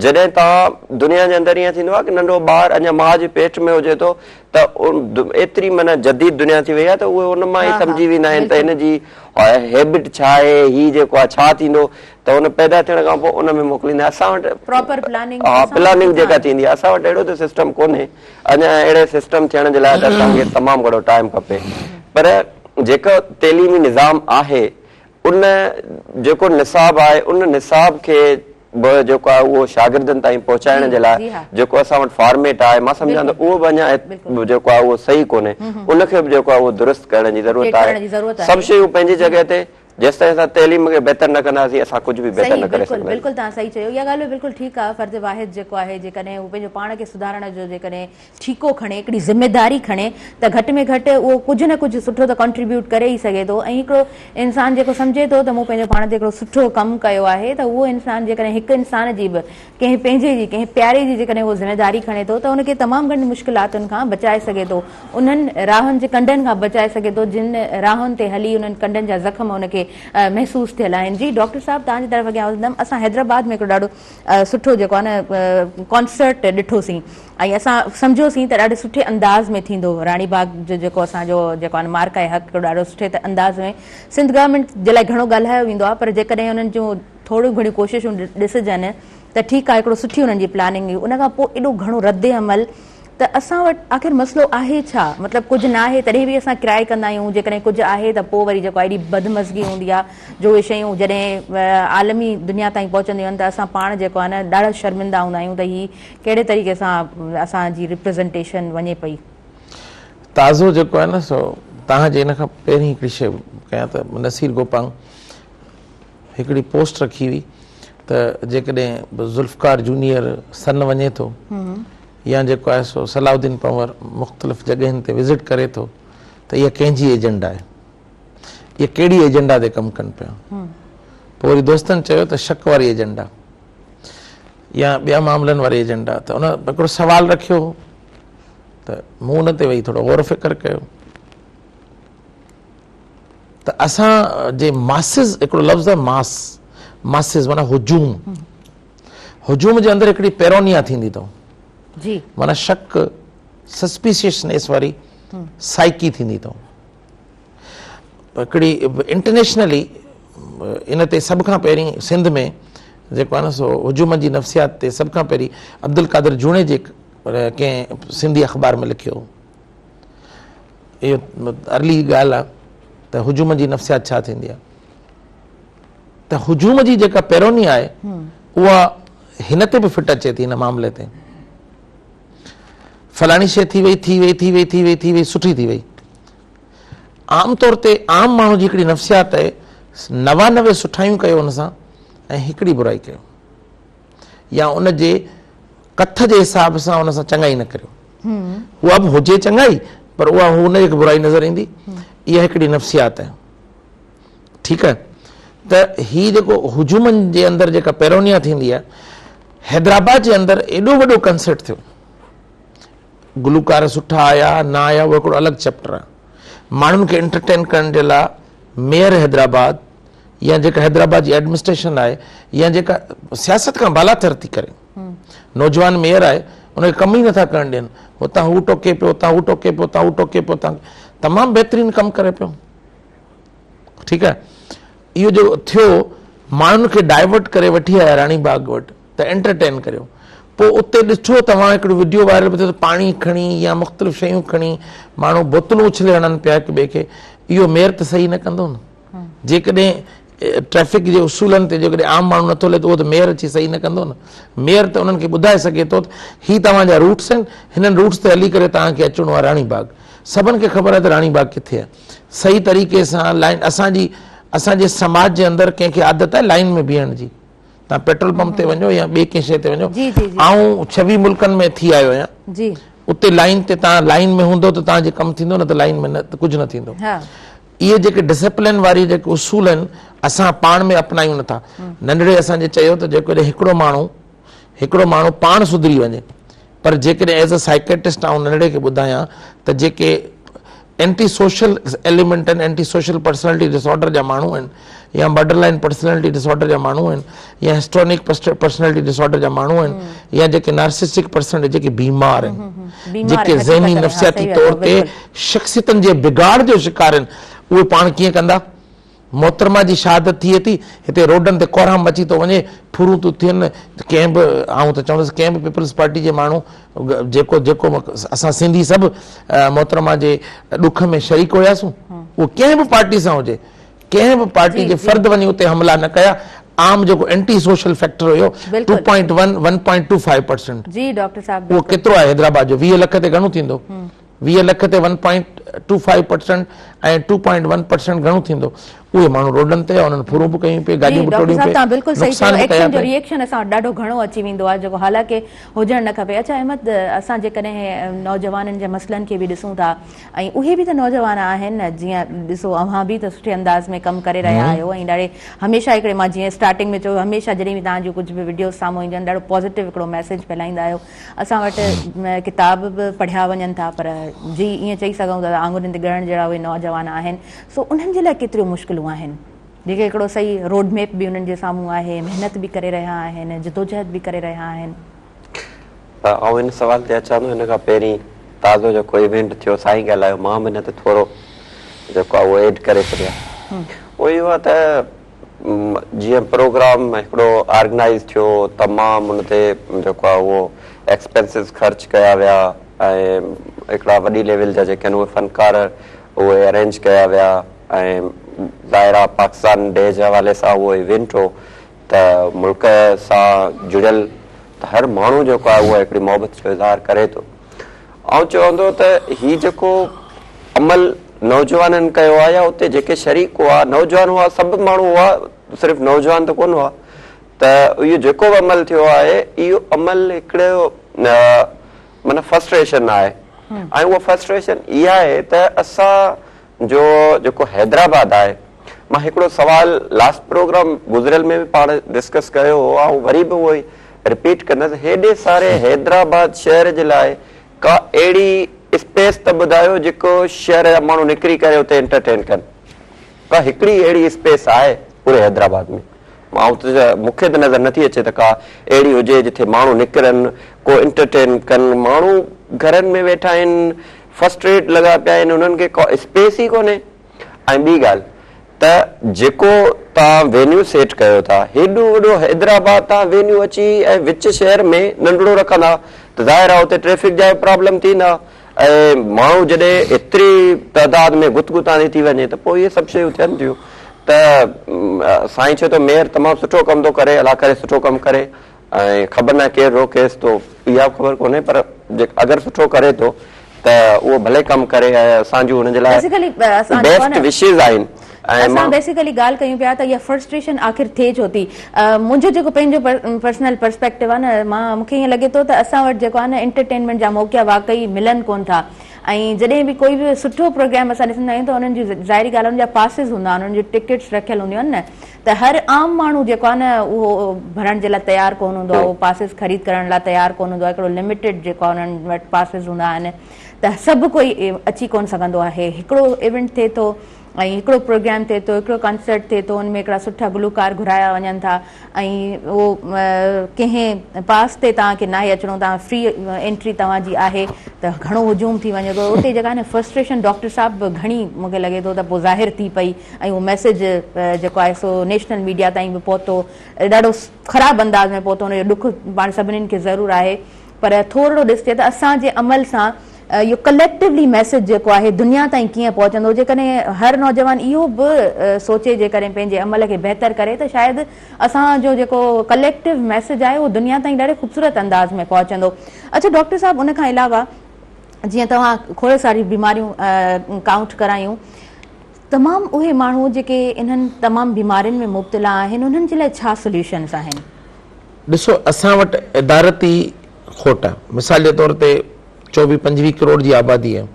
جڏهن توهان دنيا جي اندر ائين ٿيندو آهي ڪه ننڍو ٻار اڃا ماء جي پيٽ ۾ هجي ٿو ته ايتري معنيٰ جديد دنيا ٿي وئي آهي ته اهي ان مان ئي سمجهي ويندا آهن ته هن جي هيبٽ ڇا آهي هي جيڪو آهي ڇا ٿيندو ته ان پيدا ٿيڻ کان پوء ان ۾ موڪليندا اسان وٽ پراپر پلاننگ ها پلاننگ جيڪا ٿيندي آهي اسان وٽ اهڙو ته سسٽم ڪونهي اڃا اهڙي سسٽم ٿيڻ جي لاء ته اسان کي تمام گهڻو ٽائيم کپي پر جيڪو تعليمي نظام آهي ان جيڪو نصاب آهي ان نصاب کي به جيڪو آهي اهو شاگردن تائين پهچائڻ جي لاء جيڪو اسان وٽ فارميٽ آهي مان سمجهان ٿو اهو به اڃا جيڪو آهي اهو صحيح ڪونهي ان کي به جيڪو آهي اهو درست ڪرڻ جي ضرورت آهي سڀ شيون پنهنجي جڳهه تي جيستائين اسان تعليم کي بهتر نه ڪنداسين اسان ڪجهه به بهتر نه ڪري سگهنداسين. بلڪل توهان صحيح چيو اها ڳالهه به بلڪل ٺيڪ آهي فرد واحد جيڪو آهي جيڪڏهن هو پنهنجو پاڻ کي سڌارڻ جو جيڪڏهن ٺيڪو کڻي هڪڙي ذميداري کڻي ته گهٽ ۾ گهٽ اهو ڪجهه نه ڪجهه سٺو ته ڪنٽريبيوٽ ڪري ئي سگهي ٿو ۽ هڪڙو انسان جيڪو سمجهي ٿو ته مون پنهنجو پاڻ تي هڪڙو سٺو ڪم ڪيو آهي ته اهو انسان جيڪڏهن هڪ انسان جي به ڪنهن پنهنجي جي ڪنهن پياري جي جيڪڏهن اهو ذميداري کڻي ٿو ته ان کي تمام گهڻين مشڪلاتن کان بچائي سگهي ٿو انهن راهن جي ڪنڊن کان بچائي سگهي ٿو جن راهن تي هلي انهن ڪنڊن جا زخم ان کي محسوس ٿيل آهن جي ڊاڪٽر صاحب توهان جي طرف اڳيان وڌندم اسان حيدرآباد ۾ هڪڙو ڏاڍو سٺو جيڪو آهي نه ڪانسرٽ ڏٺوسين ۽ اسان سمجهيوسين ته ڏاڍي سٺي انداز ۾ ٿيندو راڻي باغ جو جيڪو اسان جو جيڪو آهي معرڪه حق هڪڙو ڏاڍو سٺي انداز ۾ سنڌ گورنمينٽ جي لاء گهڻو ڳالهايو ويندو آهي پر جيڪڏهن انهن جون ٿوريون گهڻيون ڪوششون ڏسجن ته ٺيڪ آهي هڪڙو سٺي انهن جي پلاننگ هئي ان کان پوء ايڏو گهڻو رد عمل ته اسان وٽ آخر مسئلو آهي ڇا؟ مطلب ڪجهه ناهي تڏهن به اسان ڪرائي ڪندا آهيون، جيڪڏهن ڪجهه آهي ته پوء وري جيڪو آهي ايڏي بدمزگي هوندي آهي جو اهي شيون جڏهن عالمي دنيا تائين پهچنديون آهن ته اسان پاڻ جيڪو آهي نه ڏاڍا شرمندا هوندا آهيون ته هي ڪهڙي طريقي سان اسان جي ريپريزنٽيشن وڃي پئي. تازو جيڪو آهي نه سو توهان جي ان کان پهرين هڪڙي شيء ڪيان ته نصير گوپانگ هڪڙي پوسٽ رکي هئي ته جيڪڏهن ذوالفقار جونيئر سن وڃي ٿو يا جيڪو آهي سو صلاح الدين پنهور مختلف جڳهين تي وزٽ ڪري ٿو ته اها ڪنهن جي ايجنڊا آهي اهي ڪهڙي ايجنڊا تي ڪم ڪن پيا پوء وري دوستن چيو ته شڪ واري ايجنڊا يا ٻيا معاملن واري ايجنڊا ته ان هڪڙو سوال رکيو هو ته مون ان تي ويهي ٿورو غور فڪر ڪيو ته اسان جي ماسز هڪڙو لفظ آهي ماس ماسز معنيٰ هجوم هجوم جي اندر هڪڙي پيرونيا ٿيندي اٿو جي معنيٰ شڪ سسپيشسنيس واري سائيڪي ٿيندي اٿو هڪڙي انٽرنيشنلي ان تي سڀ کان پهرين سنڌ ۾ جيڪو آهي نه سو هجوم جي نفسيات تي سڀ کان پهرين عبدالقادر جوڻيجي ڪنهن سنڌي اخبار ۾ لکيو هو اهو ارلي ڳالهه آهي ته هجوم جي نفسيات ڇا ٿيندي آهي ته هجوم جي جيڪا پيروني آهي اها هن تي به فٽ اچي ٿي هن معاملي تي فلاڻي شيء ٿي وئي ٿي وئي ٿي وئي ٿي وئي ٿي وئي سٺي ٿي وئي عام طور تي عام ماڻهو جي هڪڙي نفسيات آهي 99 سٺايون ڪيو ان سان ۽ هڪڙي برائي ڪيو يا ان جي ڪٿ جي حساب سان ان سان چڱائي نه ڪريو اها به هجي چڱائي پر اها هن کي برائي نظر ايندي اها هڪڙي نفسيات آهي ٺيڪ آهي ته هي جيڪو هجومن جي اندر جيڪا پيرونيا ٿيندي آهي حيدرآباد جي اندر ايڏو وڏو ڪنسرٽ ٿيو گلوڪار سٺا آيا نه آيا اهو هڪڙو الڳ چيپٽر آهي ماڻهن کي انٽرٽين ڪرڻ جي لاء ميئر حيدرآباد يا جيڪا حيدرآباد جي ايڊمنسٽريشن آهي يا جيڪا سياست کان بالاتر ٿي ڪري نوجوان ميئر آهي ان کي ڪم ئي نٿا ڪرڻ ڏين هتان هو ٽوڪي پيو هتان هو ٽوڪي پيو هتان هو ٽوڪي پيو هتان تمام بهترين ڪم ڪري پيو ٺيڪ آهي اهو جو ٿيو ماڻهن کي ڊائيورٽ ڪري وٺي آيا راڻي باغ وٽ ته انٽرٽين ڪريو پوء اتي ڏٺو توهان هڪڙو وڊيو وائرل به ٿيو ته پاڻي کڻي يا مختلف شيون کڻي ماڻهو بوتلون اڇلي هڻن پيا هڪ ٻئي کي اهو ميئر ته صحيح نه ڪندو نه جيڪڏهن ٽريفڪ جي اصولن تي جيڪڏهن عام ماڻهو نٿو هلي ته اهو ته ميئر اچي صحيح نه ڪندو نه ميئر ته انهن کي ٻڌائي سگهي ٿو ته هي توهان جا روٽس آهن هنن روٽس تي هلي ڪري توهان کي اچڻو آهي راڻي باغ سڀن کي خبر آهي ته راڻي باغ ڪٿي آهي صحيح طريقي سان لائن اسان جي اسان جي سماج جي اندر ڪنهن کي عادت آهي لائن ۾ بيهڻ جي توهان پيٽرول پمپ تي وڃو يا ٻي ڪنهن شيء تي وڃو آئون 26 ملڪن ۾ ٿي آيو آهيان جي اتي لائن تي توهان لائن ۾ هوندو ته توهان جي ڪم ٿيندو نه ته لائن ۾ نه ته ڪجهه نه ٿيندو اهي جيڪي ڊسپلين واري جيڪي اصول آهن اسان پاڻ ۾ اپنايون نٿا ننڍڙي اسان جي چيو ته جيڪڏهن هڪڙو ماڻهو هڪڙو ماڻهو پاڻ سڌري وڃي پر جيڪڏهن ايز ا سائيڪيٽرسٽ آئون ننڍڙي کي ٻڌايان ته جيڪي اينٽي سوشل ايليمينٽ آهن anti social personality disorder جا ماڻهو آهن يا border line personality disorder جا ماڻهو آهن يا هسٽرونڪ پرسنالٽي ڊس آرڊر جا ماڻهو آهن يا جيڪي نارسسٽڪ پرسنالٽي جيڪي بيمار آهن جيڪي ذهني نفسياتي طور تي شخصيتن جي بگاڙ جو شڪار آهن اهي پاڻ ڪيئن ڪندا محترمه جي شهادت ٿئي ٿي، هتي روڊن تي ڪهرام مچي ٿو وڃي، ڦرون ٿيون ٿين، ڪنهن به آئون ته چوندس ڪنهن به پيپلز پارٽي جي ماڻهو جيڪو جيڪو اسان سنڌي سڀ محترمه جي ڏک ۾ شريڪ هياسون، اهو ڪنهن به پارٽي سان هجي، ڪنهن به پارٽي جي فرد وڃي اتي حملا نه ڪيا، عام جيڪو اينٽي سوشل فيڪٽر هيو two point one, one point two five percent اهو ڪيترو آهي حيدرآباد جو 20 لک تي گهڻو ٿيندو؟ 20 لک تي one point two five percent ۽ two point one percent گهڻو ٿيندو؟ اهي ماڻهو روڊن تي انهن ڦرون به ڪيون پئي، جي گاڏيون به ڊاڪٽر ٽوڙيون صاحب پئي، توهان بلڪل صحيح نقصان چيو به ڪيا ايڪشن جو پئي. ري ايڪشن اسان وٽ ڏاڍو گهڻو اچي ويندو آهي جيڪو حالانڪه هجڻ نه کپي اڇا احمد اسان جيڪڏهن نوجوانن جي مسئلن کي به ڏسون ٿا ۽ اهي به ته نوجوان آهن نه جيئن ڏسو اوهان به ته سٺي انداز ۾ ڪم ڪري رهيا آهيو ۽ ڏاڍي هميشه هڪڙي مان جيئن اسٽارٽنگ ۾ چيو هميشه جڏهن به توهان جون ڪجهه به وڊيوز سامهون اينديون آهن ڏاڍو پازيٽو هڪڙو ميسيج ڦهلائيندا آهيو اسان وٽ ڪتاب به پڙهيا وڃن ٿا پر جي ائين چئي سگهون ٿا ته آڱرين تي ڳڻڻ جهڙا اهي نوجوان آهن سو انهن جي لاء ڪيتريون مشڪلون آهن جيڪي هڪڙو صحيح روڊ ميپ به انهن جي سامهون آهي محنت به ڪري رهيا آهن جدوجهد به ڪري رهيا آهن. آئون ان سوال تي اچان ٿو ان کان پهرين تازو جيڪو ايونٽ ٿيو سائين ڳالهايو مان به ان تي ٿورو جيڪو آهي اهو ايڊ ڪري ڇڏيان اهو اهو آهي ته جيئن پروگرام هڪڙو آرگنائيز ٿيو تمام ان تي جيڪو آهي اهو ايڪسپينسز خرچ ڪيا ويا ۽ هڪڙا وڏي ليول جا جيڪي آهن اهي فنڪار اهي ارينج ڪيا ويا ۽ ظاهر آ پاڪستان ڊي جي حوالي سان اهو ايونٽ هو ته ملڪ سان جڙيل ته هر ماڻهو جيڪو آهي اهو هڪڙي محبت جو اظهار ڪري ٿو. آئون چوندو ته هي جيڪو عمل نوجوانن ڪيو آهي يا اتي جيڪي شريڪ هئا نوجوان هئا سڀ ماڻهو هئا صرف نوجوان ته ڪونه هئا ته اهو جيڪو به عمل ٿيو آهي اهو عمل هڪڙو معنيٰ فرسٽريشن آهي ۽ اها فرسٽريشن اها آهي ته اسان جو جيڪو حيدرآباد آهي مان هڪڙو سوال لاسٽ پروگرام گذريل ۾ به پاڻ ڊسڪس ڪيو هو آئون وري به اهو ئي رپيٽ ڪندس هيڏي ساري حيدرآباد شهر جي لاء ڪا اهڙي اسپيس ته ٻڌايو جيڪو شهر جا ماڻهو نڪري ڪري اتي انٽرٽين ڪن ڪا هڪڙي اهڙي اسپيس آهي پوري حيدرآباد ۾ مون کي ته نظر نٿي اچي ته ڪا اهڙي هجي جتي ماڻهو نڪرن ڪو انٽرٽين ڪن ماڻهو گهرن ۾ ويٺا آهن فرسٽريٽ لڳا پيا آهن انهن کي ڪا اسپيس ئي ڪونهي ۽ ٻي ڳالهه ته جيڪو توهان وينيو سيٽ ڪيو ٿا هيڏو وڏو حيدرآباد توهان وينيو اچي ۽ وچ شهر ۾ ننڍڙو رکندا ته ظاهر آهي اتي ٽريفڪ جا به پرابلم ٿيندا ۽ ماڻهو جڏهن ايتري تعداد ۾ گت گتاندي ٿي وڃي ته پوء اهي سڀ شيون ٿين ٿيون ته سائين چئي ٿو ميئر تمام سٺو ڪم ٿو ڪري الله ڪري سٺو ڪم ڪري ۽ خبر ناهي ڪير روڪيس ٿو اها به خبر ڪونهي پر اگر سٺو ڪري ٿو ته اهو ڀلي ڪم ڪري ۽ اسان جون هن جي لاء بيسٽ وشز آهن. اسان بيسيڪلي ڳالهه ڪيون پيا ته اها فرسٽريشن آخر ٿئي ڇو ٿي؟ منهنجو جيڪو پنهنجو پرسنل پرسپيڪٽو آهي نه مان مون کي ائين لڳي ٿو ته اسان وٽ جيڪو آهي نه انٽرٽينمينٽ جا موقعا واقعي ملن ڪون ٿا ۽ جڏهن به ڪوئي به سٺو پروگرام اسان ڏسندا آهيون ته انهن جي ظاهري ڳالهه انهن جا پاسز هوندا آهن انهن جون ٽڪيٽس رکيل هونديون آهن نه ته هر عام ماڻهو جيڪو آهي نه اهو ڀرڻ جي لاء تيار ڪون هوندو آهي اهو پاسز خريد ڪرڻ لاء تيار ڪون هوندو آهي هڪڙو لميٽيڊ جيڪو آهي انهن وٽ پاسز هوندا آهن ته سڀ ڪوئي اچي ڪون سگهندو آهي هڪڙو ايونٽ ٿئي ٿو ۽ هڪڙو پروگرام ٿئي ٿو هڪڙو ڪنسرٽ ٿئي ٿو ان ۾ هڪڙا سٺا گلوڪار گهرايا وڃن ٿا ۽ اهو ڪنهن پاس تي توهان کي ناهي اچڻو توهان فري انٽري توهان جي آهي ته گهڻو هجوم ٿي وڃي ٿو اتي جيڪا آهي فرسٽريشن ڊاڪٽر صاحب به گهڻي مون کي لڳي ٿو ته پوء ظاهر ٿي پئي ۽ اهو ميسيج جيڪو آهي سو نيشنل ميڊيا تائين به پهتو ڏاڍو خراب انداز ۾ پهتو ان جو ڏک پاڻ سڀني کي ضرور آهي پر ٿورڙو ڏسجي ته اسان جي عمل سان اهو ڪليڪٽولي ميسيج جيڪو آهي دنيا تائين ڪيئن پهچندو جيڪڏهن هر نوجوان اهو به سوچي جيڪڏهن پنهنجي عمل کي بهتر ڪري ته شايد اسان جو جيڪو ڪليڪٽو ميسيج آهي اهو دنيا تائين ڏاڍي خوبصورت انداز ۾ پهچندو. اڇا ڊاڪٽر صاحب ان کان علاوه جيئن توهان کوڙ ساريون بيماريون ڪائونٽ ڪرايون تمام اهي ماڻهو جيڪي انهن تمام بيمارين ۾ مبتلا آهن انهن جي لاء ڇا سوليوشنس آهن؟ ڏسو اسان وٽ ادارتي کوٽ آهي مثال جي طور تي چوويهه پنجويهه ڪروڙ جي آبادي آهي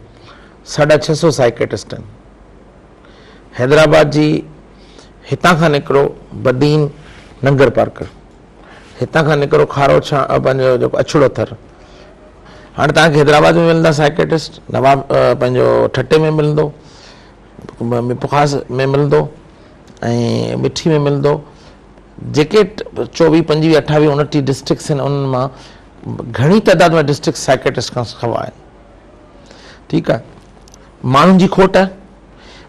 650 سائيڪيٽرسٽ آهن حيدرآباد جي هتان کان نڪرو بدين ننگر پارڪر هتان کان نڪرو کارو ڇا پنهنجو جيڪو اڇڙو ٿر هاڻي توهان کي حيدرآباد ۾ ملندا سائيڪيٽرسٽ نواب پنهنجو ٺٽي ۾ ملندو ميرپورخاص ۾ ملندو ۽ مٺي ۾ ملندو جيڪي چوويهه پنجويهه اٺاويهه اڻٽيهه ڊسٽرڪٽس آهن انهن مان گهڻي تعداد ۾ ڊسٽرڪٽ سائيڪيٽرسٽ کان سوا آهن ٺيڪ آهي ماڻهن جي کوٽ آهي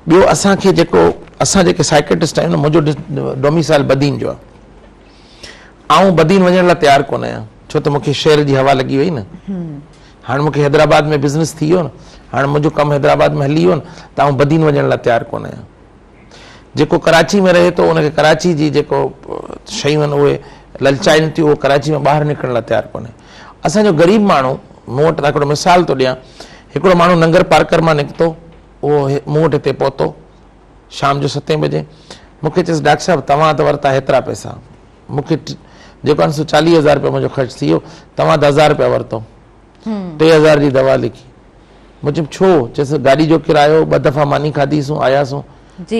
ٻيو اسان کي جيڪو اسان جيڪي سائيڪيٽرسٽ آهيون نه منهنجو ڊوميسائل بدين جو آهي آئون بدين وڃڻ لاء تيار ڪونه آهيان ڇو ته مونکي شهر جي هوا لڳي وئي نه هاڻي مونکي حيدرآباد ۾ بزنس ٿي ويو نه هاڻي منهنجو ڪم حيدرآباد ۾ هلي ويو نه ته آئون بدين وڃڻ لاء تيار ڪونه آهيان جيڪو ڪراچي ۾ رهي ٿو ان کي ڪراچي جي جيڪو شيون آهن اهي للچائن ٿيون اهو ڪراچي مان ٻاهر نڪرڻ لاء تيار ڪونهي اسان جو غريب ماڻهو مون وٽ هڪڙو مثال ٿو ڏيان هڪڙو ماڻهو ننگر پارڪر مان نڪتو اهو مون وٽ هتي پهتو شام جو ستين بجي مون کي چيس ڊاڪٽر صاحب توهان ته ورتا هيترا پئسا مون کي جيڪو آهي سو 40000 روپيا منهنجو خرچ ٿي ويو توهان ته 1000 روپيا ورتو 3000 جي دوا لکي. مون چيم ڇو؟ چيس گاڏي جو ڪرايو، ٻه دفعا ماني کاڌيسون، آياسون.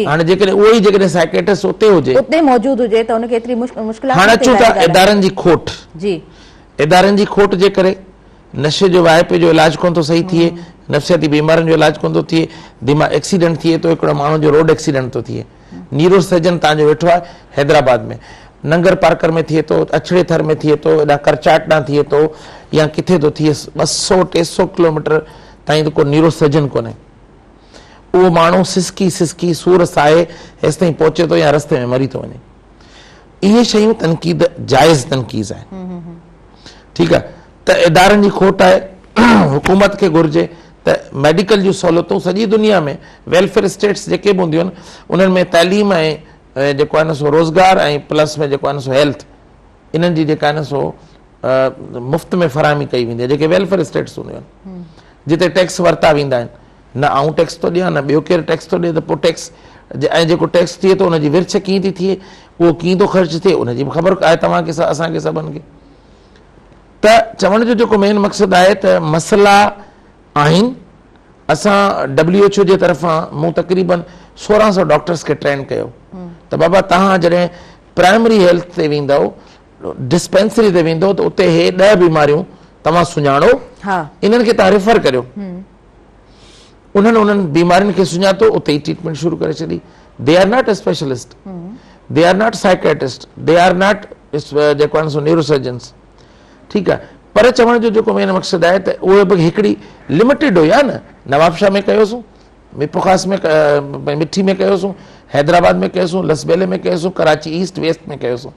هاڻي جيڪڏهن اهو ئي جيڪڏهن سائيڪيٽرسٽ اتي هجي. اتي موجود هجي ته ان کي ايتري مشڪلات هاڻي اچون ٿا ادارن جي کوٽ. ادارن جي کوٽ جي ڪري نشي جو واهپي جو علاج ڪونه ٿو صحيح ٿئي، نفسياتي بيمارين جو علاج ڪونه ٿو ٿئي، دماغ ايڪسيڊنٽ ٿئي ٿو هڪڙو ماڻهو جو روڊ ايڪسيڊنٽ ٿو ٿئي. نيورو سرجن تان جو ويٺو آهي حيدرآباد ۾ ننگر پارڪر ۾ ٿئي ٿو اڇڙي ٿر ۾ ٿئي ٿو هيڏانهن ڪرچاٽ ڏانهن ٿئي ٿو يا ڪٿي ٿو ٿئي 200 300 ڪلوميٽر تائين ته ڪو نيورو سرجن ڪونهي اهو ماڻهو سسڪي سسڪي سور ساهي هيستائين پهچي ٿو يا رستي ۾ مري ٿو وڃي اهي شيون تنقيد جائز تنقيد آهن ٺيڪ آهي ته ادارن جي کوٽ آهي حڪومت کي گهرجي ته ميڊيڪل جون سهولتون سڄي دنيا ۾ ويلفيئر اسٽيٽس جيڪي به هونديون آهن انهن ۾ تعليم ۽ جيڪو آهي نه سو روزگار ۽ پلس ۾ جيڪو آهي نه سو هيلٿ انهن جي جيڪا آهي نه سو مفت ۾ فراهمي ڪئي ويندي آهي جيڪي ويلفيئر اسٽيٽس هونديون آهن جتي ٽيڪس ورتا ويندا آهن نه آئون ٽيڪس ٿو ڏيان نه ٻيو ڪير ٽيڪس ٿو ڏي ته پوء ٽيڪس ۽ جيڪو ٽيڪس ٿئي ٿو ان جي ورڇ ڪيئن ٿي ٿئي اهو ڪيئن ٿو خرچ ٿئي ان جي به خبر آهي توهان کي اسان کي سڀن کي ته چوڻ جو جيڪو مين مقصد آهي ته مسئلا آهن اسان ڊبليو ايڇ او جي طرفان مون تقريبن 1600 ڊاڪٽرس کي ٽرين ڪيو ته بابا توهان جڏهن پرائمري هيلٿ تي ويندؤ ڊسپينسري تي ويندؤ ته اتي هي 10 بيماريون توهان سڃاڻو انهن کي توهان ريفر ڪريو انهن انهن بيمارين کي سڃاتو اتي ئي ٽريٽمينٽ شروع ڪري ڇڏي they are not specialist they are not psychiatrist they are not جيڪو آهن سو نيورو سرجنس ٺيڪ آهي پر چوڻ جو جيڪو مين مقصد آهي ته اهي به هڪڙي لمٽيڊ هيا نه نوابشاهه ۾ ڪيوسون ميرپورخاص ۾ مٺي ۾ ڪيوسون حيدرآباد ۾ ڪيوسون لسبيلي ۾ ڪيوسون ڪراچي ايسٽ ويسٽ ۾ ڪيوسون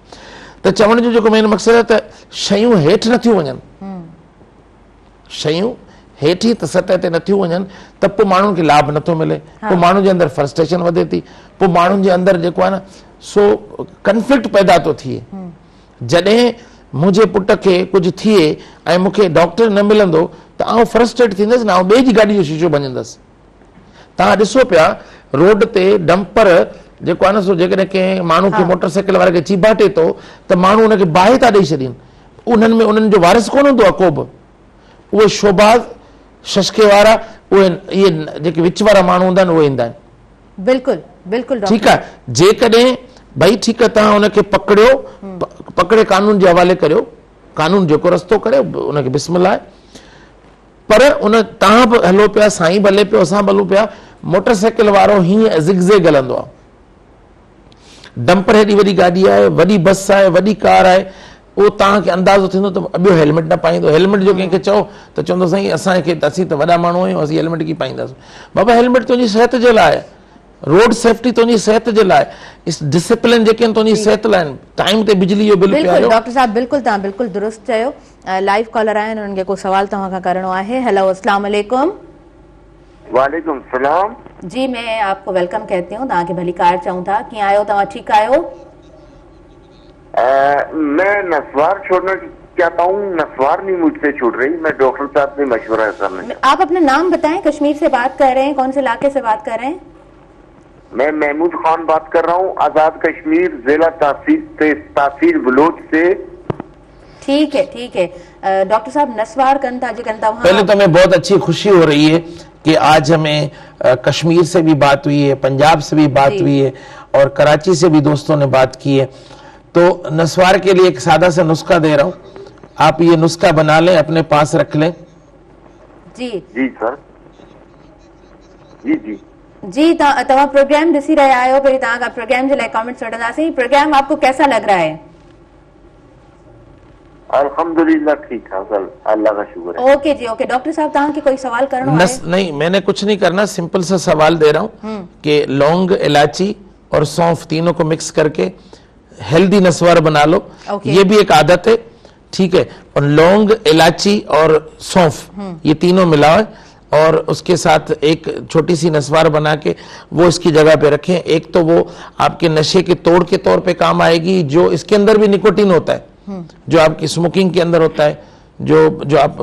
ته چوڻ جو جيڪو مين مقصد آهي ته شيون هيٺ نٿيون وڃن شيون هيٺ ئي سطح تي نٿيون وڃن ته پوء ماڻهن کي لاڀ نٿو ملي پوء ماڻهن جي اندر فرسٽريشن وڌي ٿي پوء ماڻهن جي اندر جيڪو آهي نه سو ڪنفلڪٽ پيدا ٿو ٿئي جڏهن منهنجي پٽ کي ڪجهه ٿئي ۽ مون کي ڊاڪٽر نه ملندو ته آئون فرسٽريٽ ٿيندس نه آئون ٻئي جي گاڏي جو شيشو ڀڃندس. توهان ڏسو پيا روڊ تي ڊمپر جيڪو آهي نه سو جيڪڏهن ڪنهن ماڻهو کي موٽر سائيڪل واري کي چيڀاٽي ٿو ته ماڻهو ان کي باهه ٿا ڏئي ڇڏين. انهن ۾ انهن جو وارث ڪونه هوندو آهي ڪو به. اهي شوباز، ششڪي وارا، اهي اهي جيڪي وچ وارا ماڻهو هوندا آهن اهي ايندا آهن. بلڪل بلڪل ڊاڪٽر. ٺيڪ آهي جيڪڏهن ڀئي ٺيڪ آهي توهان ان کي پڪڙيو پڪڙي قانون جي حوالي ڪريو قانون جيڪو رستو ڪري ان کي بسم الله آهي پر ان توهان به هلو پيا سائين به هلي پيو اسان به هلون پيا موٽر سائيڪل وارو هيئن زگ زيگ هلندو آهي ڊمپر هيڏي وڏي گاڏي آهي وڏي بس آهي وڏي ڪار آهي اهو توهان کي اندازو ٿيندو ته ٻيو هيلمٽ نه پائيندو هيلمٽ جو ڪنهن کي چئو ته چوندو سائين اسان کي اسين ته وڏا ماڻهو آهيون اسين هيلمٽ ڪيئن پائينداسون بابا هيلمٽ تنهنجي صحت جي لاء آهي روڊ سيفٽي تنهنجي صحت جي لاء ڊسپلن جيڪي آهن تنهنجي صحت لاء آهن ٽائيم تي بجلي جو بل بلڪل ڊاڪٽر صاحب بلڪل توهان بلڪل درست چيو لائيو ڪالر آهن انهن کي ڪو سوال توهان کان ڪرڻو آهي هيلو اسلام عليڪم وعليڪم السلام جي مين آپ کو welcome ڪهتي هون توهان کي ڀليڪار چئون ٿا ڪيئن آهيو توهان ٺيڪ آهيو मैं नसवार छोड़ना चाहता हूँ नसवार नहीं मुझसे छूट रही मैं डॉक्टर साहब से मशवरा करना आप अपना नाम बताएं कश्मीर से बात कर रहे हैं कौन से इलाके से बात कर रहे हैं मैं महमूद खान बात कर रहा हूँ आजाद कश्मीर जिला तहसील बलोच से ठीक है ठीक है डॉक्टर साहब नसवार कन था जेकन तव्हां पहले तो हमें बहुत अच्छी खुशी हो रही है कि आज हमें कश्मीर से भी बात हुई है पंजाब से भी बात हुई है और कराची से भी दोस्तों ने बात की है तो नसवार के लिए एक सादा सा नुस्खा दे रहा हूँ आप ये नुस्खा बना लें अपने पास रख लें जी जी सर जी जी जी तव्हां प्रोग्राम ॾिसी रहिया आहियो पहिरीं तव्हां खां प्रोग्राम जे लाइ कमेंट्स वठंदासीं प्रोग्राम आपको कैसा लग रहा है अल्हम्दुलिल्लाह ठीक ठाक अल्लाह का शुक्र है ओके जी ओके डॉक्टर साहब तव्हां खे कोई सवाल करणो आहे नहीं मैंने कुछ नहीं करना सिंपल सा सवाल दे रहा हूँ कि लौंग इलायची और सौंफ तीनों को मिक्स करके हेल्दी नसवार बना लो ये भी एक आदत है ठीक है और लौंग इलायची और सौंफ ये तीनों मिलाओ और उसके साथ एक छोटी सी नसवार बना के वो इसकी जगह पे रखें एक तो वो आपके नशे के तोड़ के तौर पे काम आएगी जो इसके अंदर भी निकोटीन होता है जो आपकी स्मोकिंग के अंदर होता है जो जो आप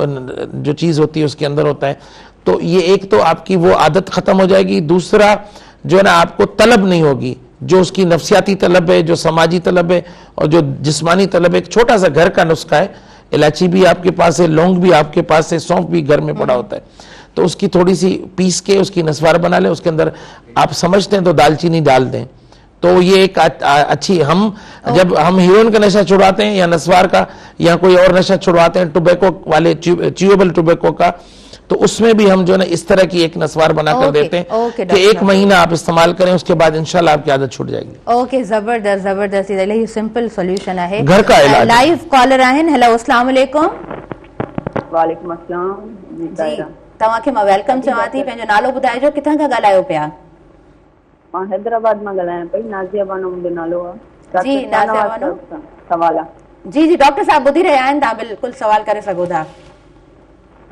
जो चीज़ होती है उसके अंदर होता है तो ये एक तो आपकी वो आदत खत्म हो जाएगी दूसरा जो है ना आपको तलब नहीं होगी जो उसकी नफसियाती तलब है जो समाजी तलब है और जो जिस्मानी तलब है एक छोटा सा घर का नुस्खा है इलायची भी आपके पास है लौंग भी आपके पास है सौंफ भी घर में पड़ा होता है तो उसकी थोड़ी सी पीस के उसकी नसवार बना लें उसके अंदर आप समझते हैं तो दालचीनी डाल दें तो ये एक अच्छी हम जब हम हीरोइन का नशा छुड़वाते हैं या नसवार का या कोई और नशा छुड़वाते हैं टोबैको वाले च्यूएबल टोबैको का तो उसमें भी हम जो है ना इस तरह की एक नसवार बनाकर देते हैं कि एक महीना आप इस्तेमाल करें उसके बाद इंशाल्लाह आपकी आदत छूट जाएगी। ओके जबरदस्त जबरदस्त इलाही सिंपल सॉल्यूशन आहे। घर का इलाज। लाइव कॉलर आहिनि। हेलो अस्सलाम वालेकुम। वालेकुम अस्सलाम। जी तव्हांखे मां welcome चवां थी। पंहिंजो नालो ॿुधाइजो, किथां खां ॻाल्हायो पिया? मां हैदराबाद मां ॻाल्हायां पई, नाज़िया बानो मुंहिंजो नालो आहे। जी नाज़िया बानो सवाल आहे। जी जी डॉक्टर साहब ॿुधी रहिया आहिनि, तव्हां बिल्कुलु सवाल करे सघो था।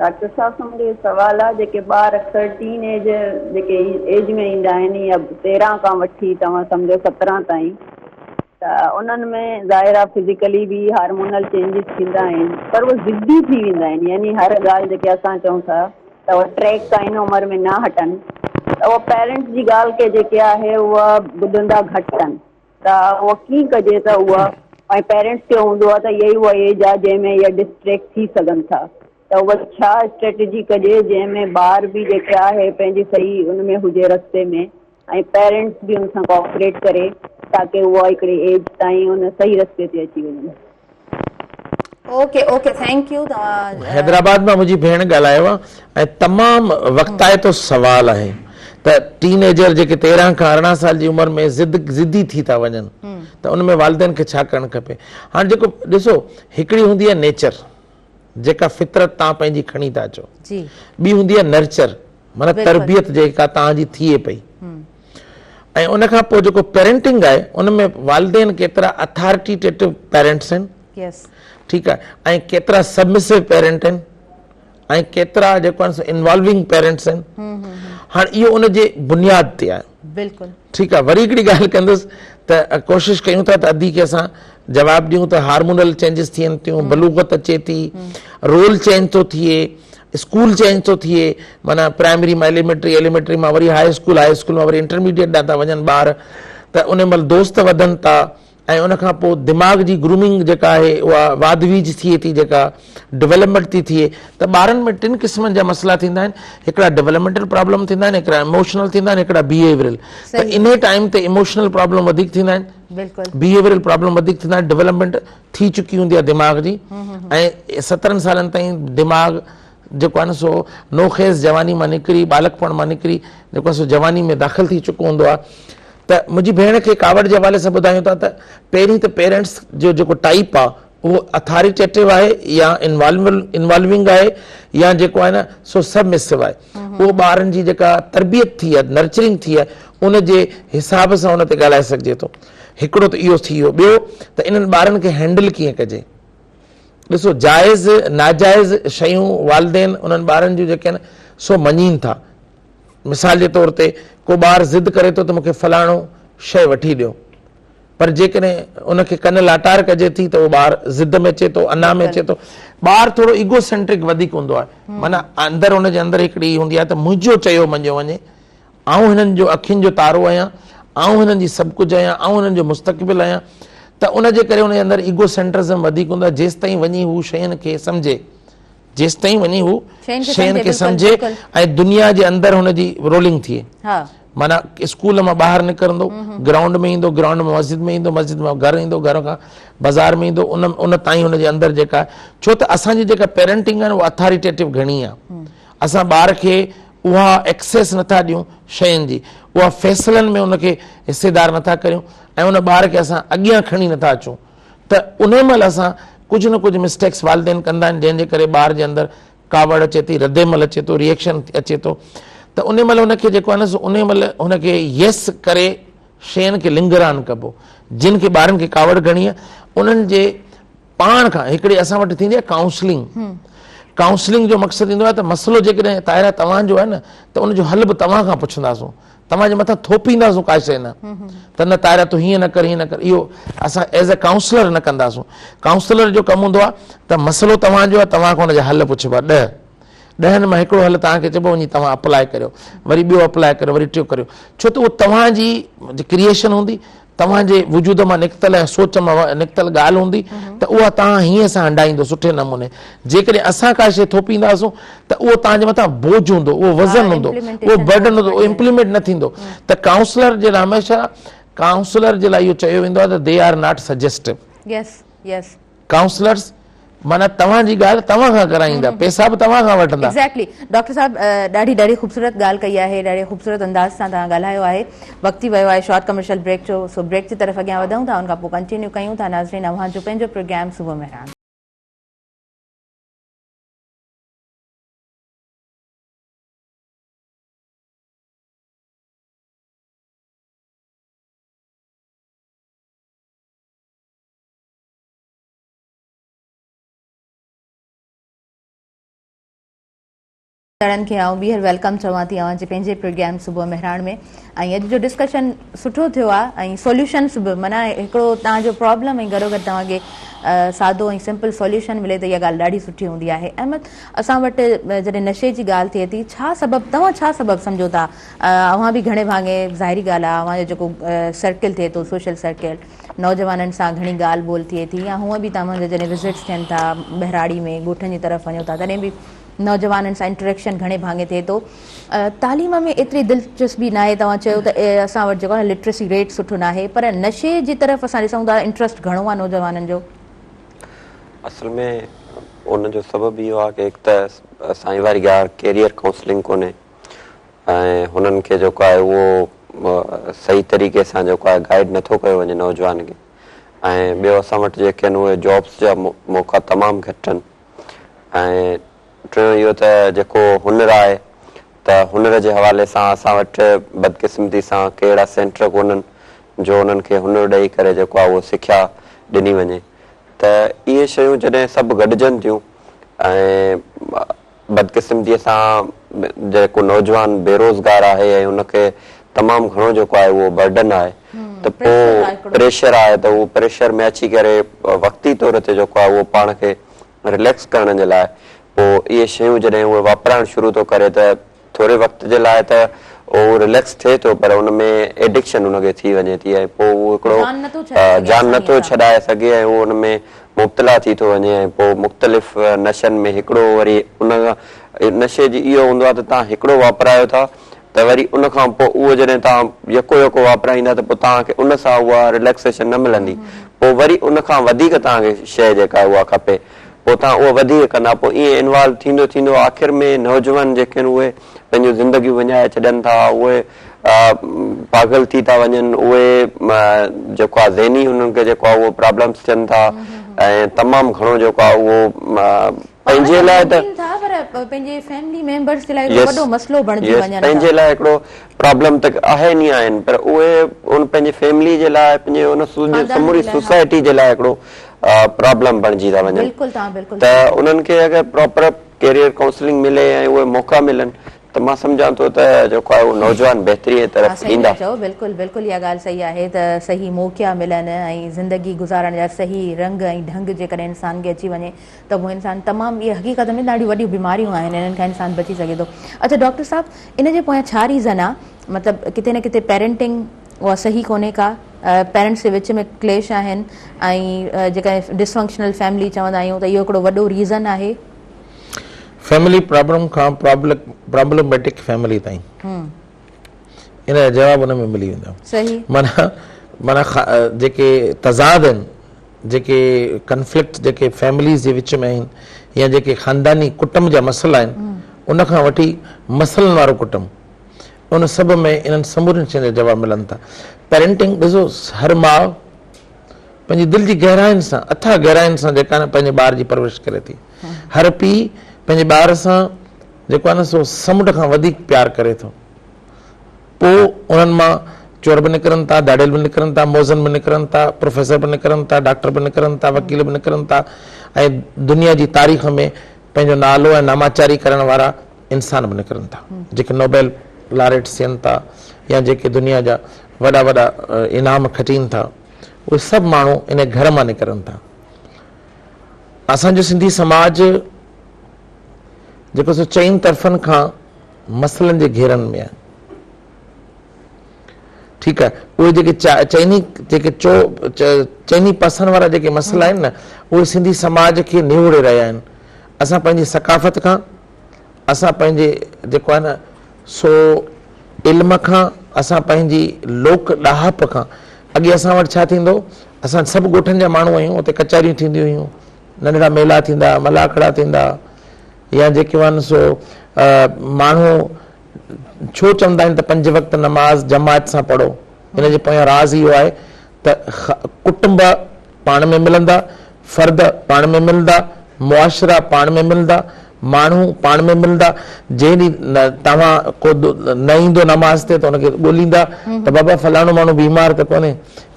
डॉक्टर साहब सां मुंहिंजो सवाल आहे, जेके ॿार अक्सर टीन एज जेके एज में ईंदा आहिनि या 13 खां वठी तव्हां सम्झो 17 ताईं, त उन्हनि में ज़ाहिर आहे फिज़िकली बि हार्मोनल चेंजिस थींदा आहिनि, पर उहे ज़िद्दी थी वेंदा आहिनि, यानी हर ॻाल्हि जेके असां चऊं था त उहा ट्रैक तां इन उमिरि में न हटनि, त उहा पेरेंट्स जी ॻाल्हि खे जेके आहे उहा ॿुधंदा घटि अथनि, त उहा कीअं कजे त उहा ऐं पेरेंट्स खे हूंदो आहे त इहा ई उहा एज आहे जंहिंमें इहा डिस्ट्रैक्ट थी सघनि था, त उहा छा स्ट्रेटजी कजे जंहिंमें ॿार बि जेके आहे पंहिंजी सही उन में हुजे रस्ते में ऐं पेरेंट्स बि उन सां कोऑपरेट करे ताकी उहा हिकिड़ी एज ताईं उन सही रस्ते ते अची वञनि। Okay okay, thank you. तव्हां हैदराबाद मां मुंहिंजी भेण ॻाल्हायो आहे ऐं तमामु वक़्ताइतो सवाल आहे त टीनेजर जेके 13 खां 18 साल जी उमिरि में ज़िदी थी था वञनि त उन में वालिदैन खे छा करणु खपे। हाणे जेको ॾिसो, हिकिड़ी हूंदी आहे नेचर जेका फितरत तव्हां पंहिंजी खणी था अचो, ॿी हूंदी आहे नर्चर माना तरबियत जेका तव्हांजी थिए पई, ऐं उन खां पोइ जेको पेरेंटिंग आहे उन में वालिदैन केतिरा अथॉरिटेटिव पेरेंट्स आहिनि, ठीकु आहे, ऐं केतिरा सबमिसिव पेरेंट आहिनि ऐं केतिरा जेको आहे इन्वॉल्विंग पेरेंट्स आहिनि। हाणे इहो उन जे बुनियाद ते आहे। बिल्कुलु ठीकु आहे। वरी हिकिड़ी ॻाल्हि कंदुसि त कोशिशि कयूं था त अदी खे असां जवाबु ॾियूं त हार्मोनल चेंजिस थियनि थियूं, बलूगत अचे थी, रोल चेंज थो थिए, स्कूल चेंज थो थिए, माना प्राइमरी मां एलिमेंट्री, एलिमेंट्री मां वरी हाई स्कूल, हाई स्कूल मां वरी इंटरमीडिएट ॾांहुं था वञनि ॿार, त उन महिल दोस्त वधनि था ऐं उन खां पोइ दिमाग़ जी ग्रूमिंग जेका आहे उहा वाधवीज थिए थी, जेका डेवलपमेंट थी थिए। त ॿारनि में टिनि क़िस्मनि जा मसइला थींदा आहिनि, हिकिड़ा डेवलपमेंटल प्रॉब्लम थींदा आहिनि, हिकिड़ा इमोशनल थींदा आहिनि, हिकिड़ा बिहेवियरल। त इन टाइम ते इमोशनल प्रॉब्लम वधीक थींदा आहिनि, बिहेवियरल प्रॉब्लम वधीक थींदा आहिनि, डेवलपमेंट थी चुकी हूंदी आहे दिमाग़ जी ऐं 17 सालनि ताईं दिमाग़ जेको आहे न सो नौखेज़ जवानी मां निकिरी, ॿालकपण मां निकिरी जेको आहे सो जवानी में दाख़िल थी चुको हूंदो आहे। त मुंहिंजी भेण खे कावड़ जे हवाले सां ॿुधायूं था त पहिरीं त पेरेंट्स जो जेको टाइप आहे उहो अथॉरिटेटिव आहे या इन्वॉल्विंग आहे या जेको आहे न सो सबमिसिव आहे। उहो ॿारनि जी जेका तरबियत थी आहे, नर्चरिंग थी आहे, उन जे हिसाब सां उन ते ॻाल्हाए सघिजे थो। हिकिड़ो त इहो थी वियो। ॿियो त इन्हनि ॿारनि खे हैंडल कीअं कजे। ॾिसो, जाइज़ नाजाइज़ शयूं वालिदैन उन्हनि ॿारनि जूं जेके आहिनि सो मञीनि था। मिसाल जे तौर ते को ॿार ज़िद करे थो त मूंखे फलाणो शइ वठी ॾियो, पर जेकॾहिं उनखे कन लाटार कजे थी त उहो ॿार ज़िद में अचे थो, अना में अचे थो। ॿार थोरो इगोसेंट्रिक वधीक हूंदो आहे, माना अंदरि हुनजे अंदरि हिकिड़ी हूंदी आहे त मुंहिंजो चयो मञियो वञे, आउं हिननि जो अखियुनि जो तारो आहियां, आउं हिननि जी सभु कुझु आहियां, आउं हिननि जो मुस्तक़बिल आहियां, त उनजे करे हुनजे अंदरि इगोसेंट्रिज़म वधीक हूंदो आहे। जेसि ताईं वञी हू शयुनि खे सम्झे, जेसि ताईं वञी हू शयुनि खे सम्झे ऐं दुनिया जे अंदरि हुनजी रोलिंग थिए, माना स्कूल मां ॿाहिरि निकिरंदो, ग्राउंड में ईंदो, ग्राउंड मां मस्जिद में ईंदो, मस्जिद मां घर ईंदो, घर खां बाज़ार में ईंदो, उन उन ताईं हुनजे अंदरि जेका, छो त असांजी जेका पेरेंटिंग आहे न उहा अथॉरिटेटिव घणी आहे। असां ॿार खे उहा एक्सेस नथा ॾियूं शयुनि जी, उहा फ़ैसिलनि में उनखे हिसेदार नथा करियूं ऐं उन ॿार खे असां अॻियां खणी नथा अचूं, त उन महिल असां कुझु न कुझु मिस्टेक्स वालिदैन कंदा आहिनि, जंहिंजे करे ॿार जे अंदरि कावड़ अचे थी, रद्देमल अचे थो, रिएक्शन अचे थो। त उन महिल हुनखे जेको आहे न सो उन महिल हुनखे येस करे शयुनि खे लिंगरान कबो। जिन खे ॿारनि खे कावड़ घणी आहे उन्हनि जे पाण खां हिकिड़ी असां वटि थींदी आहे काउंसलिंग। काउंसलिंग जो मक़सदु ईंदो आहे त मसइलो जेकॾहिं ताहिरा तव्हांजो आहे न त उनजो हल बि तव्हां खां पुछंदासूं, तव्हांजे मथां थोपींदासूं का शइ न त न ताहिरा तूं हीअं न कर हीअं न कर, इहो असां एज़ अ काउंसलर न कंदासूं। काउंसलर जो कमु हूंदो आहे त मसइलो तव्हांजो आहे, तव्हां खां हुनजा हल पुछबा। 10 मां हिकिड़ो हल तव्हांखे चइबो वञी तव्हां अप्लाई करियो, वरी ॿियो अप्लाई करियो, वरी टियों करियो, छो त उहो तव्हांजी क्रिएशन हूंदी, तव्हांजे वजूद मां निकितल ऐं सोच मां निकितल ॻाल्हि हूंदी, त उहा तव्हां हीअं सां हंडाईंदो सुठे नमूने। जेकॾहिं असां का शइ थोपींदासूं त उहो तव्हांजे मथां बोझ हूंदो, उहो वज़न हूंदो, उहो बर्डन हूंदो, उहो इम्प्लीमेंट न थींदो। त काउंसलर जे लाइ हमेशह काउंसलर जे लाइ इहो चयो वेंदो आहे त they are not suggestive. Yes yes, counsellors माना तव्हांजी ॻाल्हि तव्हां खां कराईंदा, पैसा बि तव्हां खां वठंदा। एग्जैक्टली। डॉक्टर साहब ॾाढी ॾाढी ख़ूबसूरत ॻाल्हि कई आहे, ॾाढे ख़ूबसूरत अंदाज़ सां तव्हां ॻाल्हायो आहे। वक़्तु थी वियो आहे शॉर्ट कमर्शियल ब्रेक जो, सो ब्रेक जी तरफ़ अॻियां वधूं था, उन खां पोइ कंटिन्यू कयूं था। नाज़रीन, अव्हां जो पंहिंजो प्रोग्राम सुबुह महिरान। ڏسندڙن کي آئون ٻيهر welcome چوان ٿي اوهان جي پنهنجي پروگرام صبح مهراڻ ۾ ۽ اڄ جو ڊسڪشن سٺو ٿيو آهي ۽ سوليوشنس به معنيٰ هڪڙو توهان جو پرابلم ۽ گڏوگڏ توهان کي سادو ۽ سمپل سوليوشن ملي ته اها ڳالهه ڏاڍي سٺي هوندي آهي. احمد اسان وٽ جڏهن نشي جي ڳالهه ٿئي ٿي ڇا سبب توهان ڇا سبب سمجهو ٿا اوهان به گهڻي ڀاڱي ظاهري ڳالهه آهي اوهان جو جيڪو سرڪل ٿئي ٿو سوشل سرڪل نوجوانن سان گهڻي ڳالهه ٻولهه ٿئي ٿي يا هونء به توهان جا جڏهن وزٽس ٿين ٿا ٻهراڙي ۾ ڳوٺن جي طرف وڃو ٿا تڏهن به نوجوانن سان انٽريڪشن گهڻي ڀاڱي ٿئي ٿو. تعليم ۾ ايتري دلچسپي ناهي توهان چيو ته اسان وٽ جيڪو آهي لٽريسي ريٽ سٺو ناهي پر نشي جي طرف اسان ڏسون ٿا انٽرسٽ گهڻو آهي نوجوانن جو. اصل ۾ ان جو سبب اهو آهي ڪه هڪ ته سائين واري ڳالهه ڪيريئر ڪائونسلنگ ڪونهي ۽ هنن کي جيڪو آهي اهو صحيح طريقي سان جيڪو آهي گائيڊ نٿو ڪيو وڃي نوجوان کي ۽ ٻيو اسان وٽ جيڪي آهن اهي جابس جا موقعا تمام گهٽ آهن ۽ ٽيون اهو ته جيڪو هنر آهي ته هنر جي حوالي سان اسان وٽ بدقسمتي سان ڪي اهڙا سينٽر ڪونهن جو انهن کي هنر ڏئي ڪري جيڪو آهي اهو سکيا ڏني وڃي ته اهي شيون جڏهن سڀ گڏجن ٿيون ۽ بدقسمتي سان جيڪو نوجوان بيروزگار آهي ۽ ان کي تمام گهڻو جيڪو آهي اهو برڊن آهي ته پوء پريشر آهي ته اهو پريشر ۾ اچي ڪري وقتي طور تي جيڪو آهي اهو پاڻ کي رليڪس ڪرڻ جي لاء پوء اهي شيون جڏهن اهي واپرائڻ شروع ٿو ڪري ته ٿوري وقت جي لاء ته اهو رليڪس ٿئي ٿو پر ان ۾ ايڊڪشن ان کي ٿي وڃي ٿي ۽ پوء اهو هڪڙو جان نٿو ڇڏائي سگهي ۽ اهو ان ۾ مبتلا ٿي ٿو وڃي ۽ پوء مختلف نشن ۾ هڪڙو وري ان نشي جي اهو هوندو آهي ته توهان هڪڙو واپرايو ٿا ته وري ان کان پوء اهو جڏهن توهان يڪو يڪو واپرائيندا ته پوء توهان کي ان سان اها رليڪسيشن نه ملندي پوء وري ان کان وڌيڪ توهان کي شيء جيڪا آهي اها کپي پوء توهان اهو وڌيڪ ڪندا پوء ائين انوالو ٿيندو ٿيندو آخر ۾ نوجوان جيڪي آهن اهي پنهنجون زندگيون وڃائي ڇڏن ٿا اهي پاڳل ٿي ٿا وڃن اهي جيڪو آهي ذهني انهن کي جيڪو آهي اهو پرابلمس ٿين ٿا ۽ تمام گهڻو جيڪو آهي اهو پنهنجي لاء ته ٿا پر پنهنجي فيملي ميمبرز جي لاء هڪڙو وڏو مسئلو بڻجي وڃن ٿا. پنهنجي لاء هڪڙو پرابلم ته آهن ئي آهن پر اهي ان پنهنجي فيملي جي لاء پنهنجي ان سموري سوسائٽي جي لاء هڪڙو پرابلم بڻجي ٿا وڃن ته انهن کي اگر پراپر ڪيريئر ڪائونسلنگ ملي ۽ اهي موقعا ملن ته مان سمجهان ٿو ته جيڪو آهي اهو نوجوان بهتري جي طرف ايندا. صحيح ٿا چئو بلڪل بلڪل اها ڳالهه صحيح آهي ته صحيح موقعا ملن ۽ زندگي گذارڻ جا صحيح رنگ ۽ ڍنگ جيڪڏهن انسان کي اچي وڃي ته اهو انسان تمام اهي حقيقت ۾ ڏاڍيون وڏيون بيماريون آهن انهن کان انسان بچي سگهي ٿو. اڇا ڊاڪٽر صاحب ان جي پويان ڇا ريزن آ مطلب ڪٿي نه ڪٿي پيرنٽنگ اها صحيح ڪونهي ڪا پيرنٽس جي وچ ۾ ڪليش آهن ۽ جيڪا ڊسفنڪشنل فيملي چوندا آهيون ته اهو هڪڙو وڏو ريزن آهي. فيملي پرابلم کان پرابلميٽڪ فيملي تائين ان جا جواب ان ۾ ملي ويندا. معنيٰ معنيٰ جيڪي تضاد آهن جيڪي ڪنفلڪٽ جيڪي فيمليز جي وچ ۾ آهن يا جيڪي خانداني ڪٽنب جا مسئلا آهن ان کان وٺي مسئلن وارو ڪٽنب ان سڀ ۾ انهن سمورين شين جا جواب ملن ٿا. پيرنٽنگ ڏسو هر ماء پنهنجي دل جي گهراين سان اٿاهه گهراين سان جيڪا نه پنهنجي ٻار جي پرورش ڪري ٿي. هر پيء پنهنجي ٻار سان جيڪو آهي نه سو سمنڊ کان وڌيڪ پيار ڪري ٿو. پوء انهن مان چور به نڪرن ٿا، ڌاڙيل به نڪرن ٿا، موذن به نڪرن ٿا، پروفيسر به نڪرن ٿا، ڊاڪٽر به نڪرن ٿا، وڪيل به نڪرن ٿا ۽ دنيا جي تاريخ ۾ پنهنجو نالو ۽ ناماچاري ڪرڻ وارا انسان به نڪرن ٿا، جيڪي نوبيل لاريٽس ٿين ٿا يا جيڪي دنيا جا وڏا وڏا انعام کٽين ٿا، اهي سڀ ماڻهو انهي گهر مان نڪرن ٿا. اسان جو سنڌي سماج جيڪو سو چئن طرفن کان مسئلن جي گهيرن ۾ آهي. ٺيڪ آهي اهي جيڪي چئني جيڪي چو چئني پاسن وارا جيڪي مسئلا آهن نه اهي سنڌي سماج کي نهوڙي رهيا آهن. اسان پنهنجي ثقافت کان اسان پنهنجي جيڪو آهي نه سو علم کان اسان پنهنجي لوڪ ڏاهپ کان اڳي اسان وٽ ڇا ٿيندو اسان سڀ ڳوٺن جا ماڻهو آهيون اتي ڪچهريون ٿينديون هيون ننڍڙا ميلا ٿيندا ملاکڙا ٿيندا يا جيڪي آهن سو ماڻهو ڇو چوندا آهن ته پنج وقت نماز جماعت سان پڙهو ان جي پويان راز اهو آهي ته ڪٽنب پاڻ ۾ ملندا، فرد پاڻ ۾ ملندا، معاشرا پاڻ ۾ ملندا، ماڻهو پاڻ ۾ ملندا، جنهن ڏينهن توهان ڪو نه ايندو نماز تي ته ان کي ڳوليندا ته بابا فلاڻو ماڻهو بيمار ته ڪونهي،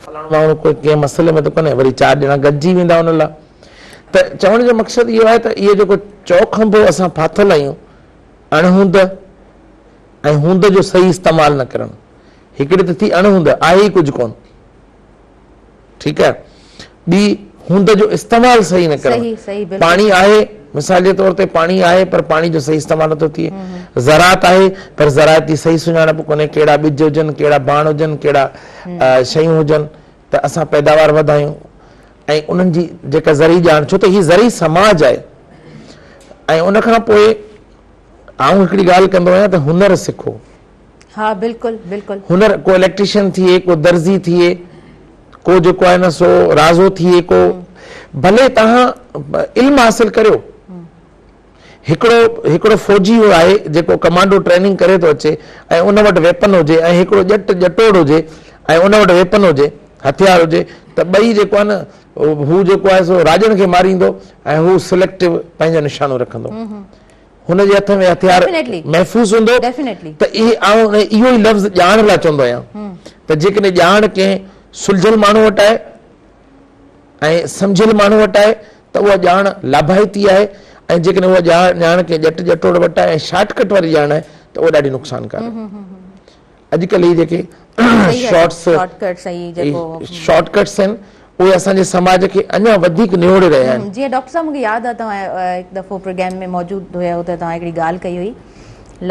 فلاڻو ماڻهو ڪوئي ڪنهن مسئلي ۾ ته ڪونهي، وري چار ڄڻا گڏجي ويندا ان لاء. ته چوڻ جو مقصد اهو آهي ته اهو جيڪو چوکنڀو اسان ڦاٿل آهيون، اڻهوند ۽ هوند جو صحيح استعمال نه ڪرڻ. هڪڙي ته ٿي اڻهوند، آهي ئي ڪجهه ڪونه. ٺيڪ آهي. ٻي هوند جو استعمال صحيح نه ڪرڻ. پاڻي آهي، مثال جي طور تي پاڻي آهي پر پاڻي جو صحيح استعمال نٿو ٿئي. زراعت آهي پر زراعت جي صحيح سڃاڻپ ڪونهي، ڪهڙا ٻج هجن، ڪهڙا ڀاڻ هجن، ڪهڙا شيون هجن ته اسان پيداوار وڌايون ۽ انهن جي جيڪا زرعي ڄاڻ ڇو ته هي زرعي سماج آهي ۽ ان کان پوء آئون هڪڙي ڳالهه ڪندو آهيان ته هنر سکو. ها بلڪل بلڪل. هنر ڪو اليڪٽريشن ٿئي ڪو درزي ٿئي ڪو جيڪو آهي نه سو رازو ٿئي ڪو ڀلي توهان علم حاصل ڪريو هڪڙو هڪڙو فوجي آهي جيڪو ڪمانڊو ٽريننگ ڪري ٿو اچي ۽ ان وٽ ويپن هجي ۽ هڪڙو ڄٽ ڄٽوڙ هجي ۽ ان وٽ ويپن هجي هٿيار هجي ته ٻئي جيڪو آهي نه هو جيڪو آهي سو راڄن کي ماريندو ۽ هو سليڪٽو پنهنجو نشانو رکندو هن جي هٿ ۾ هٿيار محفوظ هوندو ته اهي آئون اهو ئي لفظ ڄاڻ لاء چوندو آهيان ته جيڪڏهن ڄاڻ ڪنهن سلجهيل ماڻهو وٽ آهي ۽ سمجهيل ماڻهو وٽ آهي ته اها ڄاڻ لاڀائتي آهي ۽ جيڪڏهن اها ڄاڻ ڪنهن ڄٽ ڄٽوڙ وٽ آهي ۽ شارٽ ڪٽ واري ڄاڻ آهي ته اها ڏاڍي نقصانڪار آهي. اڄڪلهه هي جيڪي شارٽس شارٽ ڪٽس آهن اهي اسان جي سماج کي اڃا وڌيڪ نهوڙي رهيا آهن. جيئن ڊاڪٽر صاحب مونکي ياد آهي توهان هڪ دفعو پروگرام ۾ موجود هيا ته توهان هڪڙي ڳالهه ڪئي هئي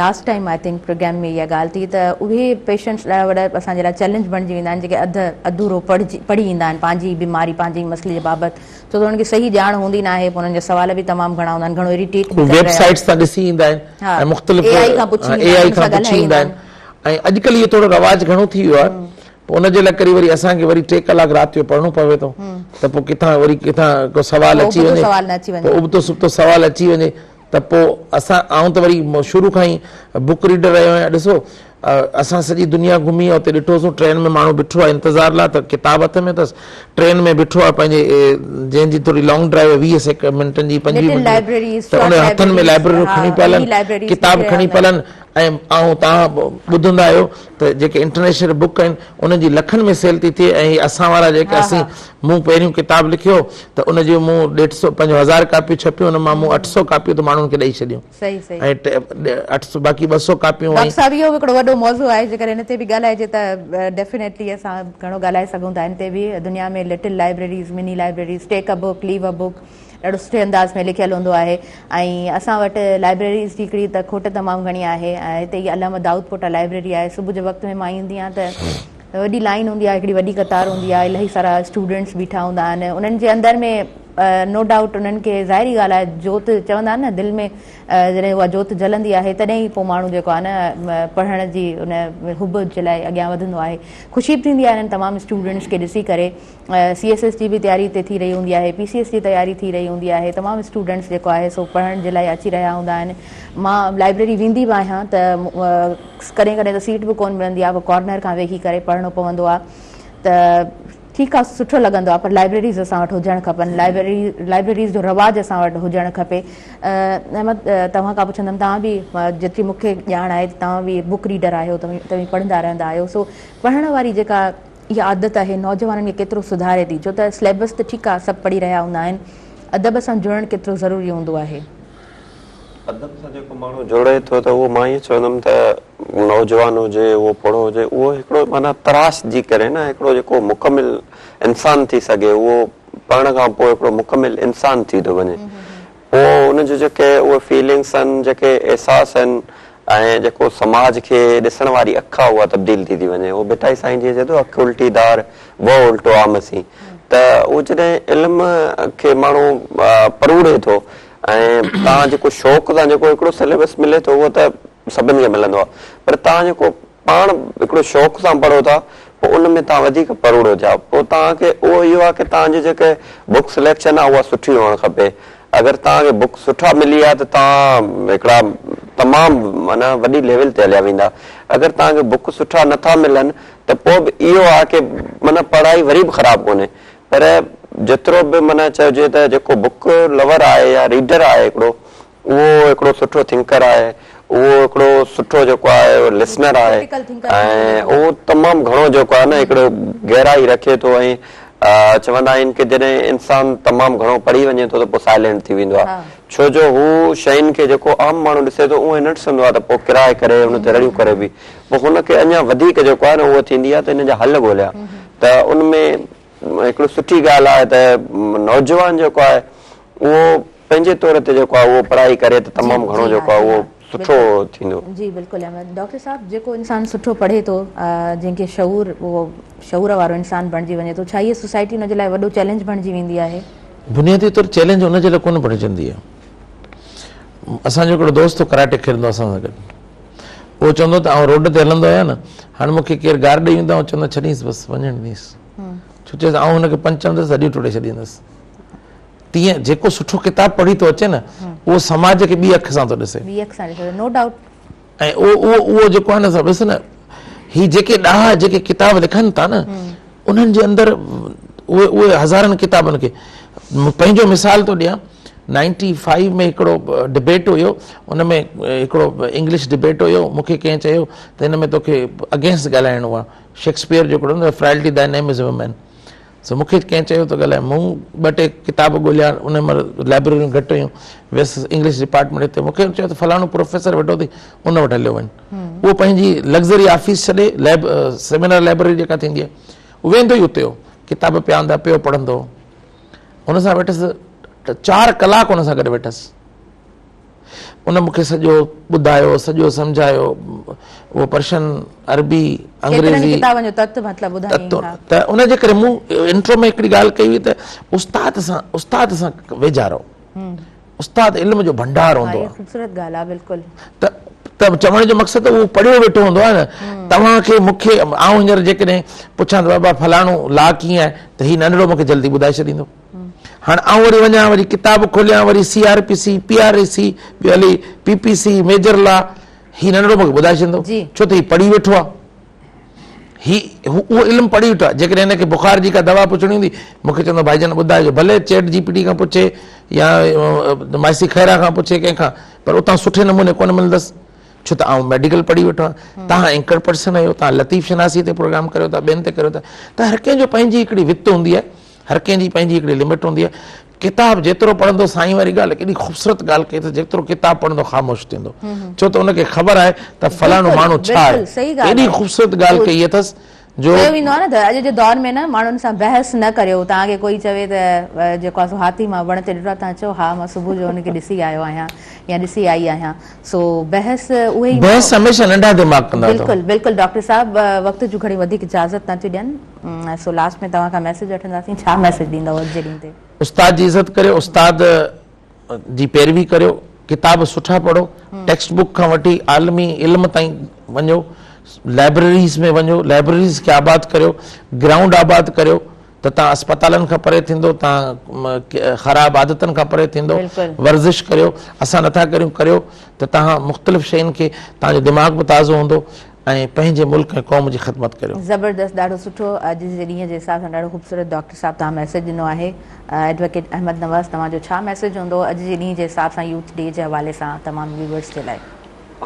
last time I think programme ۾ اها ڳالهه ٿي ته اهي پيشنٽس ڏاڍا وڏا اسان جي لاء چئلينج بڻجي ويندا آهن جيڪي اڌ اڌورو پڙهجي پڙهي ايندا آهن پنهنجي بيماري پنهنجي مسئلي جي بابت ڇو ته انهن کي صحيح ڄاڻ هوندي ناهي پوء انهن جا سوال به تمام گهڻا هوندا آهن گهڻو اريٽيٽ به ويب سائيٽس تان ڏسي ايندا آهن ۽ مختلف اي آئي کان پڇي ايندا آهن ۽ اڄڪلهه اهو ٿورو رواج گهڻو ٿي ويو آهي پوء ان جي لاء ڪري وري اسان کي وري ٽي ڪلاڪ رات جو پڙهڻو پوي ٿو ته پوء ڪٿان وري ڪٿان ڪو سوال اچي وڃي پوء ابتو سبتو سوال اچي وڃي ته پوء اسان آئون ته وري شروع کان ئي بڪ ريڊر رهيو آهيان ڏسو اسان سڄي دنيا گهمي اتي ڏٺوسون ٽرين ۾ ماڻهو بيٺو آهي انتظار لاء ته ڪتاب هٿ ۾ اٿس ٽرين ۾ بيٺو آهي پنهنجي جنهن جي ٿوري لانگ ڊرائيو 20 سيڪنڊ منٽن جي 25 منٽن ته ان هٿن ۾ لائبريريون کڻي پيا هلن ڪتاب کڻي پيا هلن ۽ آئون توهان ٻڌندا آهيو ته جيڪي انٽرنيشنل بڪ آهن انهن جي لکن ۾ سيل ٿي ٿئي ۽ اسان وارا جيڪي اسين مون پهريون ڪتاب لکيو ته ان جون مون ڏيڍ سو پنهنجو هزار ڪاپيون ڇپيون ان مان مون اٺ سو ڪاپيون ته ماڻهن کي ڏئي ڇڏيون ۽ اٺ سو باقي ٻه سو ڪاپيون ڊاڪٽر صاحب اهو به هڪڙو وڏو موضوع آهي جيڪڏهن ان تي به ڳالهائجي ته ڊيفينيٽلي اسان گهڻو ڳالهائي سگهون ٿا ان تي به دنيا ۾ little libraries mini libraries take a book leave a book ڏاڍو سٺي انداز ۾ لکيل هوندو آهي ۽ اسان وٽ لائبريريز جي هڪڙي ته کوٽ تمام گهڻي آهي ۽ هتي هي علامه دائود پوٽا لائبريري آهي صبح جي وقت ۾ مان ايندي آهيان ته وڏي لائين هوندي آهي هڪڙي وڏي قطار هوندي آهي الاهي سارا اسٽوڊنٽس بيٺا هوندا آهن انهن جي اندر ۾ نو ڊائوٽ انهن کي ظاهري ڳالهه آهي جوت چوندا آهن نه دل ۾ جڏهن اها جوت جلندي آهي تڏهن ئي پوء ماڻهو جيڪو آهي نه پڙهڻ جي ان حب جي لاء اڳيان وڌندو آهي خوشي به ٿيندي آهي انهن تمام اسٽوڊنٽس کي ڏسي ڪري سي ايس ايس جي به تياري هتي ٿي رهي هوندي آهي پي سي ايس جي تياري ٿي رهي هوندي آهي تمام اسٽوڊنٽس جيڪو آهي سو پڙهڻ جي لاء اچي رهيا هوندا آهن مان لائبريري ويندي به آهيان ته ڪڏهن ڪڏهن ته سيٽ به ڪونه ملندي آهي ڪارنر کان ويهي ڪري پڙهڻو پوندو آهي ته ٺيڪ آهي سٺو لڳندو آهي پر لائبريريز اسان وٽ هجڻ کپن لائبريري لائبريريز جو رواج اسان وٽ هجڻ کپي احمد توهان کان پڇندم توهان به جيتري مون کي ڄاڻ آهي توهان به بڪ ريڊر آهيو توهين پڙهندا رهندا آهيو سو پڙهڻ واري جيڪا اها عادت آهي نوجوانن کي ڪيترو سڌاري ٿي ڇو ته سليبس ته ٺيڪ آهي سڀ پڙهي رهيا هوندا آهن ادب سان جڙڻ ڪيترو ضروري هوندو آهي. ادب سان جيڪو ماڻهو جڙي ٿو ته اهو مان ائين چوندم ته نوجوان هجي اهو پوڙهو هجي اهو هڪڙو معنيٰ تراش جي ڪري نه هڪڙو جيڪو مڪمل انسان ٿي سگهي اهو پڙهڻ کان پوء هڪڙو مڪمل انسان ٿي ٿو وڃي پوء ان جون جيڪي اهي فيلنگس آهن، جيڪي احساس آهن ۽ جيڪو سماج کي ڏسڻ واري اک آهي اها تبديل ٿي ٿي وڃي. اهو ڀٽائي سائين جيئن چئي ٿو اک الٽي ڌار وهه الٽو عام سين ته اهو جڏهن علم کي ماڻهو پروڙي ٿو ۽ توهان جيڪو شوق سان جيڪو هڪڙو سليبس ملي ٿو اهو ته سڀن کي ملندو آهي پر توهان جيڪو پاڻ هڪڙو شوق سان پڙهو ٿا پوء ان ۾ توهان وڌيڪ پروڙو ٿا پوء توهان کي اهو اهو آهي ڪه توهان جي جيڪي بڪ سليڪشن آهي اها سٺي هئڻ کپي اگر توهان کي بڪ سٺا ملي ويا ته توهان هڪڙا تمام معنيٰ وڏي ليول تي هليا ويندا اگر توهان کي بڪ سٺا نٿا ملن ته پوء به اهو آهي ڪه معنيٰ پڙهائي وري به خراب ڪونهي پر جيترو به معنيٰ چئجي ته جيڪو بڪ لور آهي يا ريڊر آهي هڪڙو اهو هڪڙو سٺو ٿنڪر آهي، اهو هڪڙو سٺو جيڪو آهي اهو لسنر آهي ۽ اهو تمام گهڻو جيڪو آهي نه هڪڙو گهرائي رکي ٿو ۽ چوندا آهن ڪي جڏهن انسان تمام گهڻو پڙهي وڃي ٿو ته پوء سائلينٽ ٿي ويندو آهي ڇو جو هو شين کي جيڪو عام ماڻهو ڏسي ٿو اونئن نه ڏسندو آهي ته پوء ڪرائي ڪري ان تي رڙيون ڪري به پوء هن کي اڃا وڌيڪ جيڪو آهي نه اهو ٿيندي آهي ته ان جا حل ڳوليان ته ان ۾ هڪڙو سٺي ڳالهه آهي ته نوجوان جيڪو آهي اهو پنهنجي طور تي جيڪو آهي اهو پڙهائي ڪري ته تمام گهڻو جيڪو آهي اهو سٺو ٿيندو. جي بلڪل احمد ڊاڪٽر صاحب جيڪو انسان سٺو پڙهي ٿو جنهن کي شعور اهو شعور وارو انسان بڻجي وڃي ٿو ڇا هيء سوسائٽي ان جي لاء وڏو چئلينج بڻجي ويندي آهي؟ بنيادي طور چئلينج ان جي لاء ڪونه بڻجندي آهي. اسان جو هڪڙو دوست هو ڪراٽي کيڏندو اسان سان گڏ اهو چوندو ته آئون روڊ تي هلندو آهيان نه هاڻي مون کي ڪير گار ڏئي ويندو آئون چوندو ڇڏينس بس وڃڻ ڏينس ڇو چيس آئون هن کي پنچ هڻندس هڏيون ٽوڙي ڇڏيندس. تيئن جيڪو سٺو ڪتاب پڙهي ٿو اچي نه اهو سماج کي ٻي اک سان ٿو ڏسي. ٻي اک سان ڏسي ٿو نو ڊائوٽ. ۽ اهو اهو اهو جيڪو آهي نه سڀ ڏس نه هي جيڪي ڏاها جيڪي ڪتاب لکن ٿا نه انهن جي اندر اهي اهي هزارن ڪتابن کي پنهنجو مثال ٿو ڏيان نائنٽي فائيو ۾ هڪڙو ڊبيٽ هيو ان ۾ هڪڙو انگلش ڊبيٽ هيو مون کي ڪنهن چيو ته هن ۾ توکي اگينسٽ ڳالهائڻو آهي شيڪسپيئر جو هڪڙو فرائلٽي دائي نيم از وومين سو مون کي ڪنهن چيو ته ڳالهاء. مون ٻه ٽي ڪتاب ڳوليا، ان مهل لائبريريون گهٽ هيون، ويس انگلش ڊپارٽمينٽ هتي، مون کي چيو ته فلاڻو پروفيسر ويٺو اٿئي، ان وٽ هليو وڃ. اهو پنهنجي لگزري آفيس ڇڏي، لائب سيمينار لائبريري جيڪا ٿيندي آهي، ويندو ئي اتي هو، ڪتاب پيا هوندا، پيو پڙهندو هو. ان سان ويٺس، چار ڪلاڪ ان سان گڏ ويٺس. ان مون کي سڄو ٻڌايو، سڄو سمجهايو، اهو پرشن، عربي، انگريزي، ڪتابن جو تت مطلب ٻڌايائين ها. ته ان جي ڪري مون انٽرو ۾ هڪڙي ڳالهه ڪئي هئي ته استاد سان استاد سان ويجها رهو. استاد علم جو ڀنڊار هوندو آهي. خوبصورت ڳالهه آهي بلڪل. ته ته چوڻ جو مقصد اهو پڙهيو ويٺو هوندو آهي نه توهان کي مون کي آئون هينئر جيڪڏهن پڇان ته بابا فلاڻو لا ڪيئن آهي ته هي ننڍڙو مون کي جلدي ٻڌائي ڇڏيندو. هاڻ آئون وري وڃان وري ڪتاب کوليان وري C R P C P R A C ٻيو هلي پي پي سي ميجر لا هي ننڍڙو مونکي ٻڌائي ڇڏيندو ڇو ته هي پڙهي ويٺو آهي هي اهو علم پڙهي ويٺو آهي جيڪڏهن هن کي بخار جي ڪا دوا پڇڻي هوندي مونکي چوندو ڀائي جان ٻڌائجو ڀلي چيٽ جي پي ٽي کان پڇي يا مائسي خيرا کان پڇي ڪنهن کان پر اتان سٺي نموني ڪونه ملندس ڇو ته آئون ميڊيڪل پڙهي ويٺو آهيان توهان اينڪر پرسن آهيو توهان لطيف شناسي تي پروگرام ڪريو ٿا ٻين تي ڪريو ٿا ته هر ڪنهن جو پنهنجي هڪڙي وت هوندي آهي هر ڪنهن جي پنهنجي هڪڙي لمٽ هوندي آهي. ڪتاب جيترو پڙهندو سائين واري ڳالهه ڪيڏي خوبصورت ڳالهه ڪئي اٿس جيترو ڪتاب پڙهندو خاموش ٿيندو ڇو ته ان کي خبر آهي ته فلاڻو ماڻهو ڇا آهي ڪيڏي خوبصورت ڳالهه ڪئي اٿس جو چيو ويندو آهي نه ته اڄ جي دور ۾ نه ماڻهن سان بحث نه ڪريو توهان کي ڪوئي چوي ته جيڪو آهي سو هاٿي مان وڻ تي ڏٺو آهي توهان چئو ها مان صبح جو ان کي ڏسي آيو آهيان يا ڏسي آئي آهيان سو بحث اهي ئي بحث هميشه ننڍا دماغ ڪندا اٿو. بلڪل بلڪل ڊاڪٽر صاحب وقت جون گهڻي وڌيڪ اجازت نه ٿيون ڏين سو لاسٽ ۾ توهان کان ميسيج وٺنداسين ڇا ميسيج ڏيندؤ اڄ جي ڏينهن تي. استاد جي عزت ڪريو استاد جي پيروي ڪريو ڪتاب سٺا پڙهو ٽيڪسٽ بڪ کان وٺي عالمي علم تائين وڃو لائبريريز ۾ وڃو لائبريريز کي آباد ڪريو گرائونڊ آباد ڪريو ته توهان اسپتالن کان پري ٿيندو توهان خراب عادتن کان پري ٿيندو ورزش ڪريو اسان نٿا ڪريون ڪريو ته توهان مختلف شين کي توهان جو دماغ به تازو هوندو ۽ پنهنجي ملڪ ۽ قوم جي خدمت ڪريو. زبردست ڏاڍو سٺو اڄ جي ڏينهن جي حساب سان ڏاڍو خوبصورت ڊاڪٽر صاحب توهان ميسيج ڏنو آهي ايڊووڪيٽ احمد نواز توهان جو ڇا ميسيج هوندو اڄ جي ڏينهن جي حساب سان يوٿ ڊي جي حوالي سان تمام ويورز جي لاء.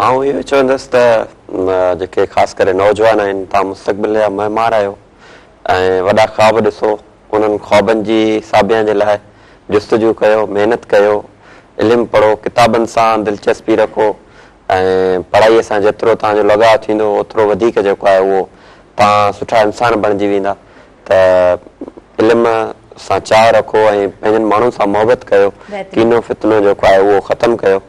آئون اهو چوندس ته جيڪي خاص ڪري نوجوان آهن توهان مستقبل جا معمار آهيو ۽ وڏا خواب ڏسو، انهن خوابن جي ساڀيان جي لاء جستجو ڪيو، محنت ڪيو، علم پڙهو، ڪتابن سان دلچسپي رکو ۽ پڙهائيء سان جيترو توهان جو لڳاء ٿيندو اوترو وڌيڪ جيڪو آهي اهو توهان سٺا انسان بڻجي ويندا ته علم سان چاهه رکو ۽ پنهنجن ماڻهن سان محبت ڪيو، ڪينو فتنو جيڪو آهي اهو ختم ڪيو.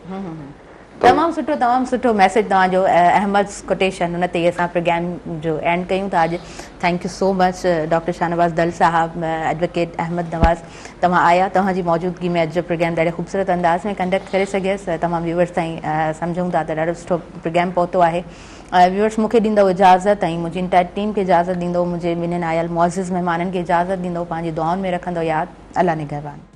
تمام سٺو تمام سٺو ميسيج توهان جو احمد ڪوٽيشن ان تي اسان پروگرام جو اينڊ ڪيون ٿا اڄ thank you so much doctor Shahnawaz Dal صاحب ايڊووڪيٽ احمد نواز توهان آيا توهان جي موجودگي ۾ اڄ جو پروگرام ڏاڍي خوبصورت انداز ۾ ڪنڊڪٽ ڪري سگهيس تمام ويورز تائين سمجهون ٿا ته ڏاڍو سٺو پروگرام پهتو آهي ويورز مون کي ڏيندو اجازت ۽ منهنجي انٽائر ٽيم کي اجازت ڏيندو منهنجي ٻنهين آيل معزز مهمانن کي اجازت ڏيندو پنهنجي دعائن ۾ رکندو ياد الله نگهبان.